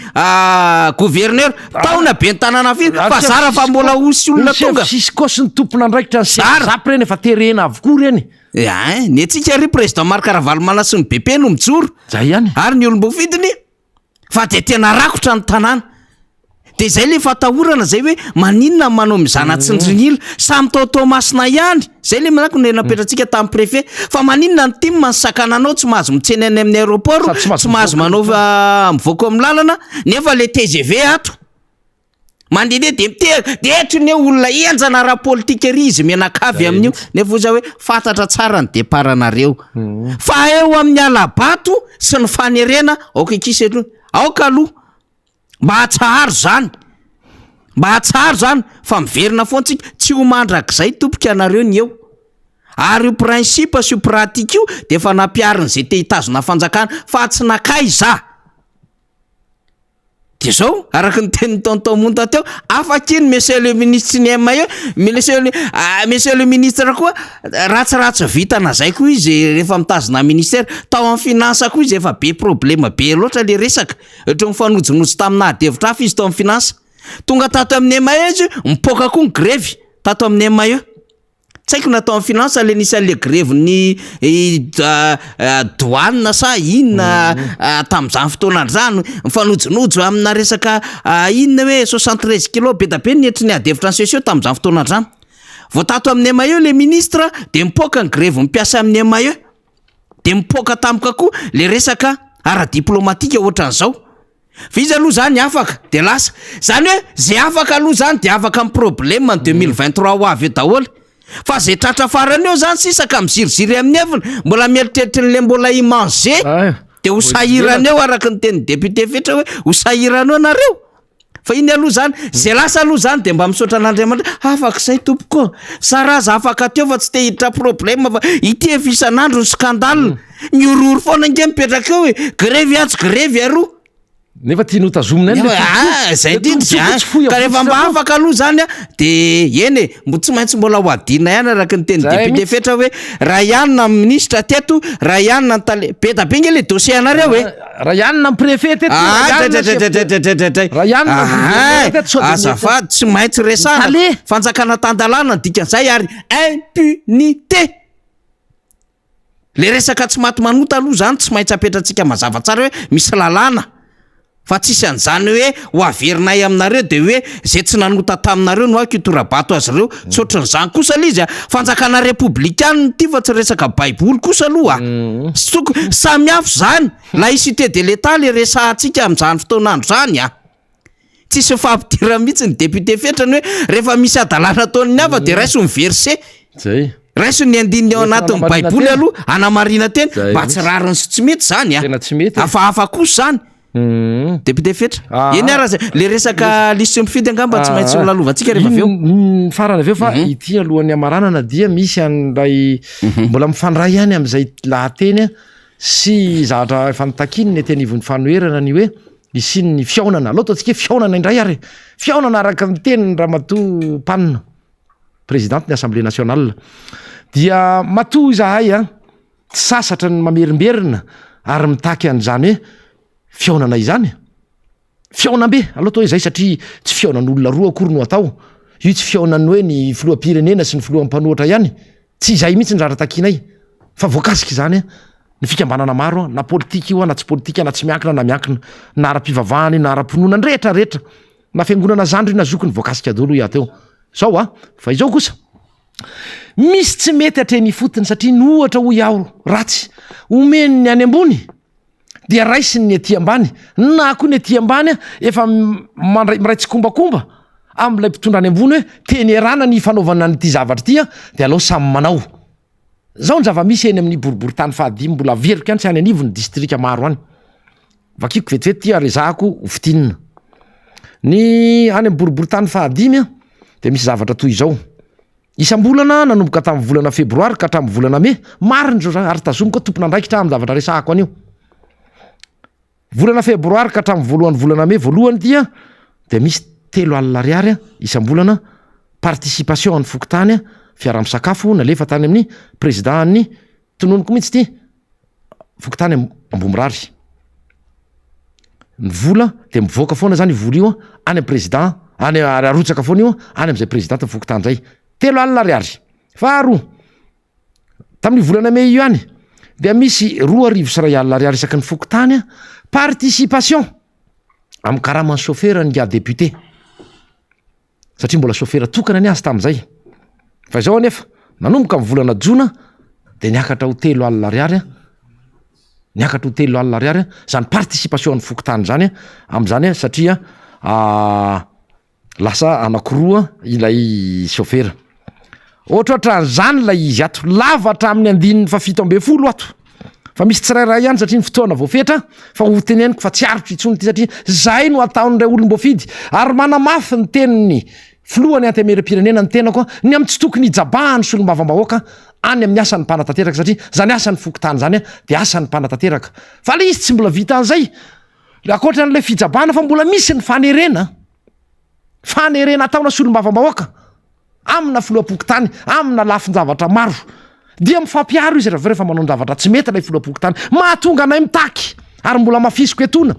gouverneur, tao na ben'ny tanàna firy, fa zara fa mbola hosy olona tonga.
Ny chef Cisco sy ny tompon'andraikitra ny Zap reny efa terena avokoa reny.
Ein, ny antsika ry président Marc Ravalomanana sy ny BP no mijoro,
Zay ihany.
ary ny olom-boafidiny. Fa dia tena rakotra ny tanàna. Dia izay ilay fatahorana izay hoe maninona ny manao mizana tsindrin'ila. Samy tao Toamasina ihany. Izay ilay manako no napetratsika tamin'ny préfet. Fa maninona ny tim ny sakana anao tsy mahazo mitsena any amin'ny aéroport, tsy mahazo manao mivoaka amin'ny lalana, nefa ilay tgv ato. Mandehandeha dia mitehaka, dia eto ny olona henjana ara-politika ery izy mianakavy amin'io, nefa hoy za hoe fantatra tsara ny départ-nareo. Fa eo amin'ny hala-bato sy ny fanerena, aoka ankisa aloha, aoka aloha mba hatsaharo izany, mba hatsaharo izany fa miverina foana tsika, tsy ho mandrakizay tompoko ianareo ny eo. Ary io principe sy io pratique io dia efa nampiharin'izay te hitazona fanjakana fa tsy nankaiza. Dia zao, araka ny tenin'i Tonton Monta teo, afaka iny Monsieur le Ministre ny MAE, Monsieur le, ah, Monsieur le Ministre koa ratsiratsy vintana zay koa izy rehefa mitazona ministère, tao amin'ny finance koa izy efa be problème be loatra le resaka, ohatran'ny nifanojinojo tamina ady hevitra hafa izy tao amin'ny finance. Tonga tato amin'ny MAE izy, mipoaka koa ny grevy tato amin'ny MAE. Tsy haiko na tao amin'ny finance le nisy an'le grevin'ny douane sa inona tamin'izany fotoana izany, mifanojinojo amina resaka inona hoe 73 kilos, be da be ny hetry ny ady hevitra ny CCE tamin'izany fotoana izany. Vao tato amin'ny MAE le ministre de mipoaka ny grevin'ny mpiasa amin'ny MAE, de mipoaka tampoka koa le resaka ara-diplomatika ohatran'izao. Fa izy aloha zany afaka de lasa. Zany hoe ze afaka aloha zany de afaka amin'ny problème ny 2023 ho avy eo daholo. Fa ze tratra farany eo zany sisa ka miziriziry amin'ny heviny, mbola mieritreritra an'le mbola hi manger de ho sahirana eo araka ny tenin'ny député Fetra hoe ho sahirana eo nareo. Fa iny aloha zany, ze lasa aloha zany de mba misaotra an'Andriamanitra, afaka izay tompoko ô. Zara aza afaka teo fa tsy te hiditra problème fa ity efa isan'andro ny scandale. Mihorohoro foana ange mipetraka eo e, grevy atsy grevy aroa.
Nefa tiany ho tazomina ihany le
Ah, zay indrindra zay an. Ka rehefa mba afaka aloha zany an, de eny e, mbo tsy maintsy mbola ho adinina ihany araka ny tenin'ny député Fetra hoe raha ihany ny minisitra teto, raha ihany ny tale, be da be nge le dossier anareo e.
Raha ihany ny préfet teto,
raha ihany ny chef de,
raha ihany ny gouverneur teto sao dia mety.
Azafady, tsy maintsy resahana, fanjakana tan-dalàna ny dikan'izay ary impunité. Le resaka tsy maty manota aloha zany tsy maintsy apetratsika mazava tsara hoe misy lalàna fa tsisy an'izany hoe ho averinay aminareo de hoe ze tsy nanota taminareo no aiko hitora-bato azy ireo, tsy ohatran'izany kosa le izy a! Fanjakana repoblikana ity fa tsy resaka baiboly kosa aloha a! Tsy toko- samy hafa izany, laïcité de l'Etat le resahantsika amin'izany fotoan'andro zany a! Tsisy mifampidirana mihitsy ny député Fetrany hoe rehefa misy hadalana ataon'ny hafa dia raiso ny verset.
Zay.
Raiso ny andininy ao anatin'ny
Hanamarina
baiboly
tena.
aloha hanamarina tena.
Zay
Mba tsy
mihitsy.
rariny sy tsy mety zany a.
Tena tsy mety e.
Hafahafa kosa zany. Député Fetra.
Ah.
Eny ara zay. Le resaka lisitry ny mpifidy angamba tsy maintsy ho lalovantsika rehefa avy eo.
Iny farany avy eo fa ity alohan'ny hamaranana dia misy an'ilay mbola mifandray ihany amin'izay lahateny sy zavatra efa notakiany ny ety anivon'ny fanoherana ny hoe hisian'ny fihaonana, aleo ataontsika hoe fihaonana indray ary e! Fihaonana araka ny tenin'i Ramatoa Pan, présidente ny Assemblée nationale. Dia matoa izahay an, tsy sasatra ny mamerimberina ary mitaky an'izany hoe fihaonana izany. Fihaonambe, aleo atao hoe izay satria tsy fihaonan'olona roa akory no atao. Io tsy fihaonan'ny hoe ny filoham-pirenena sy ny filoha mpanohitra ihany. Tsy izay mihitsy ny zavatra takianay fa voakasika izany ny fikambanana maro na politika io na tsy politika na tsy miankina na miankina na ara-pivavahana io na ara-pinoana ny rehetra rehetra na fiangonana zandry io na zokiny voakasika daholo hoy aho teo zao a fa izao kosa misy tsy mety hatreny ifotony satria ny ohatra hoy aho ratsy omeny ny any ambony dia raisiny ny aty ambany na koa ny aty ambany efa mandray miray tsikombakomba amin'ilay mpitondra any ambony hoe teny erana ny fanaovana an'ity zavatra ity a dia aleo samy manao. Zao ny zava-misy eny amin'ny boriborintany fahadimy mbola averiko ihany tsy any anivon'ny distrika maro any. Vakiko vetivety ity ary ezahako ho fintinina. Ny any amin'ny boriborintany fahadimy dia misy zavatra toy izao. Isam-bolana nanomboka tamin'ny volana febroary ka hatramin'ny volana mey, marina izao ary tazomiko tompon'andraikitra amin'ny zavatra resahako anio. Volana febroary ka hatramin'ny voalohan'ny volana mey voalohany ity dia misy 30 ariary isam-bolana participation an'ny fokontany fiaraha-misakafo nalefa tany amin'ny président an'ny tononiko mihitsy ity fokontany Ambohimirary. Ny vola dia mivoaka foana zany io vola io any amin'ny président any ary arotsaka foana io any amin'izay président ny fokontany zay. 30 ariary. Faharoa, tamin'io volana mey io ihany dia misy 1002 ariary isaky ny fokontany participation amin'ny karaman'ny chauffeur ny député. Satria mbola chauffeur tokana ny azy tamin'izay. Fa izao anefa, nanomboka ny volana jona dia niakatra ho 30 ariary, niakatra ho 30 ariary izany participation an'ny fokontany izany amin'izany satria lasa anankiroa ilay chauffeur. Ohatrohatran'izany ilay izy ato, lava hatramin'ny andininy faha-17 ato. Fa misy tsirairay ihany satria ny fotoana voafetra fa ho teneniko fa tsy aritro intsony ity satria zay no ataon'ireo olom-boafidy ary manamafy ny tenin'ny filohan'ny antenimierampirenena ny tenako ny amin'ny tsy tokony hijabahan'ny solombavambahoaka any amin'ny asan'ny mpanatanteraka satria zany asan'ny fokontany zany dia asan'ny mpanatanteraka fa le izy tsy mbola vita an'izay ankoatra an'ilay fijabahana fa mbola misy ny fanerena fanerena ataona solombavambahoaka amina filoham-pokontany, amina lafin-javatra maro. Dia mifampiaro izy rehefa manao ny zavatra tsy mety ilay filoham-pokontany. Mahatonga anay mitaky, ary mbola hamafisiko etoana,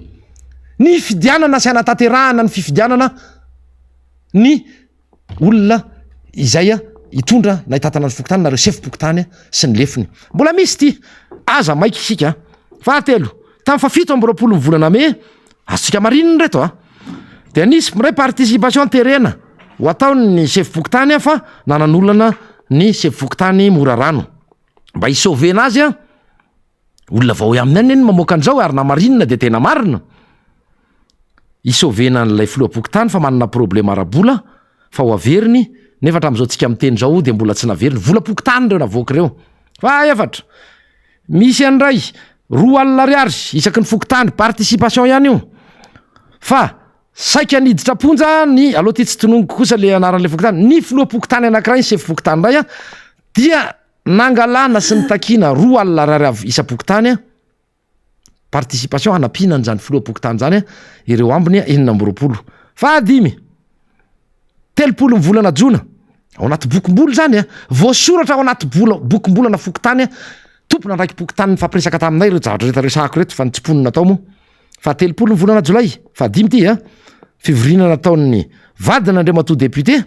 ny hifidianana sy hanatanterahana ny fifidianana ny olona izay hitondra na hitantana ny fokontany na ireo sefom-pokontany sy ny lefiny. Mbola misy ity, aza maika isika. Fahatelo, tamin'ny faha 27 ny volana mey, Azontsika marinina ireto a! Dia nisy miray participation terena ho ataon'ny sefom-pokontany fa nanan'olana ny sefom-pokontany Morarano. Mba hi-sauver-na azy an, olona vao aminy any anie no mamoaka an'izao ary na marinina dia tena marina. Hi-sauver-na an'ilay filoham-pokontany fa manana problème ara-bola fa ho averiny nefa hatramin'izao tsika miteny izao dia mbola tsy naveriny. Volam-pokontany ireo navoaka ireo. Fahaefatra, Misy an'iray, 20 ariary isaky ny fokontany, participation ihany io. Fa saika niditra am-ponja ny, aleo ty tsy tononiko kosa le anaran'le fokontany, ny filoham-pokontany anankiray, ny sefom-pokontany iray dia nangalana sy nitakiana 20 ariary avy isam-pokontany, participation hanampiana an'izany filoham-pokontany izany ireo ambiny 26. Fahadimy, 30 ny volana jona, ao anaty bokim-bola izany a, voasoratra ao anaty bola, bokim-bolana fokontany a, tompon'andraiki-pokontany nifampiresaka taminay ireo zavatra rehetra resahako ireto fa ny tsiponina tao moa. Faha 30 ny volana jolay, fahadimy ity a, fivoriana nataon'ny vadin'Andriamatoa député,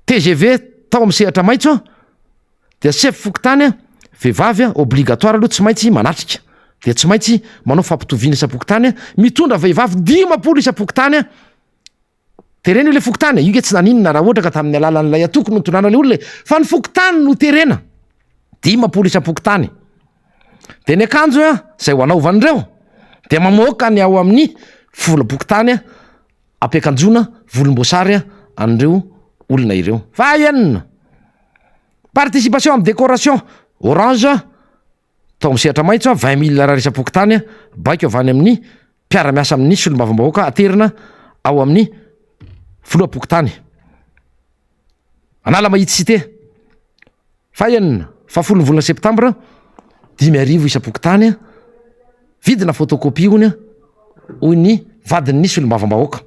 tgv tao amin'ny sehatra maitso a, dia sefo fokontany a, vehivavy a, obligatoire aloha tsy maintsy manatrika, dia tsy maintsy manao fampitoviana isam-pokontany a, mitondra vehivavy 50 isam-pokontany a, Terena io le fokontany e, io nge tsy naninona raha ohatra ka tamin'ny alalan'ilay antoko no nitondrana le olona e, fa ny fokontany no terena, 50 isam-pokontany. De ny akanjo a, zay ho anaovan'ireo, de mamoaka ny ao amin'ny volam-pokontany a, ampiakanjoana volomboasary an'ireo olona ireo. Fahaenina, participation amin'ny décoration orange Tao amin'ny sehatra maitso, 20 mille ariary isam-pokontany, baiko avy any amin'ny mpiara-miasa amin'ny solombavambahoaka aterina ao amin'ny filoham-pokontany. Analamahitsy Cité. Fahenina, fahafolon'ny volana septambra, 5000 isam-pokontany, vidina photocopie hono, hoy ny vadin'ny solombavambahoaka.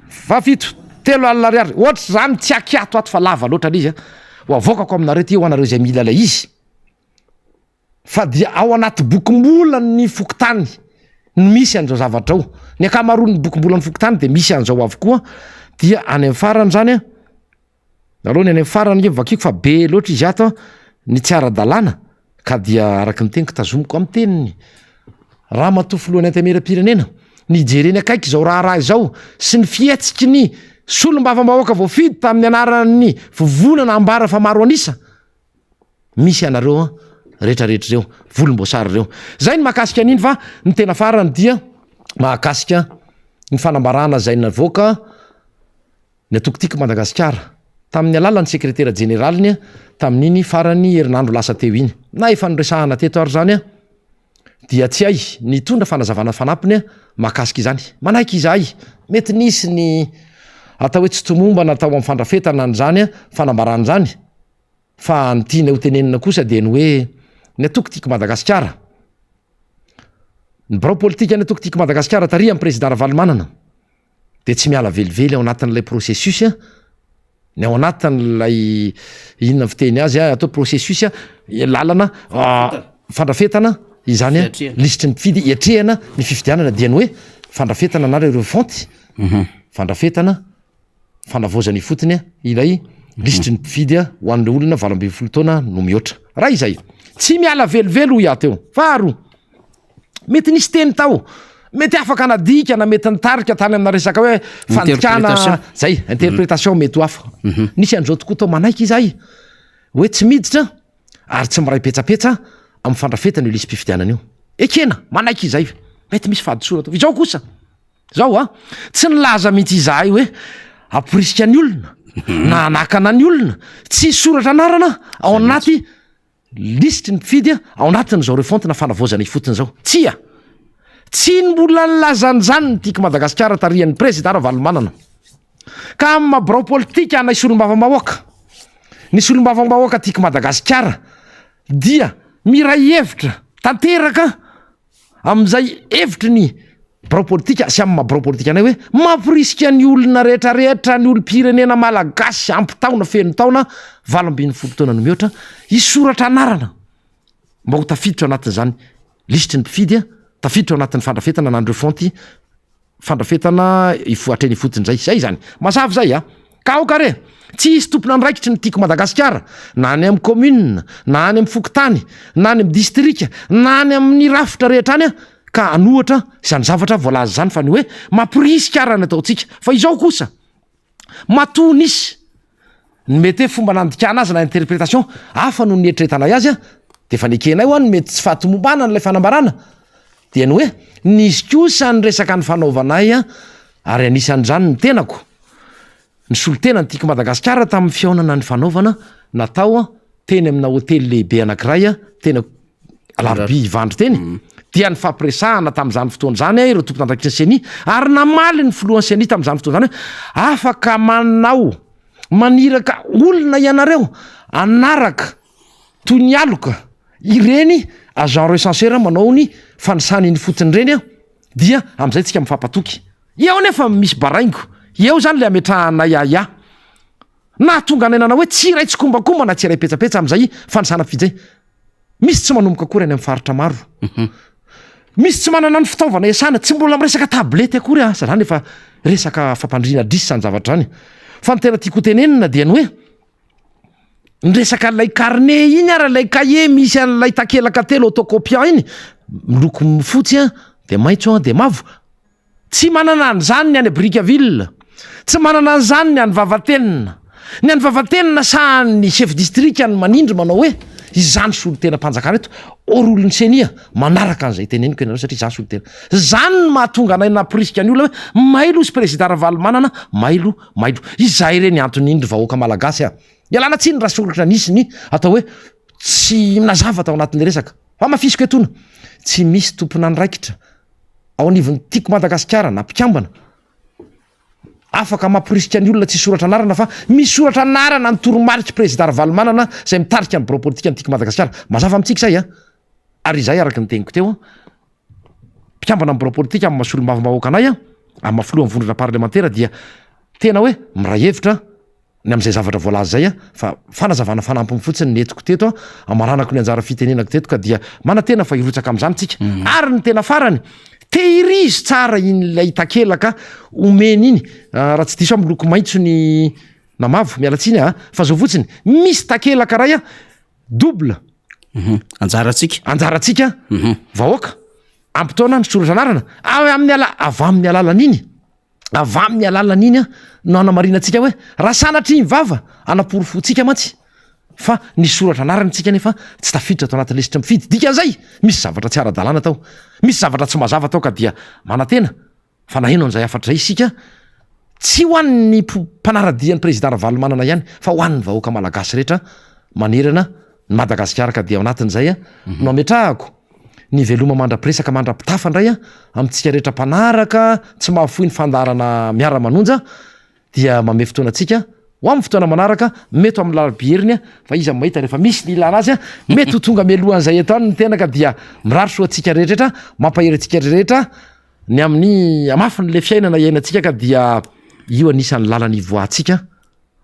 Fahafito, 30 ariary. Ohatr'izany tsy akiato ato fa lava loatra ilay izy. Ho avoakako aminareo ity ho anareo izay mila ilay izy. Fa dia ao anaty bokim-bolan'ny fokontany no misy an'izao zavatra ao. Ny ankamaroan'ny bokim-bolan'ny fokontany dia misy an'izao avokoa. Dia any amin'ny farany izany an, aloha ny any amin'ny farany nge vakiko fa be loatra izy ato an, ny tsy ara-dalàna ka dia araka ny teniko tazomiko amin'ny teniny Ramatoa Filohan'ny Antenimierampirenena ny hijereny akaiky izao raharaha izao sy ny fihetsiky ny solombavambahoaka voafidy tamin'ny anaran'ny vovonana ambara fa maro an'isa misy anareo rehetra rehetra ireo volomboasary ireo. Zay ny mahakasika an'iny fa ny tena farany dia mahakasika ny fanambarana izay navoaka ny antoko Tiako Madagasikara. tamin'ny alalan'ny sekretera jeneraliny tamin'iny faran'ny herinandro lasa teo iny. Na efa noresahana teto ary izany dia tsy hay nitondra fanazavana fanampiny mahakasika izany. Manaiky izahay, mety nisy ny atao hoe tsy tomombana tao amin'ny fandrafetana an'izany fanambarana izany fa ny tianay ho tenenina kosa dia ny hoe ny antoko Tiako Madagasikara, ny birao politikan'ny antoko Tiako Madagasikara tarihan'ny Prezida Ravalomanana dia tsy miala velively ao anatin'ilay processus ny ao anatin'ilay inona ny fiteny azy atao processus lalana fandrafetana izany lisitry ny mpifidy hiatrehana ny fifidianana dia ny hoe fandrafetana na ireo refonte fandrafetana fanavaozana ifotony ilay lisitry ny mpifidy ho an'ireo olona 18 taona no mihoatra. Raha izay, tsy miala velively hoy aho teo. Faharoa, mety nisy teny tao, mety afaka nadika na mety nitarika tany amina resaka hoe fandikana zay, interprétation mety ho hafa. Nisy an'izao tokoa tao manaiky izahay hoe tsy miditra ary tsy miray petsapetsa amin'ny fandrafetana io lisi-pifidianana io. Ekena, manaiky izahay, mety misy fahadisoana tao. Izao kosa, Zao a, tsy nilaza mihitsy izahay hoe hamporisika ny olona na hanakana ny olona tsy hisoratra anarana ao anaty lisitry ny mpifidy ao anatin'izao refonte na fanavaozana ifotony izao. Tsia! Tsy mbola nilaza an'izany ny Tiako Madagasikara tarihan'ny Prezida Ravalomanana. Ka amin'ny maha birao politika anay solombavambahoaka, ny solombavambahoaka Tiako Madagasikara dia miray hevitra tanteraka Amin'izay hevitry ny birao politika sy amin'ny maha birao politika anay hoe mamporisika ny olona rehetra rehetra, ny olom-pirenena malagasy ampy taona, feno taona, 18 taona no mihoatra, hisoratra anarana mba ho tafiditra ao anatin'izany lisitry ny mpifidy, tafiditra ao anatin'ny fandrafetana na ny refonte Fandrafetana ifo hatreny ifotony zay. Zay zany. Mazava zay a! Ka aoka re! Tsy hisy tompon'andraikitry ny Tiako Madagasikara, na any amin'ny commune, na any amin'ny fokontany, na any amin'ny distrika, na any amin'ny rafitra rehetra any ka hanohatra izany zavatra voalaza izany fa ny hoe mamporisika ara ny ataontsika. Fa izao kosa, matoa nisy ny mety hoe fomba nandikana azy na interprétation hafa noho ny nieritreretanay azy dia efa nekenay hoa ny mety tsy fahatomombanan'ilay fanambarana dia ny hoe nisy kosa ny resaka nifanaovanay ary anisan'izany ny tenako ny solontena ny Tiako Madagasikara tamin'ny fihaonana nifanaovana natao teny amina hotely lehibe anankiray teny Alarobia Ivandry teny dia nifampiresahana tamin'izany fotoana izany ireo tompon'andraikitry ny Ceni ary namaly ny filohan'ny Ceni tamin'izany fotoana izany hoe afaka manao maniraka olona ianareo hanaraka toy ny aloka ireny agent recenseur manao ny fanisana eny ifotony ireny an, dia amin'izay tsika mifampatoky. Eo anefa misy baraingo, eo izany ilay ametrahanay ahiahy. Nahatonga anay nanao hoe tsy iray tsikombakomba na tsy iray petsapetsa amin'izay fanisana mpifidy izay. Misy tsy manomboka akory any amin'ny faritra maro. Misy tsy manana ny fitaovana iasana, tsy mbola miresaka tablette akory aza zany efa resaka fampandriana adrisa izany zavatra izany. Fa ny tena tiako hotenenina dia ny hoe ny resaka ilay carnet iny ary ilay cahier misy an'ilay takelaka telo autocopiant iny miloko fotsy an, dia maitso an, dia mavo. Tsy manana an'izany ny any Brickaville, tsy manana an'izany ny any Vavatenina. Ny any Vavatenina sahan'ny chef district ny manindry manao hoe izany solontenam-panjakana eto, or olon'ny ceni manaraka an'izay teneniko ianareo satria izaho solontena. Izany no mahatonga anay namporisika ny olona hoe mailo sy président Ravalomanana, mailo, mailo. Izay re ny antony iny ry vahoaka malagasy a! Ialana tsiny raha soratra nisy ny atao hoe tsy nazava tao anatin'ny resaka. Hamafisiko etoana, tsy misy tompon'andraikitra ao anivon'ny Tiako Madagasikara na mpikambana afaka mamporisika ny olona tsy hisoratra anarana fa misoratra anarana ny toromarik'i Prezida Ravalomanana izay mitarika ny birao politikan'ny Tiako Madagasikara. Mazava amintsika izay an! Ary izay araka ny teniko teo, mpikambana amin'ny birao politika amin'ny maha solombavambahoaka anay, amin'ny maha filohan'ny vondrona parlemantera dia tena hoe miray hevitra ny amin'izay zavatra voalaza izay fa fanazavana fanampiny fotsiny ny entiko teto amaranako ny anjara fitenenako teto ka dia manantena fa hirotsaka amin'izany tsika mm. ary ny tena farany tehirizo tsara iny ilay takelaka omeny iny ah, raha tsy diso aho miloko maitso ny na mavo miala tsiny a fa zao fotsiny misy takelaka ray a double
mhm. anjarantsika
anjarantsika mhm. vahoaka ampitaona ny soratra anarana avy amin'ny ala avy amin'ny alalan'iny Avy amin'ny alalan'iny no hanamarinantsika hoe raha sanatria ny vava anaporofoantsika mantsy fa nisoratra anarana isika nefa tsy tafiditra tao anatin'ny lisitry ny mpifidy. Dikan'izay, misy zavatra tsy ara-dalàna tao, misy zavatra tsy mazava tao ka dia manantena fa naheno an'izay hafatra izay isika. Tsy ho an'ny mpanara-dia an'i Président Ravalomanana ihany fa ho an'ny vahoaka malagasy rehetra manerana ny Madagasikara ka dia ao anatin'izay no ametrahako ny veloma mandra-piresaka mandra-pitafa indray amintsika rehetra mpanaraka tsy mahafoy ny fandaharana miara-manonja dia mamehy fotoana antsika ho amin'ny fotoana manaraka mety ho amin'ny alarobia heriny fa iza no mahita rehefa misy ny ilana azy mety ho tonga mialohan'izay eto any ny tena ka dia mirary soa antsika rehetra mampahery antsika rehetra ny amin'ny hamafin'ilay fiainana iainantsika ka dia io anisan'ny lalana ivoahantsika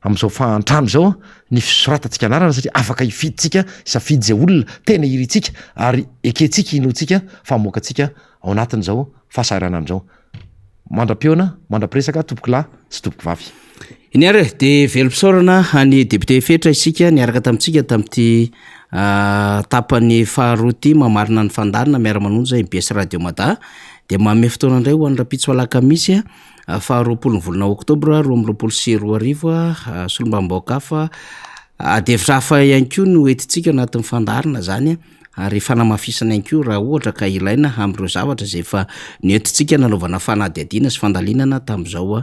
amin'izao fahantrana izao ny fisoratantsika anarana satria afaka hifidintsika hisafidy izay olona tena irintsika ary ekentsika inoantsika fa hamoaka antsika ao anatin'izao fahasahiranana izao. Mandra-pihaona, mandra-piresaka tompokolahy sy tompokovavy.
Eny ary e, dia velom-pisaorana an'i député Fetra isika niaraka tamintsika tamin'ity tapany faharoa ity mamarina ny fandaharana miara-manonja mbs Radio Mada. Dia manome fotoana indray ho an'ny rahampitso alakamisy faharoapolo ny volana oktobra 2022 solombavambahoaka hafa ady hevitra hafa ihany koa no entintsika anatin'ny fandaharana izany. ary fanamafisana ihany koa raha ohatra ka ilaina amin'ireo zavatra izay efa nentintsika nanaovana fanadihadiana sy fandalinana tamin'izao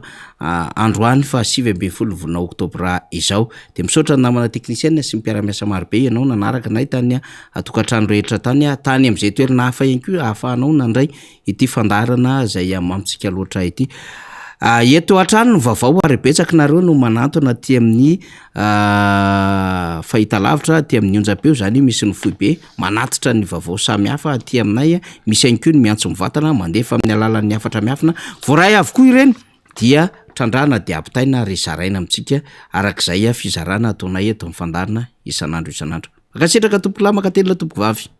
androany faha 19 volana oktobra izao. Dia misaotra ny namana teknisiana sy ny mpiara-miasa marobe ianao nanaraka anay tany an-tokantrano rehetra tany, tany amin'izay toerana hafa ihany koa ahafahanao nandray ity fandaharana izay mamintsika loatra ity. Eto hatrany ny vaovao ary betsaka nareo no manantona aty amin'ny fahitalavitra, aty amin'ny onjam-peo izany hoe misy ny foibe manatitra ny vaovao samihafa aty aminay, misy ihany koa ny miantso mivantana mandefa amin'ny alalan'ny hafatra miafina, voaray avokoa ireny dia trandrahana dia ampitaina ary zaraina amintsika arak'izay fizarana ataonay eto amin'ny fandaharana isan'andro isan'andro. Mankasitraka tompokolahy, mankatelina tompokovavy.